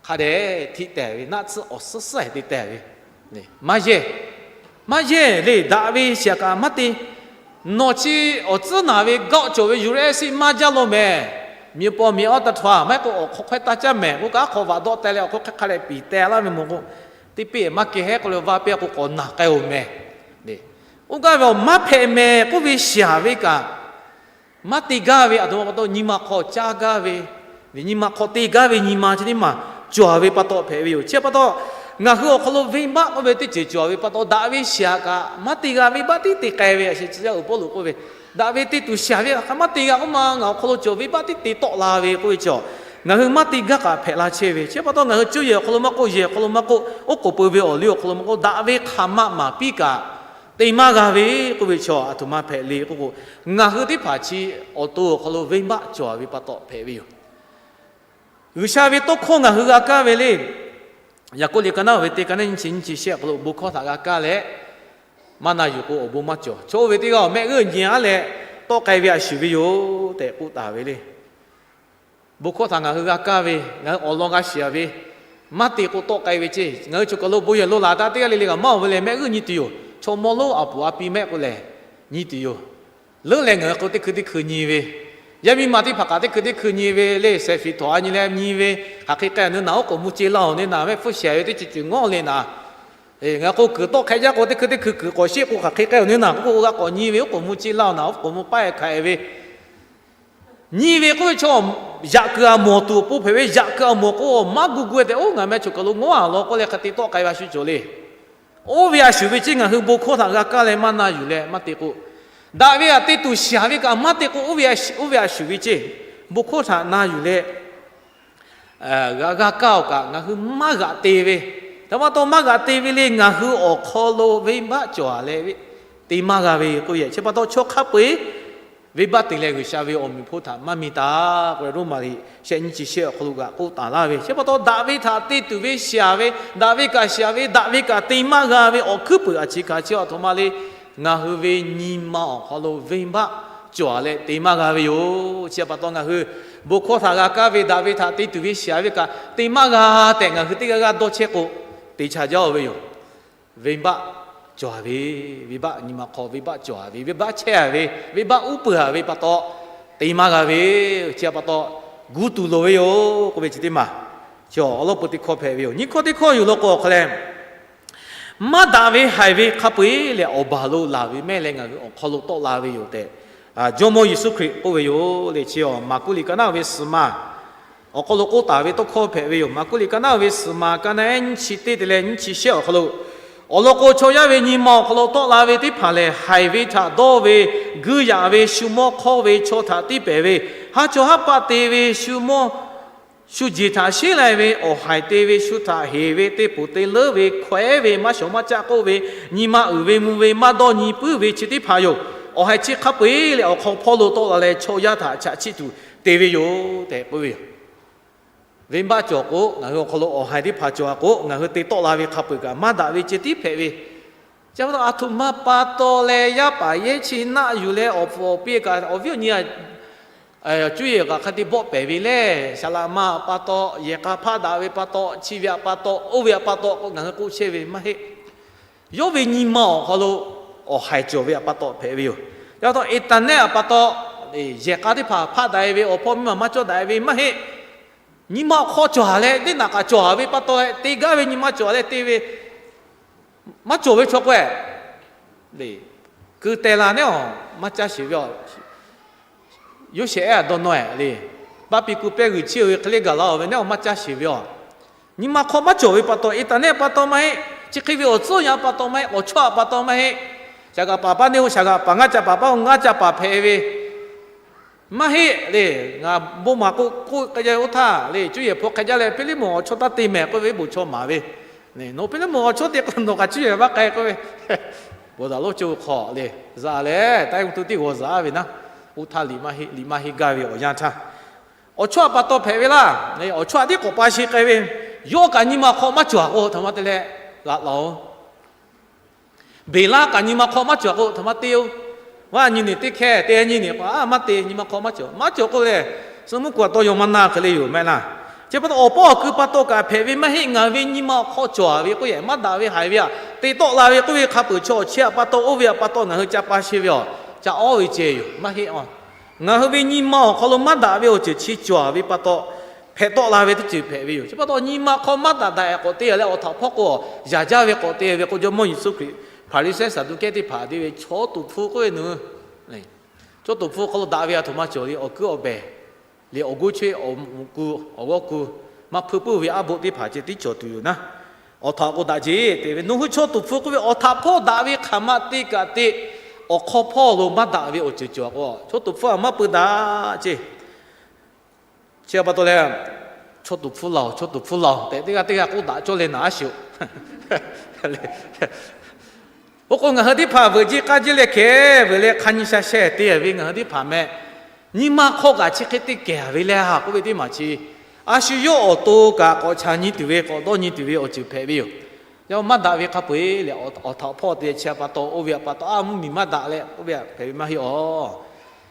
hk'a dehꞈ htiˆ tehˬ ve, naˆ tsuhˇ awˬ suhˉ suhˉ te tehˬ ve, maˇ yehˇ, maˇ yehˇ le. Daꞈ ve shiˍ kaꞈ maˇ te. Nawˬ chi awˬ tcuhˉ naˬ ve gawˆ cawˬ ve yuˬ leh siˆ maˇ jaˇ lo mehˍ. Miˬ paw miˬ awˉ ta htaw maˇ heˆ k'o, awˬ hk'aw hk'awehˇ taˇ caˇ mehˍ k'oˆ kaꞈ, aˉ hk'aw vaꞈ dawˆ teh leh awˬ hk'aw hk'e hk'a leh piˍ teh laˇ ve mawˬ k'o, teˇ peˆ maˇ kehˬ heˆ k'oˆ leh vaˇ piˇ k'o k'awꞈ naˬ k'ai-oˬ mehˍ. Oˇ gaˇ ve awˬ maˇ hpehꞈ mehˍ k'oˆ ve shiˍ ve kaꞈ, maˇ te gaˇ ve aˬ htoꞈ ma pa taw nyi ma hk'aw caˇ gaˇ ve, nyi ma hk'aw te gaˇ ve nyi ma chi teˇ maˬ cawˬ ve pa taw hpehꞈ ve yoˬ. Chi pa taw, ngaˬ hui awˬ hk'aw lo venˇbaˆ k'oˆ ve teˇ ceuˬ cawˬ ve pa taw, daꞈ ve shiˍ kaꞈ maˇ te g'a, venˇbaˆ tiˉ te k'ai ve. A shi tcuh yaˇ uiˍ Pawˇluꞈ k'oˆ ve, daꞈ ve te tuˬ shiˍ ve hk'aˬ maˇ te g'a k'oˆ ma, ngaˬ awˬ hk'aw lo cawˬ venˇbaˆ tiˉ te tawˆ la ve k'oˆ ve chi, ngaˬ hui maˇ te gaˇ kaꞈ hpehꞈ la chehˇ ve. Chi pa taw ngaˬ hui cuˇ yehˬ awˬ hk'aw lo maˇ k'oˆ, yehˬ awˬ hk'aw lo maˇ k'oˆ, oˉ k'oˍ pui ve awˬ liˇ awˬ hk'aw lo maˇ k'oˆ, daꞈ ve hk'aˬ ma maˍ piˇ kaꞈ te maˇ g'a ve k'oˆ ve chi aˬ htoꞈ ma hpehꞈ le k'oˆ k'o, ngaˬ hui teˇ hpaˍ chi awˬ to awˬ hk'aw lo venˇbaˆ cawˬ ve pa taw hpehꞈ ve yoˬ. G'uiˬsha ve tawˇ hkawˇ ngaˬ hui g'a kaˇ ve le. Yaˍkoˆ liꞈ ka naˉ ve teˇ ka naˉ nyiˇ chi nyiˇ chi shehˆ awˬ hk'aw lo bon hkawˇ htaꞈ g'a kaˇ leh, maˇ na yuˬ k'o awˬ bon maˇ cawˬ. Chaw oˇ ve teˇ g'aˇ awˬ mehˆ g'euˆ nyi-a leh tawˆ k'ai ve a shuˍ ve yoˬ tehꞈ k'oˆ taˍ ve le. Bon hkawˇ htaꞈ ngaˬ hui g'a kaˇ ve, ngaˬ hui awˬ lawn g'a shiˍ-a ve, maˇ te k'o tawˆ k'ai ve ceˇ. Ngaˬ hui choˬ kaˬ lo bon yehˬ lo laˬ taˇ teˇ g'aˇ le le kaꞈ maˇ-oˬ ve lehˬ, mehˆ g'euˆ nyi tuˬ yoˬ. Chaw mawˇ lonˉ a puˍ a pi mehˆ k'o lehˬ, nyi tuˬ yoˬ. Leuˉ leh ngaˬ hui k'o teˇ hkui teˇ hkui nyi ve, yaˇ miˇ ma teˇ hpaˍ kaꞈ teˇ hkui teˇ hkui nyi ve le, sehˍ fiˍ htawꞈ a nyi leh nyi ve, hk'aˬ hk'e k'ai awˬ nu naˍ, oˉ k'oˍ mvuh ce laˇ-oˬ ne naˍ, mehˆ hpfuhˇ shehˍ ve teˇ ceuˬ ceuˬ ngawˇ le naˍ. Ngaˬ hui k'o kuiˬ tawˆ hk'e jaˇ k'o teˇ hkui teˇ hkui kuiˬ k'awꞈ sheˆ k'o hk'aˬ hk'e k'ai awˬ nu naˍ k'oˆ k'o, g'a k'awꞈ nyi ve, oˉ k'oˍ mvuh ce laˇ-oˬ naˍ, oˉ k'oˍ mvuh paˇ-e hk'aˬ-e ve, nyi ve k'oˆ ve chaw, yaꞈ kuiˬ a mawˬ tuˬ awˬ pon hpehꞈ ve, yaꞈ kuiˬ a mawˬ k'o maˇ gu gu-e tehꞈ, oˇ ngaˬ meh choˬ kaˬ lo ngawˇ-a law k'oˆ leh hk'a te tawˆ k'ai ve a shu cawˬ le. Oˇ ve a shuˍ ve ceˇ ngaˬ hui bon hkawˇ htaꞈ g'a kaˇ leh maˇ na yuˬ leh maˇ te k'o, daꞈ ve htaꞈ te tuˬ shiˍ ve kaꞈ maˇ te k'o, oˇ ve a shuˍ ve ceˇ bon hkawˇ htaꞈ na yuˬ leh g'a g'a kaˇ-oˬ kaꞈ ngaˬ hui maˇ g'aꞈ te ve, htaꞈ pa taw maˇ g'aꞈ te ve le. Ngaˬ hui awˬ hk'aw lo venˇbaˆ cawˬ-a leh te maˇ g'a ve k'oˆ ve, chi pa taw chaw hk'a peu-eˬ venˇbaˆ te leh G'uiˬsha ve awˬ meꞈ awˬ hponˇ htaꞈ maˇ mi taˍ k'oˆ leh, Roˉmaꞈ liꞈ shehˆ nyiˇ chi shehˆ awˬ hk'aw lo g'aꞈ k'oˆ taˍ laˇ ve. Chi pa taw daꞈ ve htaꞈ te tuˬ ve shiˍ ve, daꞈ ve kaꞈ shiˍ ve, daꞈ ve kaꞈ te maˇ g'a ve awˬ hkuiˉ puiˍ a chi hkanˍ chi aˬ htoꞈ ma le. Ngaˬ hui ve nyi ma awˬ hk'aw lo venˇbaˆ cawˬ-a leh te maˇ g'a ve yoˬ. Chi pa taw ngaˬ hui bon hkawˇ htaꞈ g'a kaˇ ve, daꞈ ve htaꞈ te tuˬ ve shiˍ ve kaꞈ te maˇ g'a tehꞈ ngaˬ hui teˇ g'aˇ g'aˇ dawˇ chehˇ k'o, te chaꞈ jaˇ-oˬ ve yoˬ. Venˇbaˆ cawˬ-a ve, venˇbaˆ nyi ma hk'aw venˇbaˆ cawˬ-a ve, venˇbaˆ chehˇ-a ve, venˇbaˆ uˉ peunˍ-a ve pa taw, te maˇ g'a ve, chi pa taw gu tuˬ loˍ ve yoˬ k'oˆ ve chi teˇ maˬ, awˬ lawn peu teˇ hkawˇ hpehꞈ ve yoˬ. Nyiˇ hkawˇ teˇ hkawˇ yuˬ law k'o awˬ hk'a leh, maˇ daꞈ ve haiˬ ve hk'a peu-eˬ lehˬ awˬ baˬ lo laˬ ve mehˆ leh ngaˬ hui awˬ hk'aw lo tawˆ la ve yoˬ tehꞈ, Jawˇmawˇ Yeˍsuˆ Hkriꞈ k'oˆ ve yoˬ le. Chi Maˍkuˆ liꞈ ka naˉ ve suhˍ ma awˬ hk'aw lo k'oˆ taˍ ve tawˇ hkawˇ hpehꞈ ve yoˬ. Maˍkuˆ liꞈ ka naˉ ve suhˍ ma ka naˉ nyiˇ chi teˇ te leh nyiˇ chi shehˆ awˬ hk'aw lo, awˬ lawn k'o chaw yaˇ ve nyi ma awˬ hk'aw lo tawˆ la ve teˇ hpaˍ lehˬ, haiˬ ve htaꞈ dawˇ ve, guiˇ yaꞈ ve, shu mawˇ hk'awˇ ve, chaw htaꞈ tiˇ pehˍ ve, haˉ chaw haˉ paˆ te ve, shu mawˇ shu jeˬ htaꞈ sheˉ lai ve, awˬ haiˬ te ve, shu htaꞈ heˍ ve, te poˬ te leuˉ ve, hkawehˉ ve, maˇ shawˍ maˇ caˆ k'oˆ ve, nyi ma uiˍ ve mvuh ve, maˇ dawˇ nyi puiˉ ve chi teˇ hpaˍ yoˬ. Awˬ haiˬ chi hk'a peu-eˬ lehˬ awˬ hk'aw hpawˇ lo tawˆ la leh chaw yaˇ htaꞈ chaꞈ chiˆ tuˬ te ve yoˬ tehꞈ k'oˆ ve yoˬ. Venˇbaˆ cawˬ k'o, ngaˬ hui awˬ hk'aw lo awˬ haiˬ teˇ hpaˍ cawˬ-a k'o, ngaˬ hui te tawˆ la ve hk'a peu-eˬ kaꞈ maˇ daꞈ ve ceh tiˉ hpehꞈ ve. Chi pa taw aˬ htoꞈ ma pa taw leh yaˇ paˍ yehˇ chi naˆ yuˬ leh awˬ pfuhˍ awˬ pi kaꞈ awˬ viˉ awˬ nyi cuˇ yiˍ kaꞈ hk'a te bawˆ pehˍ ve lehˬ, saˍ laꞈ ma pa taw, yehˬ k'a hpaˆ daꞈ ve pa taw, chi ve pa taw, oˇ ve pa taw k'o ngaˬ hui k'oˆ chehˇ ve maˇ heˆ. Yawˇ ve nyi ma awˬ hk'aw lo awˬ haiˬ cawˬ ve pa taw hpehꞈ ve yoˬ. Chi pa taw internet pa taw, yehˬ k'a teˇ hpaˍ hpaˆ daꞈ-e ve, awˬ hpawˇ miˇ ma maˇ cawˇ daꞈ-e ve maˇ heˆ. Nyi ma awˬ hk'aw cawˬ-a leh teˇ naꞈ kaꞈ cawˬ-a ve pa taw, te gaˇ ve nyi ma cawˬ-a leh te ve maˇ cawˬ ve chaw k'o-e, keu teh la neˉ-aˬ maˇ caˇ sheˍ ve-a. Yoˇ shehˍ ehˉ-a dawˇ nawˇ-e le. Baˆ piˇ ku pehˇ g'uiˬ chiˇ-oˬ ve hk'e le gaˬ la-oˬ ve neˉ-aˬ maˇ caˇ sheˍ ve-a. Nyi ma hk'aw maˇ cawˬ ve pa taw, internet pa taw maˇ heˆ. Chi hk'e ve awˬ tcuhˉ yanˇ pa taw maˇ heˆ. Awˬ chawˇ-a pa taw maˇ heˆ. Shaˍ g'aꞈ paˍ paˇ neˇ-o, shaˍ g'aꞈ paˍ ngaˇ ca paˍ paˇ-o, ngaˇ ca paˍ hpehꞈ ve maˇ heˆ le. Ngaˬ bon maˍ k'o k'oˆ k'ai jaˇ ve oˇ htaˇ le, cuˇ yiˍ hpu hk'e jaˇ leh Hpiˇliˇmonˍ awˬ chawˇ taˇ te mehˍ k'oˆ ve bon chaw maˍ ve Nawˬ hpehꞈ leh mawˬ awˬ chawˇ te k'o nawˬ kaꞈ cuˇ yehˬ maˇ k'ai k'oˆ ve, bon daꞈ lonˉ cawˇ ve hk'aw le, zaꞈ leh taiˇ mvuhˇ tuˇ tiˉ g'aw zaꞈ ve naˉ, oˇ htaˇ liꞈ maˇ heˆ, liꞈ maˇ heˆ gaˇ ve awˬ yanˇ htaˇ, awˬ chawˇ htaꞈ pa taw hpehꞈ ve laˇ. Awˬ chawˇ htaꞈ tiˉ k'awꞈ pa sheˍ k'ai ve, yawˇ kaꞈ nyi ma hk'aw maˇ cawˬ k'o, htaꞈ ma te leh g'aꞈ laˬ oˬ. Beˍlaˆ kaꞈ nyi ma hk'aw maˇ cawˬ k'o, htaꞈ ma te oˬ. Vaˇ nyi nehˬ teˇ hkehˇ te nyi nehˬ k'o, a maˇ te, nyi ma hk'aw maˇ cawˬ, maˇ cawˬ k'oˆ leh, suh mvuhˇ ku aꞈ taw yaw maˇ na hk'e le yoˬ mehˆ laˇ. Chi pa taw awˬ pawˆ awˬ kui pa taw kaꞈ hpehꞈ ve maˇ heˆ, ngaˬ hui ve nyi ma awˬ hk'aw cawˬ ve k'oˆ yehˬ, maˇ daꞈ ve haiˬ ve aꞈ te tawˆ la ve k'oˆ ve hk'a peuˬ chaw awˬ chehˇ aꞈ pa taw oˇ ve aꞈ pa taw ngaˬ hui ca pa sheˍ ve aˬ, ca awˉ ve ceh yoˬ. Maˇ heˆ a. Ngaˬ hui ve nyi ma awˬ hk'aw lo maˇ daꞈ ve awˬ ceuˬ chi cawˬ ve pa taw hpehꞈ tawˆ la ve teˇ ceuˬ hpehꞈ ve yoˬ. Chi pa taw nyi ma hk'aw maˇ daꞈ daꞈ k'awꞈ te leh awˬ htaꞈ hpawˇ k'o, yaꞈ jaˇ ve k'awꞈ te ve k'o, Jawˇmawˇ Yeˍsuˆ Hkriꞈ Hpaˍriˍsehˇ Saˍduˆkehˇ teˇ hpaˍ te ve chaw toꞈ hpfuh k'oˆ ve nu, chaw toꞈ hpfuh hk'aw lo daꞈ ve aˬ htoꞈ ma cawˬ le, awˬ kuiˉ awˬ behˬ le, awˬ g'uˇ chehˇ awˬ moˍ ku awˬ g'awˇ ku maˇ hpeuˇ puiˉ ve aˉ boˆ teˇ hpaˍ ceh tiˉ cawˬ tuˬ yoˬ naˉ, awˬ htaꞈ k'o daꞈ jeˬ te ve, nawˬ hui chaw toꞈ hpfuh k'oˆ ve awˬ htaꞈ hpawˇ daꞈ ve hk'aˬ ma te kaꞈ te, awˬ hk'aw hpawˇ lo maˇ daꞈ ve awˬ ceuˬ cawˬ k'o, chaw toꞈ hpfuh aˬ maˇ peu daꞈ ceˇ. Chi pa taw leh, chaw toꞈ hpfuh laˬ, chaw toꞈ hpfuh laˬ tehꞈ teˇ g'aˇ teˇ g'aˇ k'oˆ daꞈ cawˇ leh naˍ aˉ shiˍ-oˬ. Oˇ k'o ngaˬ hui teˇ hpaˍ veuꞈ jiˇ k'aˇ jiˇ leh kehˬ veuꞈ leh hk'a nyi sha sheh te ve ngaˬ hui teˇ hpaˍ meh, nyi ma hk'aw kaꞈ chi hk'e te kehˬ ve leh a k'oˆ ve teˇ maˬ chi, a shu yawˇ awˬ to kaꞈ k'awꞈ chaꞈ nyi tuˬ ve k'awꞈ dawˇ nyi tuˬ ve awˬ ceuˬ hpehꞈ ve yoˬ. Yaꞈ maˇ daꞈ ve hk'a peu-eˬ lehˬ, awˬ htaꞈ hpawˇ te chehˇ pa taw oˇ ve aꞈ pa taw a mvuhˇmiˬ maˇ daꞈ leh k'oˆ ve hpehꞈ ve maˇ heˆ a.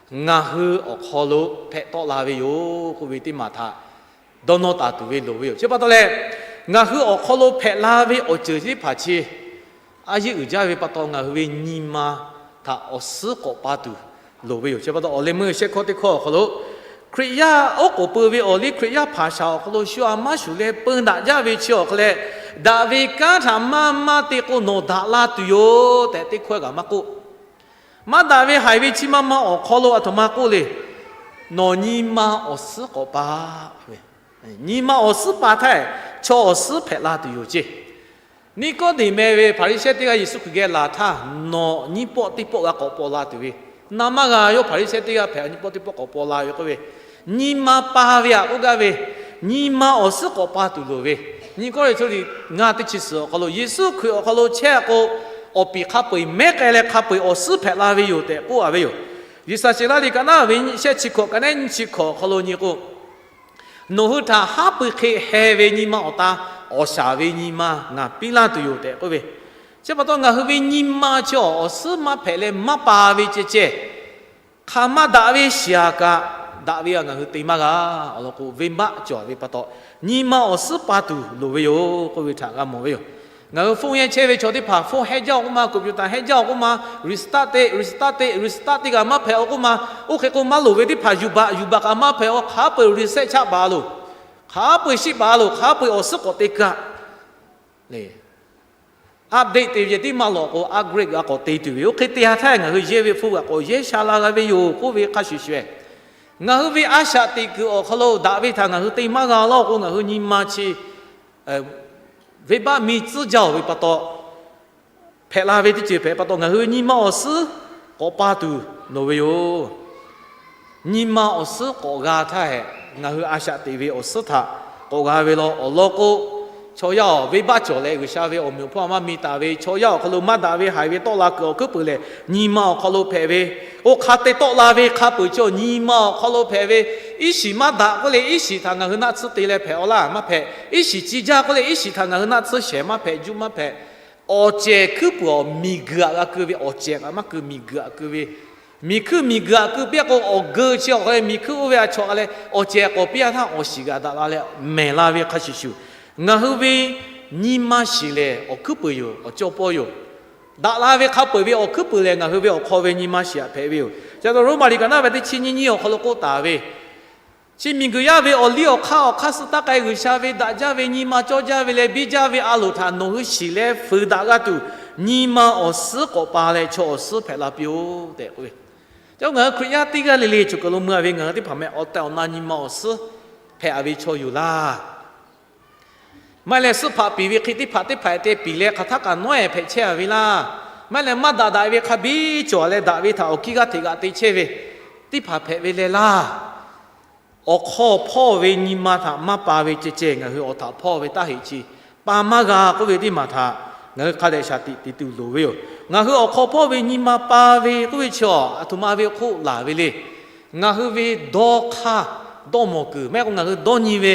Ngaˬ hui awˬ hk'aw lo hpehꞈ tawˆ la ve yoˬ k'oˆ ve teˇ maˬ htaꞈ dawˇ nawˇ taˍ tuˬ ve loˍ ve yoˬ. Chi pa taw leh, ngaˬ hui awˬ hk'aw lo hpehꞈ la ve awˬ ceuˬ teˇ hpaˍ chi a yeˇ uiˍ jaˇ ve pa taw ngaˬ hui ve nyi ma htaꞈ awˬ suhˉ k'awꞈ pa tuˬ loˍ ve yoˬ. Chi pa taw awˬ leh meuˇ shehˆ hkawˇ teˇ hkawˇ awˬ hk'aw lo, Hkriꞈ yaˇ oˉ k'oˍ pui ve awˬ liˇ Hkriꞈ yaˇ hpaˍ shaˍ awˬ hk'aw lo shu a maˇ shuˍ leh peu daꞈ jaˇ ve chi awˬ hk'aw leh, daꞈ ve kanˉ htaꞈ maˇ maˇ te k'o nawˬ daꞈ la tuˬ yoˬ tehꞈ teˇ hkawehˇ kaꞈ maˇ k'oˆ. Maˇ daꞈ ve haiˬ ve chi maˇ maˇ awˬ hk'aw lo aˬ htoꞈ ma k'oˆ le, nawˬ nyi ma awˬ suhˉ k'awꞈ pa ve, nyi ma awˬ suhˉ pa htaˇ, chaw awˬ suhˉ hpehꞈ la tuˬ yoˬ ceˇ. Niˆkawˇdeˍmeˍ ve Hpaˍriˍsehˇ teˇ g'aˇ Yeˍsuˆ Hkriꞈ geh laˬ htaˇ, nawˬ nyiˇ pawˆ teˇ pawˆ g'a k'awꞈ paw la tuˬ ve, na maˇ g'a yawˇ Hpaˍriˍsehˇ teˇ g'aˇ hpehꞈ nyiˇ pawˆ teˇ pawˆ k'awꞈ paw la ve k'oˆ ve, nyi ma pa ve aꞈ k'oˆ gaˇ ve, nyi ma awˬ suhˉ k'awꞈ pa tuˬ loˍ ve, Nyiˇ Kawˇrenˍhtuˆ liꞈ ngaˇ teˇ chi suhˍ awˬ hk'aw lo Yeˍsuˆ Hkriꞈ awˬ hk'aw lo chehˇ k'o, awˬ piˍ hk'a peu-eˬ mehˉ k'ai leh hk'a peu-eˬ awˬ suhˉ hpehꞈ la ve yoˬ tehꞈ k'oˆ a ve yoˬ. G'uiˬsha sheˍ laˇ liꞈ kaꞈ naˉ ve shehˆ chi hkawꞈ kaꞈ nehˉ nyiˇ chi hkawꞈ awˬ hk'aw lo nyi k'o, nawˬ hui htaꞈ haˉ pui hk'e heh ve nyi ma awˬ ta, awˬ shaˍ ve nyi ma ngaˬ piˇ laˇ tuˬ yoˬ tehꞈ k'oˆ ve. Chi pa taw ngaˬ hui ve nyi ma chi awˬ suhˉ maˇ hpehꞈ leh maˇ pa ve ceh ceh, hk'aˬ ma daꞈ ve shiˍ aꞈ kaꞈ, daꞈ ve aꞈ ngaˬ hui te maˇ g'a. Awˬ lawn k'o, venˇbaˆ cawˬ ve pa taw, nyi ma awˬ suhˉ pa tuˬ loˍ ve yoˬ k'oˆ ve htaꞈ g'a mawˬ ve yoˬ. Ngaˬ hui phone yehˇ chehˇ ve chaw teˇ hpaˍ phone hehˉ jaˇ-oˬ k'oˆ ma, computer hehˉ jaˇ-oˬ k'oˆ ma, restart te, restart te, restart te kaꞈ maˇ hpehꞈ-oˬ k'oˆ ma, oˇ hk'e k'o maˇ loˍ ve teˇ hpaˍ yuˬ baꞈ yuˬ baꞈ kaꞈ maˇ hpehꞈ-oˬ, hk'a peu-eˬ reset chaˆ baˬ loˬ, hk'a peu-eˬ shiˆ baˬ loˬ, hk'a peu-eˬ awˬ suhˉ k'awꞈ te kaꞈ le. Update te ve tiˉ maˇ lawꞈ k'o, upgrade g'a k'awꞈ te tuˬ ve. Oˇ hk'e te ha htaˇ ngaˬ hui yehˇ ve hpu g'aꞈ k'awꞈ yehˇ sha la g'a ve yoˬ k'oˆ ve hk'a shuˍ shuˍ, ngaˬ hui ve a shaꞈ teꞈ kuiˬ awˬ hk'aw lo daꞈ ve htaꞈ ngaˬ hui te maˇ g'a laˇ k'o, ngaˬ hui nyi ma chi venˇbaˆ miˬ tcuhˉ jaˇ-oˬ ve pa taw, hpehꞈ la ve teˇ ceuˬ hpehꞈ pa taw, ngaˬ hui nyi ma awˬ suhˉ k'awꞈ pa tuˬ loˍ ve yoˬ. Nyi ma awˬ suhˉ k'awꞈ g'a htaˇ hehꞈ, ngaˬ hui a shaꞈ teꞈ ve awˬ suhˉ htaꞈ k'awꞈ g'a ve law. Awˬ lawn k'o, chaw yaˇ-oˬ, venˇbaˆ cawˬ leh G'uiˬsha ve awˬ meꞈ awˬ hpawˇ maˇ mi taˍ ve chaw yaˇ awˬ hk'aw lo maˇ daꞈ ve haiˬ ve tawˆ la kuiˬ awˬ hkuiˉ puiˍ lehˬ, nyi ma awˬ hk'aw lo hpehꞈ ve, oˇ hk'a te tawˆ la ve hk'a peu-eˬ chaw nyi ma awˬ hk'aw lo hpehꞈ ve, iˉ shiˍ maˇ daꞈ k'oˆ leh iˉ shiˍ htaꞈ ngaˬ hui naˆ tsuhˇ te leh hpehꞈ-aw laˇ maˇ hpehꞈ. Iˉ shiˍ ci jaˇ k'oˆ leh iˉ shiˍ htaꞈ ngaˬ hui naˆ tsuhˇ shehˍ maˇ hpehꞈ, juˇ maˇ hpehꞈ. Awˬ cehˬ hkuiˉ puiˍ awˬ miˬguiˬ aꞈ g'a keu ve awˬ cehˬ kaꞈ maˇ keu, miˬguiˬ aꞈ keu ve, miˬ hkuiˇ miˬguiˬ aꞈ keu piˇ-a k'o, awˬ geu chi awˬ hk'aw leh miˬ hkuiˇ oˇ ve a chaw k'a leh awˬ cehˬ k'awꞈ piˇ-a htaˇ awˬ shiˍ g'a daꞈ la leh mehˬ la ve hk'a shuˍ shuˍ, ngaˬ hui ve nyi ma shiˍ lehˬ awˬ hkuiˉ puiˍ yoˬ, awˬ cawˇ pawˇ yoˬ. Daꞈ la ve hk'a peu-eˬ ve awˬ hkuiˉ puiˍ lehˬ, ngaˬ hui ve awˬ hk'aw ve nyi ma shiˍ aꞈ hpehꞈ ve yoˬ. Chi pa taw Roˉmaꞈ liꞈ kaꞈ naˉ ve teˇ chi nyiˇ nyiˇ awˬ hk'aw lo k'oˆ taˍ ve, chi miˬguiˬ yaˇ ve awˬ liˇ awˬ hk'aˇ awˬ hk'aˇ suh taˇ k'ai, G'uiˬsha ve daꞈ jaˇ ve nyi ma cawˇ jaˇ ve leh biˇ jaˇ ve a loˍ htaꞈ nawˬ hui shiˍ leh fuiˍ daꞈ g'a tuˬ, nyi ma awˬ suhˉ k'awꞈ pa leh chaw awˬ suhˉ hpehꞈ la piˇ-oˆ tehꞈ k'oˆ ve. Chi ngaˬ hui Hkriꞈ yaˇ teˇ g'aˇ le le choˬ kaˬ lo mui-a ve ngaˬ hui teˇ hpaˍ meh awˬ tehˬ awˬ na nyi ma awˬ suhˉ hpehꞈ-a ve chaw yoˬ laˇ. Maˇ heˆ leh, suhˉ hpaꞈ piˍ ve hk'e teˇ hpaˍ teˇ hpaˍ te piˍ leh hk'aˬ htaˇ kaꞈ nawˉ-ehˍ hpehꞈ chehˇ-a ve laˇ. Maˇ heˆ leh, maˇ daꞈ daꞈ ve hk'a biˇ cawˬ leh daꞈ ve htaꞈ awˬ kiˇ g'aˇ hteꞈ g'aꞈ te chehˇ ve teˇ hpaˍ hpehꞈ ve leh laˇ. Awˬ hk'aw hpawˇ ve nyi ma htaꞈ maˇ pa ve ceh ceh ngaˬ hui awˬ htaꞈ hpawˇ ve taˇ heꞈ chi pa maˇ g'a k'oˆ ve teˇ maˬ htaꞈ ngaˬ hui hk'a dehꞈ shaˍ tiꞈ te tuˬ loˍ ve yoˬ. Ngaˬ hui awˬ hk'aw hpawˇ ve nyi ma pa ve k'oˆ ve chi a htoꞈ ma ve awˬ hk'oˆ laˬ ve le. Ngaˬ hui ve dawˇ hk'aˇ, dawˇ mawˬ kuiˬ maˇ heˆ k'o ngaˬ hui dawˇ nyi ve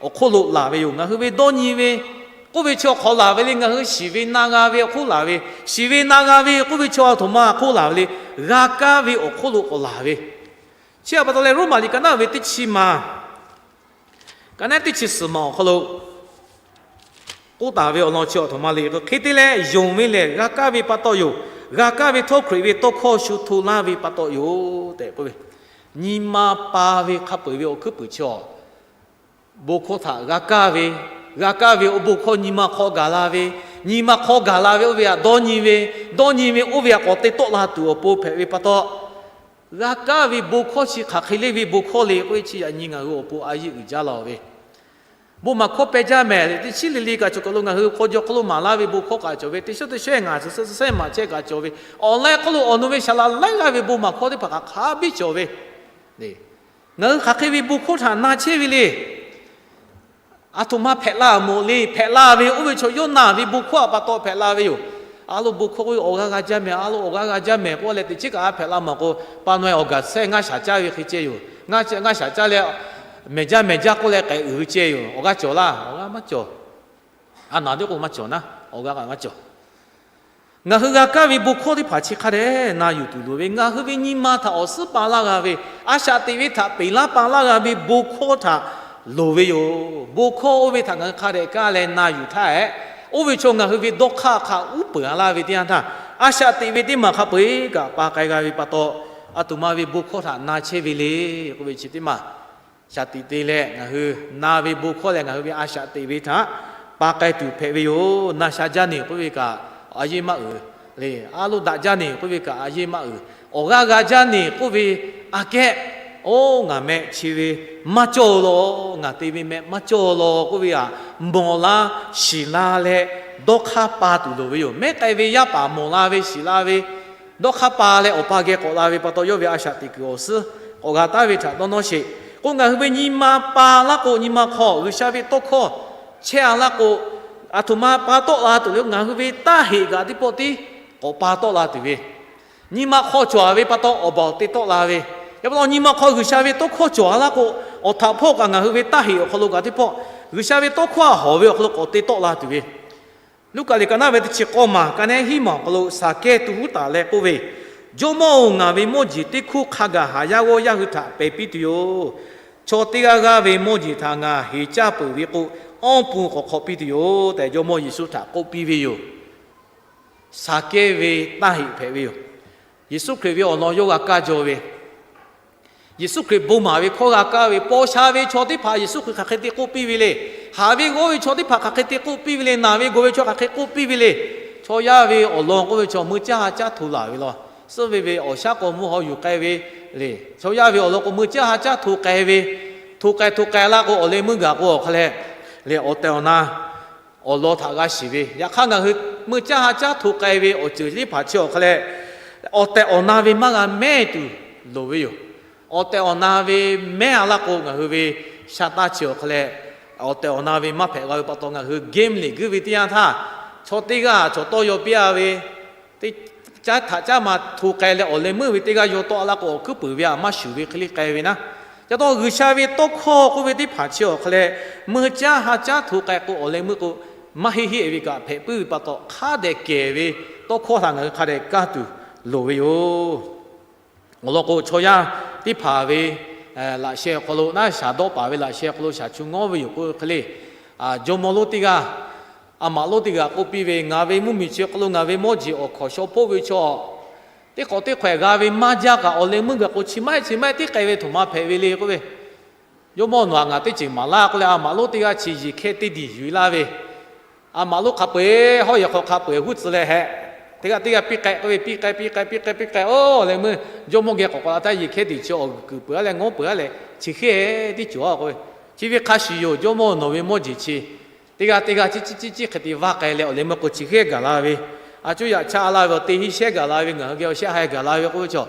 awˬ hk'oˆ lo laˬ ve yoˬ. Ngaˬ hui ve dawˇ nyi ve k'oˆ ve chi awˬ hk'aw laˬ ve le. Ngaˬ hui shiˍ ve na g'a ve awˬ hk'oˆ laˬ ve, shiˍ ve na g'a ve k'oˆ ve chi a htoꞈ ma hk'oˆ laˬ ve le. G'a kaˇ ve awˬ hk'oˆ lo k'awꞈ laˬ ve. Chi htaꞈ pa taw leh Roˉmaꞈ liꞈ ka naˉ ve teˇ chi ma, ka naˉ teˇ chi suhˍ ma awˬ hk'aw lo k'oˆ taˍ ve awˬ lawn chi a htoꞈ ma le. Hk'e te leh, yonˍ ve lehˬ g'a kaˇ ve pa taw yoˬ. G'a kaˇ ve htawˇ Hkriꞈ ve tawˇ hkawˇ shu hto laˇ ve pa taw yoˬ tehꞈ k'oˆ ve, nyi ma pa ve hk'a peu-eˬ ve awˬ hkuiˉ puiˍ chi a bon hkawˇ htaꞈ g'a kaˇ ve, g'a kaˇ ve awˬ bon hkawˇ nyi ma hk'aw gaˬ la ve, nyi ma hk'aw gaˬ la ve oˇ ve htaꞈ dawˇ nyi ve, dawˇ nyi ve oˇ ve htaꞈ k'awꞈ te tawˆ la tuˬ awˬ pon hpehꞈ ve pa taw, g'a kaˇ ve bon hkawˇ chi hk'aˬ hk'e le ve bon hkawˇ le k'oˆ ve chi yaꞈ nyi ngaˬ hui awˬ pon a yeˇ uiˍ jaˇ la ve. Bon maˍ hkawˇ peh jaˇ mehˍ le, teˇ chiˉ le le kaꞈ cawˬ kaˬ lo ngaˬ hui hk'aw jaw hk'aw lo maˍ laˇ ve bon hkawˇ kaꞈ cawˬ ve, teˇ shawˉ teˇ shawˉ ngaˬ chi suhˉ suhˉ maˍ chehˇ kaꞈ cawˬ ve, online hk'aw lo awˬ nu ve saˍ laˍ laiˉ g'aˇ ve bon maˍ hkawˇ teˇ hpaˍ kaꞈ hk'a biˇ cawˬ ve. Ngaˬ hui hk'aˬ hk'e ve bon hkawˇ htaꞈ na chehˇ ve le. A htoꞈ ma hpehꞈ la mawˬ le. Hpehꞈ la ve oˇ ve chaw Yoˇnaˆ ve bon hkawˇ a pa taw hpehꞈ la ve yoˬ. A lo bon hkawˇ k'oˆ ve awˬ g'aˇ g'a jaˇ mehˍ, a lo awˬ g'aˇ g'a jaˇ mehˍ k'oˆ leh teꞈ chiˉ kaꞈ a hpehꞈ la mawˬ k'o, pa naweh awˬ gaˬ sehˉ ngaˇ shaˍ caˇ ve hk'e ceh yoˬ. Ngaˇ shaˍ caˇ leh mehˍ jaˇ mehˍ jaˇ k'oˆ leh k'ehꞈ uiˍ ve ceh yoˬ. Awˬ g'aˇ cawˬ laˇ, awˬ g'aˇ maˇ cawˬ. A naˍ teˇ k'o maˇ cawˬ naˉ, awˬ g'aˇ kaꞈ maˇ cawˬ. Ngaˬ hui g'a kaˇ ve bon hkawˇ teˇ hpaˍ chi hk'a dehꞈ na yuˬ tuˬ loˍ ve, ngaˬ hui ve nyi ma htaꞈ awˬ suhˉ pa laˇ g'a ve, a shaꞈ teꞈ ve htaꞈ peꞈ laˇ pa laˇ g'a ve bon hkawˇ htaꞈ loˍ ve yoˬ. Bon hkawˇ oˇ ve htaꞈ ngaˬ hui hk'a dehꞈ kaˇ leh na yuˬ htaˇ hehꞈ, oˇ ve chaw ngaˬ hui ve dawˇ hk'aˇ hk'a uˉ peunˍ a laˇ ve teˇ yanˇ htaˇ, a shaꞈ teꞈ ve teˇ maˬ hk'a peu-eˬ kaꞈ pa k'ai g'a ve pa taw, a htoꞈ ma ve bon hkawˇ htaꞈ na chehˇ ve le k'oˆ ve chi teˇ maˬ shaˍ tiꞈ te leh, ngaˬ hui na ve bon hkawˇ leh ngaˬ hui ve a shaꞈ teꞈ ve htaꞈ pa k'ai tuˬ hpehꞈ ve yoˬ. Na sha jaˇ neˬ k'oˆ ve kaꞈ a yeˇ maˇ uiˍ le. A lo daꞈ jaˇ neˬ k'oˆ ve kaꞈ a yeˇ maˇ uiˍ. Awˬ g'aˇ g'a jaˇ neˬ k'oˆ ve aꞈ kehˉ, oˇ ngaˬ meh chi ve maˇ cawˇ law, ngaˬ te ve meh maˇ cawˇ law k'oˆ ve htaꞈ mawˬ la, shiˍ la leh dawˇ hk'aˇ pa tuˬ loˍ ve yoˬ. Mehˉ k'ai ve yaˇ paˍ mawˬ la ve shiˍ la ve dawˇ hk'aˇ pa leh awˬ pa geh k'awꞈ la ve pa taw, yawˇ ve a shaꞈ teꞈ kuiˬ awˬ suhˉ k'awꞈ g'a taˉ ve htaꞈ dawˇ nawˇ sheˍ. K'o, ngaˬ hui ve nyi ma pa laˇ k'o, nyi ma hk'aw G'uiˬsha ve tawˇ hkawˇ chehˇ a laˇ k'o, a htoꞈ ma pa tawˆ la tuˬ le. Ngaˬ hui ve taˇ heꞈ kaꞈ teˇ pawˆ tiˉ k'awꞈ pa tawˆ la tuˬ ve, nyi ma hk'aw cawˬ ve pa taw awˬ baˬ awˬ te tawˆ la ve, yaꞈ pa taw nyi ma hk'aw G'uiˬsha ve tawˇ hkawˇ cawˬ a laˇ k'o, awˬ htaꞈ hpawˇ kaꞈ ngaˬ hui ve taˇ heꞈ awˬ hk'aw lo kaꞈ teˇ pawˆ G'uiˬsha ve tawˇ hkawˇ a hawˍ ve awˬ hk'aw lo k'awꞈ te tawˆ la tuˬ ve, Luˉkaꞈ liꞈ ka naˉ ve teˇ chi k'awˇ maˬ ka nehˉ hiˉ maˬ awˬ hk'aw lo Saˍkehˇ tu huˉ taˍ leh k'oˆ ve, Jawˇmawˇ-oˬ, ngaˬ ve mawˇ jeˬ teˇ hkuˇ hk'a gaˬ haˍ yaˇ g'awˇ yaˇ hui htaꞈ pehˬ piˇ tuˬ yoˬ. Chaw teˇ g'aˇ g'aˇ ve mawˇ jeˬ htaꞈ ngaˬ heˍ caˇ peuˬ ve k'o, awˇ pun k'awꞈ hk'awꞈ piˇ tuˬ yoˬ tehꞈ Jawˇmawˇ Yeˍsuˆ htaꞈ k'oˆ piˇ ve yoˬ. Saˍkehˇ ve taˇ heꞈ hpehꞈ ve yoˬ. Yeˍsuˆ Hkriꞈ ve awˬ lawn yawˇ g'a kaˇ jaw ve, Yeˍsuˆ Hkriꞈ bon maˍ ve hkawˇ g'a kaˇ ve, paw sha ve chaw teˇ hpaˍ Yeˍsuˆ Hkriꞈ hk'aˬ hk'e te k'oˆ piˇ ve le. Haˍ ve g'awˇ ve chaw teˇ hpaˍ hk'aˬ hk'e te k'oˆ piˇ ve le. Naˬ ve gawˬ ve chaw hk'aˬ hk'e k'oˆ piˇ ve le. Chaw yaˇ ve awˬ lawn k'oˆ ve chaw meuˇ caˇ ha caˉ hto laˬ ve law. Suhˉ ve ve awˬ shaˉ k'aw mvuhˇ haw yuˬ k'ai ve le. Chaw yaˇ ve awˬ lawn k'o meuˇ caˇ ha caˉ hto k'ai ve, hto k'ai hto k'ai la k'o awˬ leh meuˇ gaˬ k'o awˬ hk'a leh, leh awˬ tehˬ awˬ na awˬ lawn htaꞈ g'a shiˍ ve. Yaꞈ hk'aˇ, ngaˬ hui meuˇ caˇ ha caˉ hto k'ai ve awˬ ceuˬ teˇ hpaˍ chi awˬ hk'a leh, awˬ tehˬ awˬ na ve maˇ g'a mehˇ tuˬ loˍ ve yoˬ. Awˬ tehˬ awˬ na ve mehˇ a laˇ k'o, ngaˬ hui ve sha taˇ chi awˬ hk'a leh, awˬ tehˬ awˬ na ve maˇ hpehꞈ g'a ve pa taw, ngaˬ hui game liꞈ guiˇ ve teˇ yanˇ htaˇ, chaw teˇ g'aˇ chaw tawˇ yaw piˇ a ve, teˇ caˉ htaꞈ caˉ ma hto k'ai leh awˬ leh meuˇ ve teˇ g'aˇ yaw tawˆ a laˇ k'o, awˬ hkuiˉ puiˍ ve a maˇ shuˍ ve hk'e le k'ai ve naˉ. Ca taw G'uiˬsha ve tawˇ hkawˇ k'oˆ ve teˇ hpaˍ chi awˬ hk'a leh, meuˇ caˇ ha caˉ hto k'ai k'o awˬ leh meuˇ k'o, maˇ heˆ heˆ ve kaꞈ hpehꞈ puiˉ ve pa taw, hk'a dehꞈ kehˬ ve tawˇ hkawˇ htaꞈ ngaˬ hui hk'a dehꞈ kaˇ tuˬ loˍ ve yoˬ. Awˬ lawn k'o, chaw yaˇ teˇ hpaˍ ve laꞈ sheh awˬ hk'aw lo naˉ, shaˍ dawˆ paˍ ve laꞈ sheh awˬ hk'aw lo shaˍ chu ngawˉ ve yoˬ k'oˆ ve hk'e le, jawˇmawˇ lonˉ teˇ g'aˇ, a maꞈ lonˉ teˇ g'aˇ k'oˆ piˇ ve, Ngaˬ ve mvuhˇmiˬ chi awˬ hk'aw lo ngaˬ ve mawˇ jeˬ awˬ hkawnˍ shaw hpoˆ ve chaw teˇ hk'awꞈ teˇ hk'awꞈ g'a ve maˇ jaˇ kaꞈ, awˬ leh meuˇ gaˬ k'o chi maˇ heˆ chi maˇ heˆ tiˉ k'ai ve htoꞈ ma hpehꞈ ve le k'oˆ ve, jawˇmawˇ nawˬ htaꞈ ngaˬ teˇ ceuˬ maˍ laˇ k'oˆ leh, a maꞈ lonˉ teˇ g'aˇ chi yeˬ hkehˇ teˇ diˬ yuˬ laˇ ve, a maꞈ lonˉ hk'a peu-eˬ hawˉ yehˬ hk'aw hk'a peu-eˬ huˉ tcuh leh hehꞈ, teˇ g'aˇ teˇ g'aˇ piˇ k'ai k'oˆ ve, piˇ k'ai piˇ k'ai piˇ k'ai piˇ k'ai, oˇ leh meuˇ jawˇmawˇ geh k'awꞈ k'awꞈ la htaˇ yeˬ hkehˇ teˇ diˬ chi awˬ kuiˬ peuˬ a leh ngawˉ peuˬ a leh, chi hkehˇ tiˉ cawˬ a k'oˆ ve, chi ve hk'a shuˍ yoˬ, jawˇmawˇ nawˬ ve mawˇ jeˬ chi teˇ g'aˇ teˇ g'aˇ ciˉ ciˉ ciˉ ciˉ hk'e te vaˇ k'ai leh awˬ leh meuˇ k'o chi hkehˇ gaˬ la ve, a cuˇ yaꞈ chaˇ laˇ ve awˬ te hiˇ shehˉ gaˬ la ve, ngaˬ hui geh awˬ shehˆ haiˬ gaˬ la ve k'oˆ ve chaw,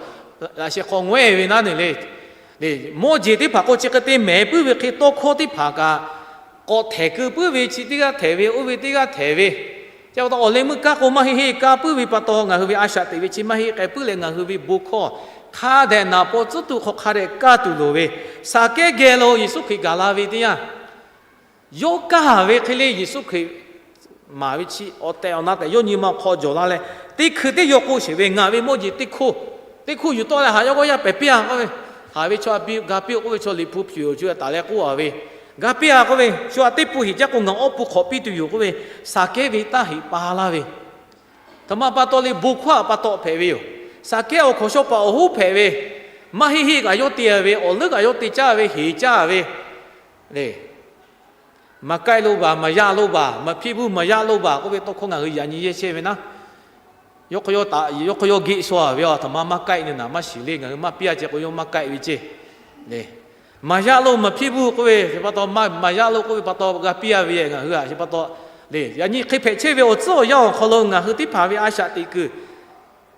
laꞈ sheh hk'aw ngawehˇ ve naˉ neˬ le. Mawˇ jeˬ teˇ hpaˍ k'o chi hk'e te mehˍ puiˉ ve hk'e tawˇ hkawˇ teˇ hpaˍ kaꞈ k'awꞈ htehˍ keu puiˉ ve chi teˇ g'aˇ htehˍ ve, oˇ ve teˇ g'aˇ htehˍ ve, chi pa taw awˬ leh meuˇ kaˇ k'o maˇ heˆ heˆ, kaˇ puiˉ ve pa taw ngaˬ hui ve a shaꞈ teꞈ ve chi maˇ heˆ k'ai puiˉ leh ngaˬ hui ve bon hkawˇ hk'a dehꞈ naˍ paw tcuhˉ tuˬ hk'aw hk'a dehꞈ kaˇ tuˬ loˍ ve, Saˍkehˇ geh lo Yeˍsuˆ Hkriꞈ gaˬ la ve teˇ yanˇ, yawˇ kaˇ ve hk'e le Yeˍsuˆ Hkriꞈ maˍ ve chi awˬ tehˬ awˬ na tehꞈ yawˇ nyi ma hk'aw jawˬ la leh, teˇ hkui teˇ yaw k'o sheˍ ve, ngaˬ ve mawˇ jeˬ teˇ hkoˇ, teˇ hkoˇ yuˬ tawˆ leh haꞈ yawˇ g'awˇ yaˇ pehˬ piˇ-a k'oˆ ve, haꞈ ve chaw a piˇ ga piˇ-oˆ k'oˆ ve chaw Liꞈ hpu hpfuhˇ-oˬ chi taˍ leh k'oˆ-a ve, ga piˇ-a k'oˆ ve, shu aꞈ teˇ pun heˍ jaˇ k'o ngaˬ awˬ pun hk'awꞈ piˇ tuˬ yoˬ k'oˆ ve, Saˍkehˇ ve taˇ heꞈ pa laˇ ve, htaꞈ ma pa taw le bon hkawˇ htaꞈ pa taw hpehꞈ ve yoˬ. Saˍkehˇ awˬ hkawnˍ shaw paˍ awˬ hoˉ hpehꞈ ve, maˇ heˆ heˆ kaꞈ yawˇ te ve, awˬ leuˉ kaꞈ yawˇ te caˇ ve, heˍ caˇ ve le. Maˍ kaiˆ lo baˬ, maˍ yaˆ lo baˬ, maˍ hpiˇ buˇ maˍ yaˆ lo baˬ k'oˆ ve tawˇ hkawˇ ngaˬ hui yaꞈ nyi yehˇ chehˇ ve naˉ, yawˇ hk'aw yawˇ geˆ shaw-a ve, aˬ htoꞈ ma maˇ kaiˆ ne naˍ maˇ shiˍ le, ngaˬ hui maˇ piˇ-a ceh k'o yawˇ maˇ kaiˆ ve ceˇ. Maˍ yaˆ lo maˍ hpiˇ buˇ k'oˆ ve pa taw, maˍ yaˆ lo k'oˆ ve pa taw g'a piˇ-a ve ngaˬ hui aꞈ chi pa taw le. Yaꞈ nyi hk'e hpehꞈ chehˇ ve awˬ tcuhˉ awˬ yanˇ awˬ hk'aw lo ngaˬ hui teˇ hpaˍ ve a shaꞈ teꞈ kuiˬ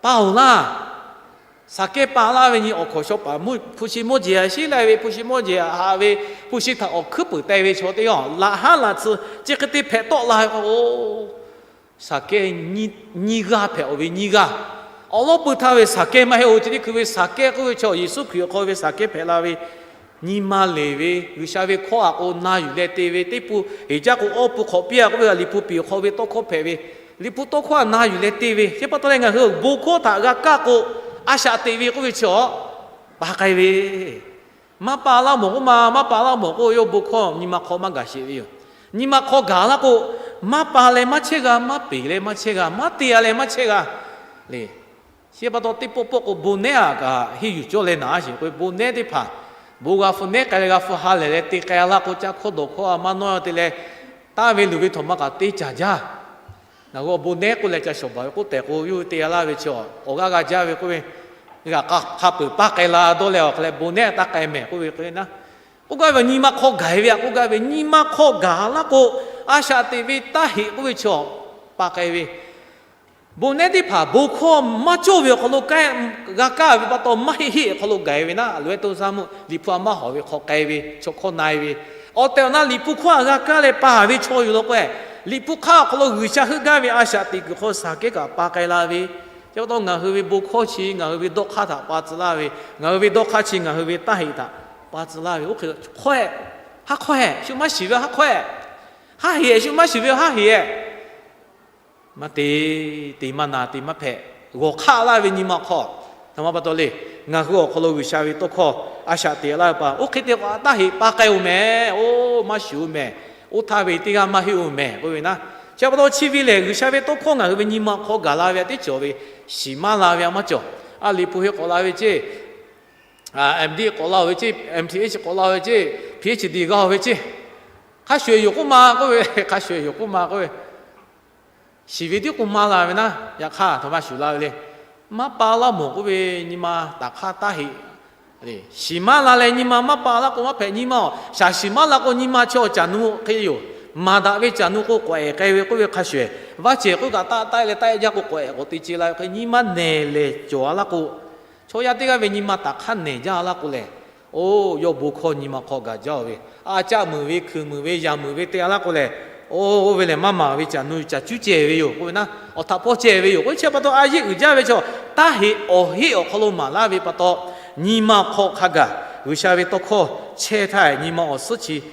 pa-oˬ laˇ. Saˍkehˇ pa laˇ ve nyi awˬ hkawnˍ shaw paˍ hpu shi mawˇ jeˬ a shiˉ lai ve, hpu shi mawˇ jeˬ haꞈ ve, hpu shi htaꞈ awˬ hkuiˉ peuˍ teh ve chaw teˇ g'aˇ laꞈ haˉ laꞈ tcuh chi hk'e te hpehꞈ tawˆ la ve k'o, Saˍkehˇ nyiˇ g'aˇ hpehꞈ-oˬ ve nyiˇ g'aˇ. Awˬ lawn pui htaˇ ve Saˍkehˇ maˇ heˆ-oˬ, chi teˇ hkui ve Saˍkehˇ k'oˆ ve chaw Yeˍsuˆ Hkriꞈ awˬ hk'aw ve Saˍkehˇ hpehꞈ la ve, nyi ma leˬ ve, G'uiˬsha ve hkawˇ aꞈ k'o na yuˬ leh te ve, teˇ pun heˍ jaˇ k'o awˬ pun hk'awꞈ piˇ-a k'oˆ ve, Liꞈ hpu piˍ awˬ hk'aw ve tawˇ hkawˇ hpehꞈ ve, Liꞈ hpu tawˇ hkawˇ aꞈ na yuˬ leh te ve, chi pa taw leh ngaˬ hui bon hkawˇ htaꞈ g'a kaˇ k'o, a shaꞈ teꞈ ve k'oˆ ve chi awˬ pa k'ai ve. Maˇ pa laˇ mawˬ k'oˆ ma, maˇ pa laˇ mawˬ k'o yawˇ bon hkawˇ nyi ma hk'aw maˇ gaˬ sheˍ ve yoˬ. Nyi ma hk'aw gaˬ laˇ k'o, maˇ pa leh maˇ chehˇ g'a, maˇ peˍ leh maˇ chehˇ g'a, maˇ te-a leh maˇ chehˇ g'a le. Chi pa taw teˇ pawˆ pawˆ k'o bon nehˉ aꞈ kaꞈ henˇ yuˬ cawˇ leh naˍ a sheˍ k'o, bon nehˉ teˇ hpaˍ bon g'a hpu nehˉ k'ai leh g'a hpu ha lehˬ leh te k'ai laˇ k'o, caˇ hkawˇ dawˬ hkawˇ a maˇ nawˇ te leh, taˇ ve luˬ ve htaꞈ ma kaꞈ te caˍ jaˇ. Ngaˬ hui awˬ bon nehˉ k'oˆ leh ca shawˍ baˬ ve k'oˆ tehꞈ k'o, yawˇ hui te-a laˇ ve chi awˬ g'aˇ g'a jaˇ ve k'oˆ ve, g'aꞈ hk'a peuˬ paˇ k'ai la dawˇ leh awˬ hk'aw leh bon nehˉ taˇ k'ai mehˍ k'oˆ ve hk'e naˉ. K'oˆ gaˇ ve nyi ma hk'aw gaˬ ve aꞈ k'oˆ gaˇ ve, nyi ma hk'aw gaˬ laˇ k'o, a shaꞈ teꞈ ve taˇ heꞈ k'oˆ ve chi awˬ pa k'ai ve, bon nehˉ teˇ hpaˍ bon hkawˇ maˇ cawˇ ve awˬ hk'aw lo g'a kaˇ ve pa taw maˇ heˆ heˆ awˬ hk'aw lo gaˬ-e ve naˉ, a loꞈ-ehˉ toˇ zaˇ meuˆ Liꞈ hpu a maˇ hawˍ ve hk'aw k'ai ve chaw hkawˇ na-e ve, awˬ tehˬ awˬ na Liꞈ hpu hkawˇ aꞈ g'a kaˇ leh pa ve chaw yoˬ law k'o, Liꞈ hpu hk'aˇ awˬ hk'aw lo G'uiˬsha heuˆ gaˇ ve a shaꞈ teꞈ kuiˬ hk'aw Saˍkehˇ kaꞈ pa k'ai la ve, chi pa taw ngaˬ hui ve bon hkawˇ chi ngaˬ hui ve dawˇ hk'aˇ htaꞈ pa tcuh laˇ ve, ngaˬ hui ve dawˇ hk'aˇ chi ngaˬ hui ve taˇ heꞈ htaꞈ pa tcuh laˇ ve, oˇ hk'e hk'awehˆ, haˉ hk'awehˆ shu maˇ shiˍ ve haˉ hk'awehˆ, haˉ heˍ shu maˇ shiˍ ve haˉ heˍ-ehˍ maˇ te, te maˇ na, te maˇ hpehꞈ. G'awˬ hk'aˆ laˇ ve nyi ma hk'aw, htaꞈ ma pa taw le, ngaˬ hui awˬ hk'aw lo G'uiˬsha ve tawˇ hkawˇ a shaꞈ teꞈ laˇ ve pa, oˇ hk'e te k'o taˇ heꞈ pa k'ai-oˬ mehˍ, oˇ maˇ shuˍ-oˬ mehˍ, oˇ htaˇ ve teˇ g'aˇ maˇ heˆ-oˬ mehˍ k'oˆ ve naˉ. Chi pa taw chi ve lehˬ, G'uiˬsha ve tawˇ hkawˇ ngaˬ hui ve nyi ma hk'aw gaˬ la ve aꞈ teˇ cawˬ ve shiˍ maˇ la ve aꞈ maˇ cawˬ. A Liꞈ hpu hk'e k'awꞈ la ve ceˇ, M D k'awꞈ la-oˬ ve ceˇ, M T H k'awꞈ la-oˬ ve ceˇ, P H D g'a-oˬ ve ceˇ, hk'a shuˍ-eˬ yoˬ k'oˆ ma k'oˆ ve, hk'a shuˍ-eˬ yoˬ k'oˆ ma k'oˆ ve, shiˍ ve tiˉ k'oˆ maˇ la ve naˉ, yaꞈ hk'aˇ htaꞈ maˇ shuˍ la ve le. Maˇ pa laˇ mawˬ k'oˆ ve nyi ma taˍ hk'aˇ taˇ heꞈ. Shiˍ maˇ la leh nyi ma maˇ pa laˇ k'o maˇ hpehꞈ nyi ma-oˬ. Shaˍ shiˍ maˇ la k'o nyi ma chaw caˬ nu hk'e yoˬ. Maˍ daꞈ ve caˬ nu k'o k'awꞈ ehˍ k'ai ve k'oˆ ve hk'a shuˍ-eˬ, vaˇ cehˬ k'oˆ kaꞈ taˆ taˆ leh taˆ jaˇ k'o k'awꞈ ehˍ k'awꞈ te ce la ve hk'e nyi ma nehˬ lehˬ cawˬ-a laˇ k'o, chaw yaˇ teˇ g'aˇ ve nyi ma taˍ hk'aˇ nehˬ jaˇ laˇ k'o lehˬ, oˇ yawˇ bon hkawˇ nyi ma hk'aw gaˬ jaˇ-oˬ ve, a caˆ muiˬ ve, hkui muiˬ ve, yaꞈ muiˬ ve te-a laˇ k'o lehˬ, oˇ oˇ ve lehˬ maˇ maˍ ve caˬ nu caˬ cuˉ cehˬ ve yoˬ k'oˆ ve naˉ, awˬ htaꞈ pawˇ cehˬ ve yoˬ k'o, chi pa taw a yeˆ uiˍ jaˇ ve chaw, taˇ heꞈ awˬ heˆ awˬ hk'aw lo maˍ laˇ ve pa taw, nyi ma hk'aw hk'a gaˬ G'uiˬsha ve tawˇ hkawˇ chehˇ htaˇ nyi ma awˬ suhˉ chi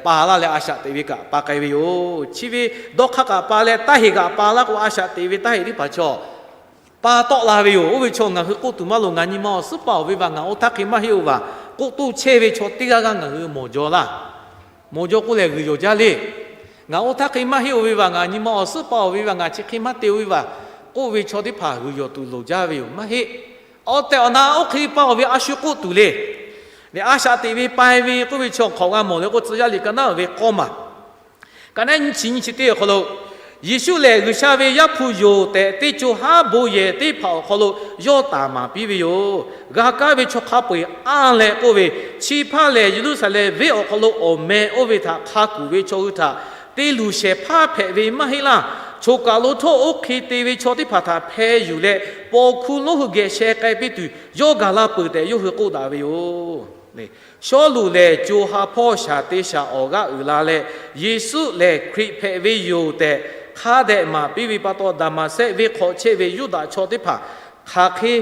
pa laˇ leh a shaꞈ teꞈ ve kaꞈ pa k'ai ve yoˬ. Chi ve dawˇ hk'aˇ kaꞈ pa leh taˇ heꞈ kaꞈ pa laˇ k'o a shaꞈ teꞈ ve taˇ heꞈ teˇ hpaˍ chaw pa tawˆ la ve yoˬ. Oˇ ve chaw ngaˬ hui k'oˆ tuˬ maˇ loˍ. Ngaˬ nyi ma awˬ suhˉ pa-oˬ ve vaˬ ngaˬ oˇ htaˇ hk'e maˇ heˆ-oˬ vaˬ k'oˆ toˇ chehˇ ve chaw teˇ g'aˇ g'aˇ ngaˬ hui mawˬ jaw laˇ. Mawˬ jaw k'oˆ lehˬ g'uiˬ yawˬ jaˇ le. Ngaˬ oˇ htaˇ hk'e maˇ heˆ-oˬ ve vaˬ, ngaˬ nyi ma awˬ suhˉ pa-oˬ ve vaˬ, ngaˬ chi hk'e maˇ te-oˬ ve vaˬ k'oˆ ve chaw teˇ hpaˍ g'uiˬ yawˬ tuˬ loˍ jaˇ ve yoˬ. Maˇ heˆ. Awˬ tehˬ awˬ na oˇ hk'e pa-oˬ ve a shu k'oˆ tuˬ le. Leh a shaꞈ teꞈ ve pa-e ve k'oˆ ve chaw hk'awꞈ g'a mawˬ le k'o, Tcuh yaˇ liꞈ ka naˉ ve k'awˇ maˬ ka naˉ nyiˇ chi nyiˇ chi teˇ awˬ hk'aw lo, Yeˍsuˆ lehˬ G'uiˬsha ve Yaˇ hpu yoˬ tehꞈ teˇ co haˉ bon yehˬ teˇ hpaˍ awˬ hk'aw lo yawˇ taˍ maˍ piˇ ve yoˬ. G'a kaˇ ve chaw hk'a peu-eˬ anˇ leh k'oˆ ve, Chi hpaˇ lehˬ Yeˍruˆsaˍlehnˍ venˇ awˬ hk'aw lo awˬ meh oˇ ve htaꞈ hk'a kuˬ ve chaw hui htaꞈ te luˬ shehˍ hpaˇ hpehꞈ ve maˇ heˆ laˇ. Choˬ kaˬ lo htawˇ oˇ hk'e te ve chaw teˇ hpaˍ htaꞈ hpeh yuˬ leh, paw hkuˇ lonˉ hui geh sheh k'ai piˇ tuˬ yawˇ gaˬ la peuˬ tehꞈ yawˇ hui k'oˆ daꞈ ve yoˬ. Sawˉluꞈ lehˬ, co ha hpawˇ shaˍ te shaˍ awˬ g'aˇ uiˍ la leh, Yeˍsuˆ lehˬ Hkriꞈ hpehꞈ ve yoˬ tehꞈ hk'a dehꞈ maˍ piˇ ve pa taw, Daˍmaˍsehˆ venˇ hk'aw chehˇ ve Yuˇdaꞈ chaw teˇ hpaˍ hk'aˬ hk'e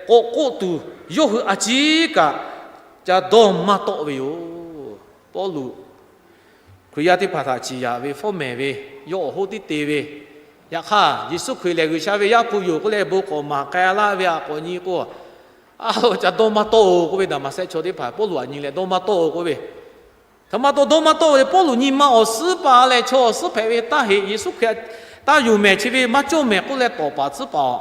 k'awꞈ k'oˆ tuˬ, yawˇ hui a ciˉ kaꞈ ca dawˇ maˇ tawˆ ve yoˬ. Pawˇluꞈ Hkriꞈ yaˇ teˇ hpaˍ htaꞈ ciˍ yaꞈ ve, fawˉ mehˍ ve, yawˇ awˬ hoˉ tiˉ te ve, yaꞈ hk'aˇ Yeˍsuˆ Hkriꞈ lehˬ G'uiˬsha ve Yaˇ hpu yoˬ k'oˆ leh bon k'awꞈ maˍ k'ai laˇ ve a k'awꞈ nyi k'o, a lo ca dawˇ maˇ tawˆ-oˬ k'oˆ ve Daˍmaˍsehˆ chaw teˇ hpaˍ, Pawˇluꞈ aꞈ nyi leh dawˇ maˇ tawˆ-oˬ k'oˆ ve, htaꞈ maˇ taw dawˇ maˇ tawˆ ve le. Pawˇluꞈ nyi ma awˬ suhˉ pa leh chaw awˬ suhˉ hpehꞈ ve taˇ heꞈ, Yeˍsuˆ Hkriꞈ taˇ yonˍ mehˍ chi ve maˇ cawˇ mehˍ k'oˆ leh tawˍ paˍ tcuhˉ paˍ-oˬ,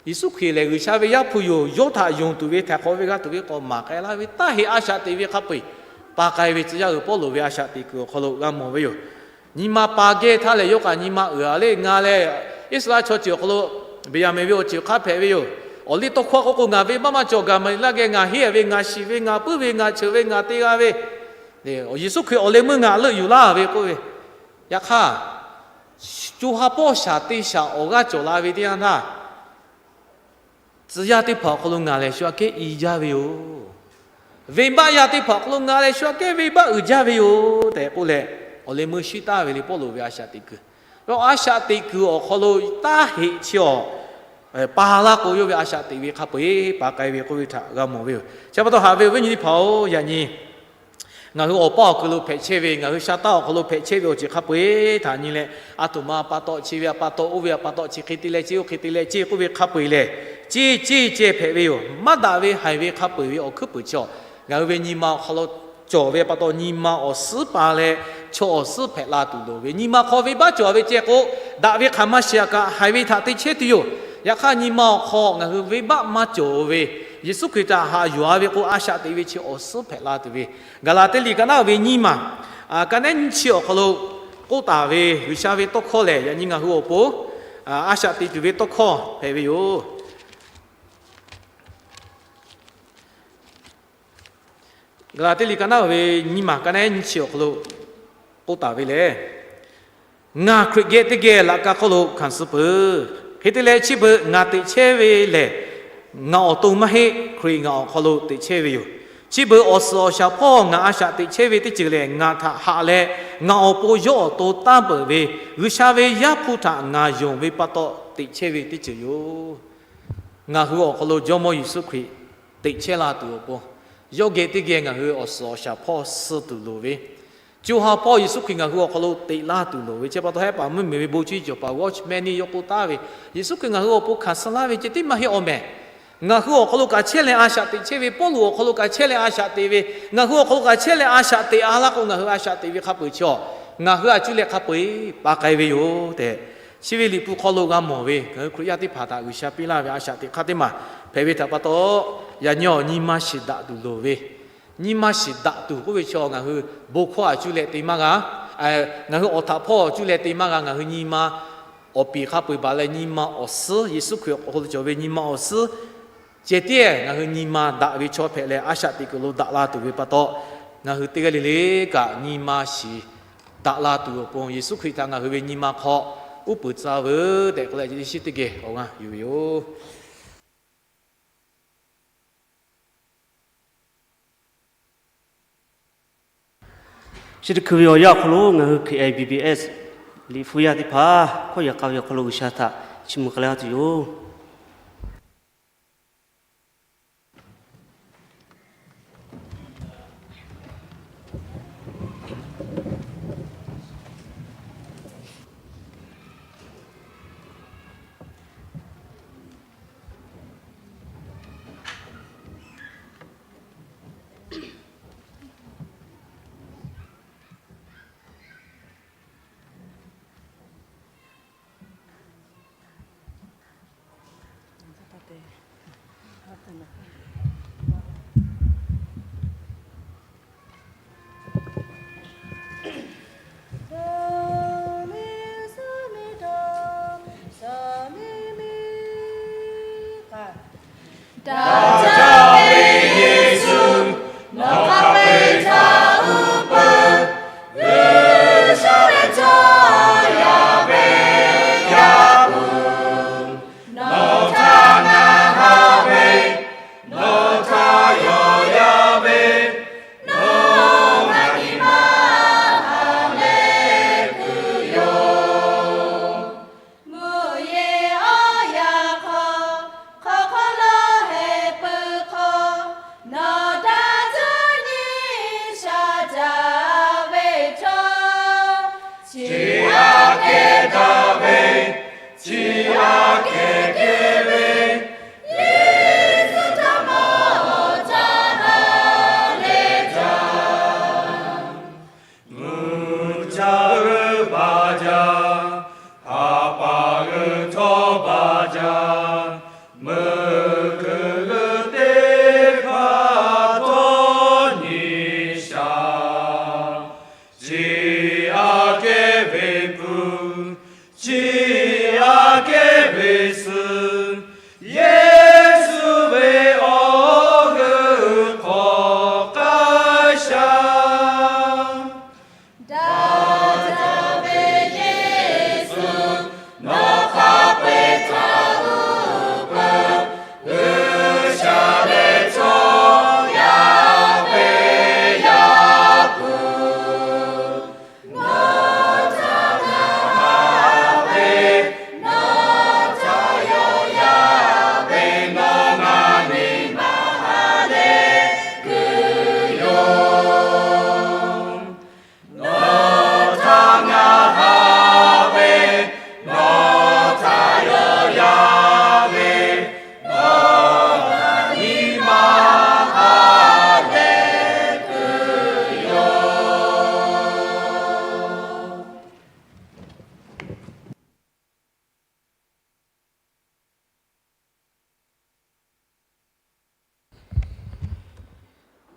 Yeˍsuˆ Hkriꞈ lehˬ G'uiˬsha ve Yaˇ hpu yoˬ, yawˇ htaꞈ yonˍ tuˬ ve htaiˍ hk'awꞈ ve g'a tuˬ ve k'awꞈ maˍ k'ai laˇ ve taˇ heꞈ a shaꞈ teꞈ ve hk'a peu-eˬ pa k'ai ve tcuh yaˇ uiˍ Pawˇluꞈ ve a shaꞈ teꞈ kuiˬ awˬ hk'aw lo g'a mawˬ ve yoˬ. Nyi ma pa gehˇ htaˇ lehˬ, yawˇ kaꞈ nyi ma uiˍ-a le. Ngaˬ lehˬ Iˉsaˍreˍlaˆ chaw ceuˬ awˬ hk'aw lo Beˍyaˍmenˍ ve awˬ ceuˬ hk'a hpehꞈ ve yoˬ. Awˬ liˇ tawˇ hkawˇ k'oˆ k'o, ngaˬ venˇbaˆ maˇ cawˬ, gaˬ maˍ laˇ geh ngaˬ henˇ ve, ngaˬ shiˍ ve, ngaˬ puiˉ ve, ngaˬ cheuˬ ve, ngaˬ te g'a ve, Yeˍsuˆ Hkriꞈ awˬ leh meuˇ ngaˬ leuˆ yuˬ laˇ ve k'oˆ ve. Yaꞈ hk'aˇ, co ha hpawˇ shaˍ te shaˍ awˬ g'aˇ cawˬ la ve teˇ yanˇ htaˇ, tcuh yaˇ teˇ hpaˍ awˬ hk'aw lo ngaˬ lehˬ shu aꞈ kehˉ i jaˇ ve yoˬ. Venˇbaˆ yaˇ teˇ hpaˍ awˬ hk'aw lo ngaˬ lehˬ shu aꞈ kehˉ venˇbaˆ uiˍ jaˇ ve yoˬ tehꞈ k'oˆ leh, awˬ leh meuˇ shiˉ taˍ ve le. Pawˇluꞈ ve a shaꞈ teꞈ kuiˬ, a shaꞈ teꞈ kuiˬ awˬ hk'aw lo taˇ heꞈ chi awˬ pa laˇ k'o, yawˇ ve a shaꞈ teꞈ ve hk'a peu-eˬ pa k'ai ve k'oˆ ve htaꞈ g'a mawˬ ve yoˬ. Chi pa taw haꞈ ve awˬ viˉ nyi teˇ hpaˍ-oˬ, yaꞈ nyi ngaˬ hui awˬ paˇ awˬ kuiˬ lo hpehꞈ chehˇ ve, ngaˬ hui sha taˇ awˬ hk'aw lo hpehꞈ chehˇ ve awˬ ceuˬ hk'a peu-eˬ htaꞈ nyi leh, a htoꞈ ma pa taw chi ve, a pa taw oˇ ve, a pa taw chi hk'e te leh ce, oˇ hk'e te leh ce k'oˆ ve hk'a peu-eˬ lehˬ, ceˇ ceˇ ceh hpehꞈ ve yoˬ. Maˇ daꞈ ve haiˬ ve hk'a peu-eˬ ve awˬ hkuiˉ puiˍ chi awˬ ngaˬ hui ve nyi ma awˬ hk'aw lo cawˬ ve pa taw, nyi ma awˬ suhˉ pa leh chaw awˬ suhˉ hpehꞈ la tuˬ loˍ ve, nyi ma hk'aw venˇbaˆ cawˬ ve ceh k'o, daꞈ ve hk'aˬ ma shiˍ-a kaꞈ haiˬ ve htaꞈ te chehˇ tuˬ yoˬ. Yaꞈ hk'aˇ, nyi ma awˬ hk'aw ngaˬ hui venˇbaˆ maˇ cawˬ ve, Yeˍsuˆ Hkriꞈ htaꞈ haꞈ yuˬ-a ve k'o, a shaꞈ teꞈ ve chi awˬ suhˉ hpehꞈ la tuˬ ve, Gaˍlaˍtiˆ liꞈ ka naˉ ve nyiˇ maˬ, ka naˉ nyiˇ chi awˬ hk'aw lo k'oˆ taˍ ve G'uiˬsha ve tawˇ hkawˇ lehˬ, yaꞈ nyi ngaˬ hui awˬ pon a shaꞈ teꞈ tuˬ ve tawˇ hkawˇ hpehꞈ ve yoˬ. Gaˍlaˍtiˆ liꞈ ka naˉ ve nyiˇ maˬ ka naˉ nyiˇ chi awˬ hk'aw lo k'oˆ taˍ ve lehˬ, ngaˬ Hkriꞈ geh teˇ geh laꞈ ka hk'oˆ lo hkanˍ suh peuˬ. Hk'e te leh, chi beuꞈ ngaˬ teꞈ chehˇ ve lehˬ, ngaˬ awˬ to maˇ heˆ, Hkriꞈ ngaˬ awˬ hk'aw lo teꞈ chehˇ ve yoˬ. Chi beuꞈ awˬ suhˍ awˬ shaˍ hpawˇ ngaˬ a shaꞈ teꞈ chehˇ ve teˇ ceuˬ lehˬ, ngaˬ htaꞈ haꞈ leh ngaˬ awˬ pon yawˇ awˬ to tanˇ peuˬ ve G'uiˬsha ve Yaˇ hpu htaꞈ ngaˬ yonˍ ve pa taw teꞈ chehˇ ve teˇ ceuˬ yoˬ. Ngaˬ hui awˬ hk'aw lo Jawˇmawˇ Yeˍsuˆ Hkriꞈ teꞈ chehˇ la tuˬ awˬ pon, yawˇ geh teˇ geh ngaˬ hui awˬ suhˍ awˬ shaˍ hpawˇ suh tuˬ loˍ ve, co ha hpawˇ Yeˍsuˆ Hkriꞈ ngaˬ hui awˬ hk'aw lo teꞈ laˇ tuˬ loˍ ve, chi pa taw hehˉ paˍ mvuhˇmiˬ ve bon cuˇ cawˬ paˍ Watchman Nee yawˇ k'oˆ taˉ ve, Yeˍsuˆ Hkriꞈ ngaˬ hui awˬ pon hkanˍ suh laˇ ve ceh tiˉ maˇ heˆ awˬ mehˍ. Ngaˬ hui awˬ hk'aw lo kaꞈ chehˇ leh a shaꞈ teꞈ chehˇ ve, Pawˇluꞈ awˬ hk'aw lo kaꞈ chehˇ leh a shaꞈ teꞈ ve, ngaˬ hui awˬ hk'aw lo kaꞈ chehˇ leh a shaꞈ teꞈ-a laˇ k'o, ngaˬ hui a shaꞈ teꞈ ve hk'a peu-eˬ chi awˬ ngaˬ hui a cuˇ leh hk'a peu-eˬ pa k'ai ve yoˬ tehꞈ, chi ve Liꞈ hpu hk'aw lo g'a mawˬ ve ngaˬ hui Hkriꞈ yaˇ teˇ hpaˍ htaꞈ G'uiˬsha piˇ laˇ ve a shaꞈ teꞈ hk'aˇ teˇ maˬ hpehꞈ ve htaꞈ pa taw, yaꞈ nyi awˬ nyi ma shiˍ daꞈ tuˬ loˍ ve, nyi ma shiˍ daꞈ tuˬ k'oˆ ve chi awˬ ngaˬ hui bon hkawˇ a cuˇ leh te maˇ g'a, ngaˬ hui awˬ htaꞈ hpawˇ a cuˇ leh te maˇ g'a. Ngaˬ hui nyi ma awˬ piˍ hk'a peu-eˬ baˬ leh nyi ma awˬ suhˉ, Yeˍsuˆ Hkriꞈ awˬ hk'aw lo cawˬ ve nyi ma awˬ suhˉ ceh tiˉ ngaˬ hui nyi ma daꞈ ve chaw hpehꞈ leh, a shaꞈ teꞈ kuiˬ lo daꞈ la tuˬ ve pa taw, ngaˬ hui teˇ g'aˇ le le kaꞈ nyi ma shiˍ daꞈ la tuˬ awˬ pon Yeˍsuˆ Hkriꞈ htaꞈ ngaˬ hui ve nyi ma hk'aw uˉ peunˍ tcaˇ veuˬ tehꞈ k'oˆ leh, chi teˇ geh awˬ g'aˇ yuˬ ve yoˬ. Chi teˇ hkui ve awˬ yanˇ awˬ hk'aw lo ngaˬ hui K I B B S Liꞈ hpu yaˇ teˇ hpaˍ hkawˇ yaꞈ k'aˇ ve awˬ hk'aw lo G'uiˬsha htaꞈ chiˇ mvuh k'ai leh g'a tuˬ yoˬ. Daꞈ jaˇ ve Yeˍsuˆ, nawˬ hk'a peu-eˬ htaꞈ uˉ peunˍ. G'uiˬsha ve chaw yaˇ ve Yaˇ hpu, nawˬ htaꞈ ngaˬ haꞈ ve, nawˬ htaꞈ yawˬ yaˇ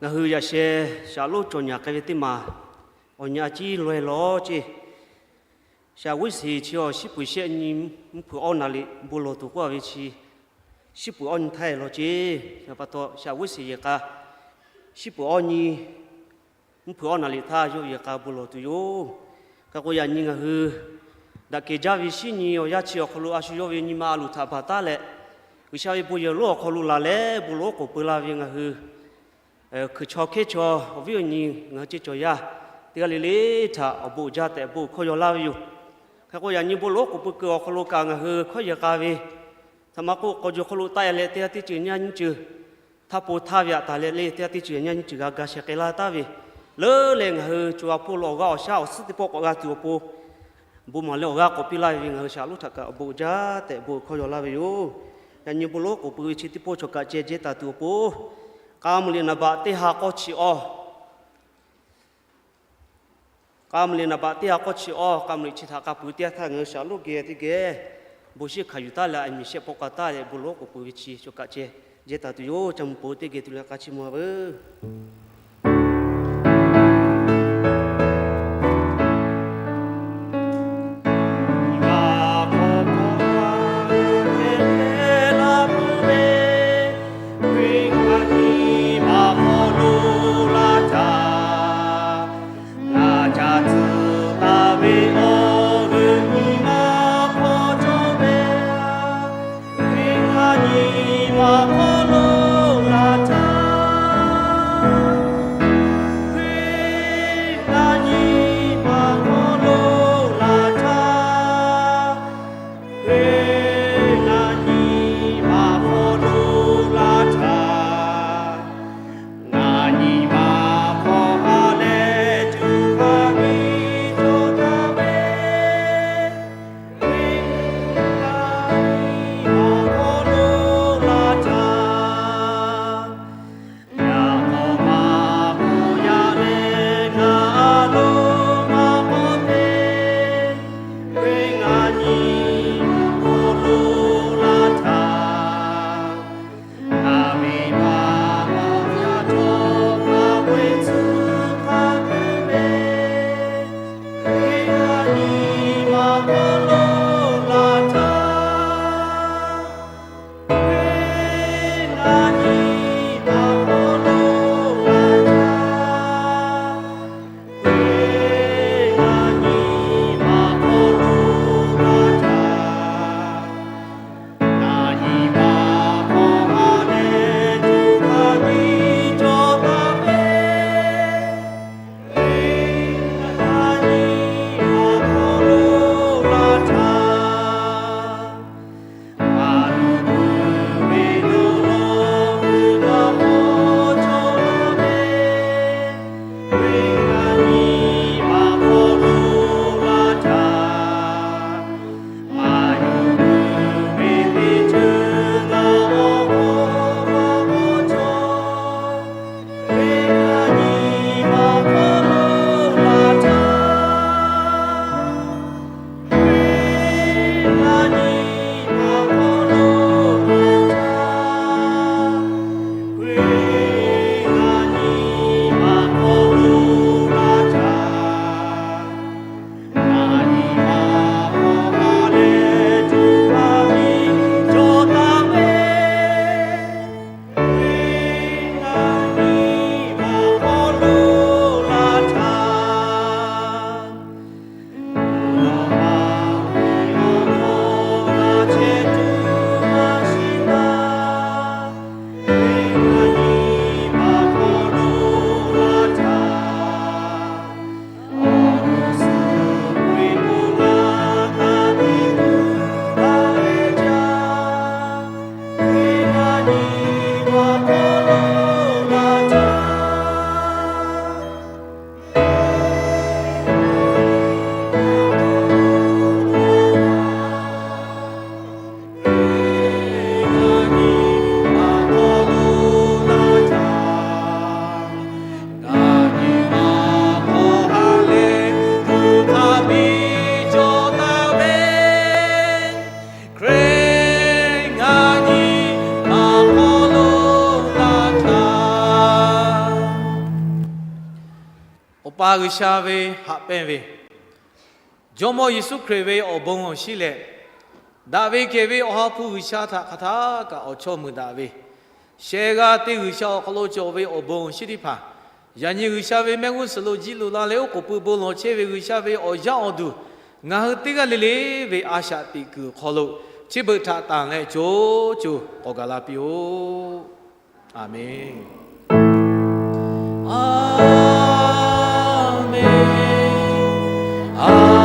Ngaˬ hui yaꞈ sheh shaˍ lonˉ cawˬ nyaˬ k'ai ve teˇ maˬ awˬ nyi a ciˉ laweh lawˬ ceˇ. Shaˍ G'uiˇ sheˍ chi awˬ shiˉ peuˬ shehˆ nyi mvuhˇ hpeuꞈ awˇ naˍ riˍ bon lawˬ tuˬ k'oˆ a ve chi, shiˉ peuˬ awˇ nyi htaˇ lawˬ ceˇ. Pa taw Shaˍ G'uiˇ sheˍ yehˬ k'a shiˉ peuˬ awˇ nyi mvuhˇ hpeuꞈ awˇ naˍ riˍ htaˇ yawˇ yehˬ k'a bon lawˬ tuˬ yoˬ. Hk'e k'o yaꞈ nyi ngaˬ hui daꞈ kehˬ jaˇ ve shinˉ nyi awˬ yanˇ chi awˬ hk'aw lo a shu yawˇ ve nyi ma a loˍ htaꞈ baˬ taˉ leh, G'uiˬsha ve bon yehˬ lonˉ awˬ hk'aw lo laˬ leh bon lawˬ oˉ k'oˍ pui laˇ ve ngaˬ hui hkui chaw hkehˉ chaw awˬ viˉ awˬ nyi ngaˬ hui ceˇ cawˬ yaˇ teˇ g'aˇ le le htaꞈ awˬ bon uiˍ jaˇ tehꞈ bon hkawˇ yaw laˇ ve yoˬ. Hk'e k'o yaꞈ nyi bon lawˬ oˉ k'oˍ pui keu awˬ hk'aw lo kaꞈ ngaˬ hui hkawˇ yehˬ k'a ve htaꞈ maˇ k'oˆ, k'aw jaw hk'aw lo taˆ e leh teˇ g'aˇ teˇ ceuˬ nyaˇ nyiˇ ceuˬ htaˇ po htaˇ ve aꞈ taˍ leh le, teˇ g'aˇ teˇ ceuˬ nyaˇ nyiˇ ceuˬ g'a ga sheh k'ai laˇ taˍ ve leuˉ leh, ngaˬ hui co a hpoˇ lo awˬ g'aˇ awˬ shaˉ awˬ suhˉ teˇ pawˆ k'awꞈ g'a tuˬ awˬ pon, bon maˍ leh awˬ g'aˇ k'awꞈ piˇ laˇ ve ngaˬ hui shaˍ lonˉ htaꞈ kaꞈ awˬ bon uiˍ jaˇ tehꞈ bon hkawˇ yaw laˇ ve yoˬ. Yaꞈ nyi bon lawˬ oˉ k'oˍ pui ve chi teˇ pawˆ chaw kaꞈ ceh jehˇ taˍ tuˬ awˬ pon, k'a muiˬ liꞈ naˍ baꞈ teˇ ha k'awˇ chi awˇ, k'a muiˬ liꞈ naˍ baꞈ teˇ ha k'awˇ chi awˇ, k'a muiˬ liꞈ chi htaꞈ k'a puiˍ teˇ yanˇ htaˇ ngaˬ hui shaˍ lonˉ geh teˇ geh bon shiˉ hkanˍ yuˬ taˍ leh a miˬ shehˆ pawˆ k'a taˍ leh bon lawˬ oˉ k'oˍ pui ve chi chaw kaꞈ ceh jehˇ taˍ tuˬ yoˬ. Ca mvuh po teˇ geh tuˬ leh k'a chi mvuh a veuˬ. Paˍ G'uiˬsha ve haꞈ pehnˇ ve, Jawˇmawˇ Yeˍsuˆ Hkriꞈ ve awˬ bon awˬ shinˉ leh, daꞈ ve kehˬ ve Awˬ ha hpu G'uiˬsha htaꞈ hk'aˬ htaˇ kaꞈ awˬ chawˇ mui daꞈ ve, sheh g'a te G'uiˬsha awˬ hk'aw lo cawˬ ve awˬ bon awˬ shinˉ teˇ hpaˍ, yaꞈ nyi G'uiˬsha ve mehˆ g'uˇ suhˍ lo jiˇ loꞈ la leh oˉ k'oˍ pui bon lawˬ chehˇ ve G'uiˬsha ve awˬ yaˇ awˬ duˬ, ngaˬ hui teˇ g'aˇ le le ve a shaꞈ teꞈ kuiˬ awˬ hk'aw lo chi beuꞈ htaꞈ tanˬ leh co co k'awꞈ gaˬ la piˇ-oˆ. Aˍmenˍ. Aˍmenˍ. Aˍmenˍ. Aˍmenˍ.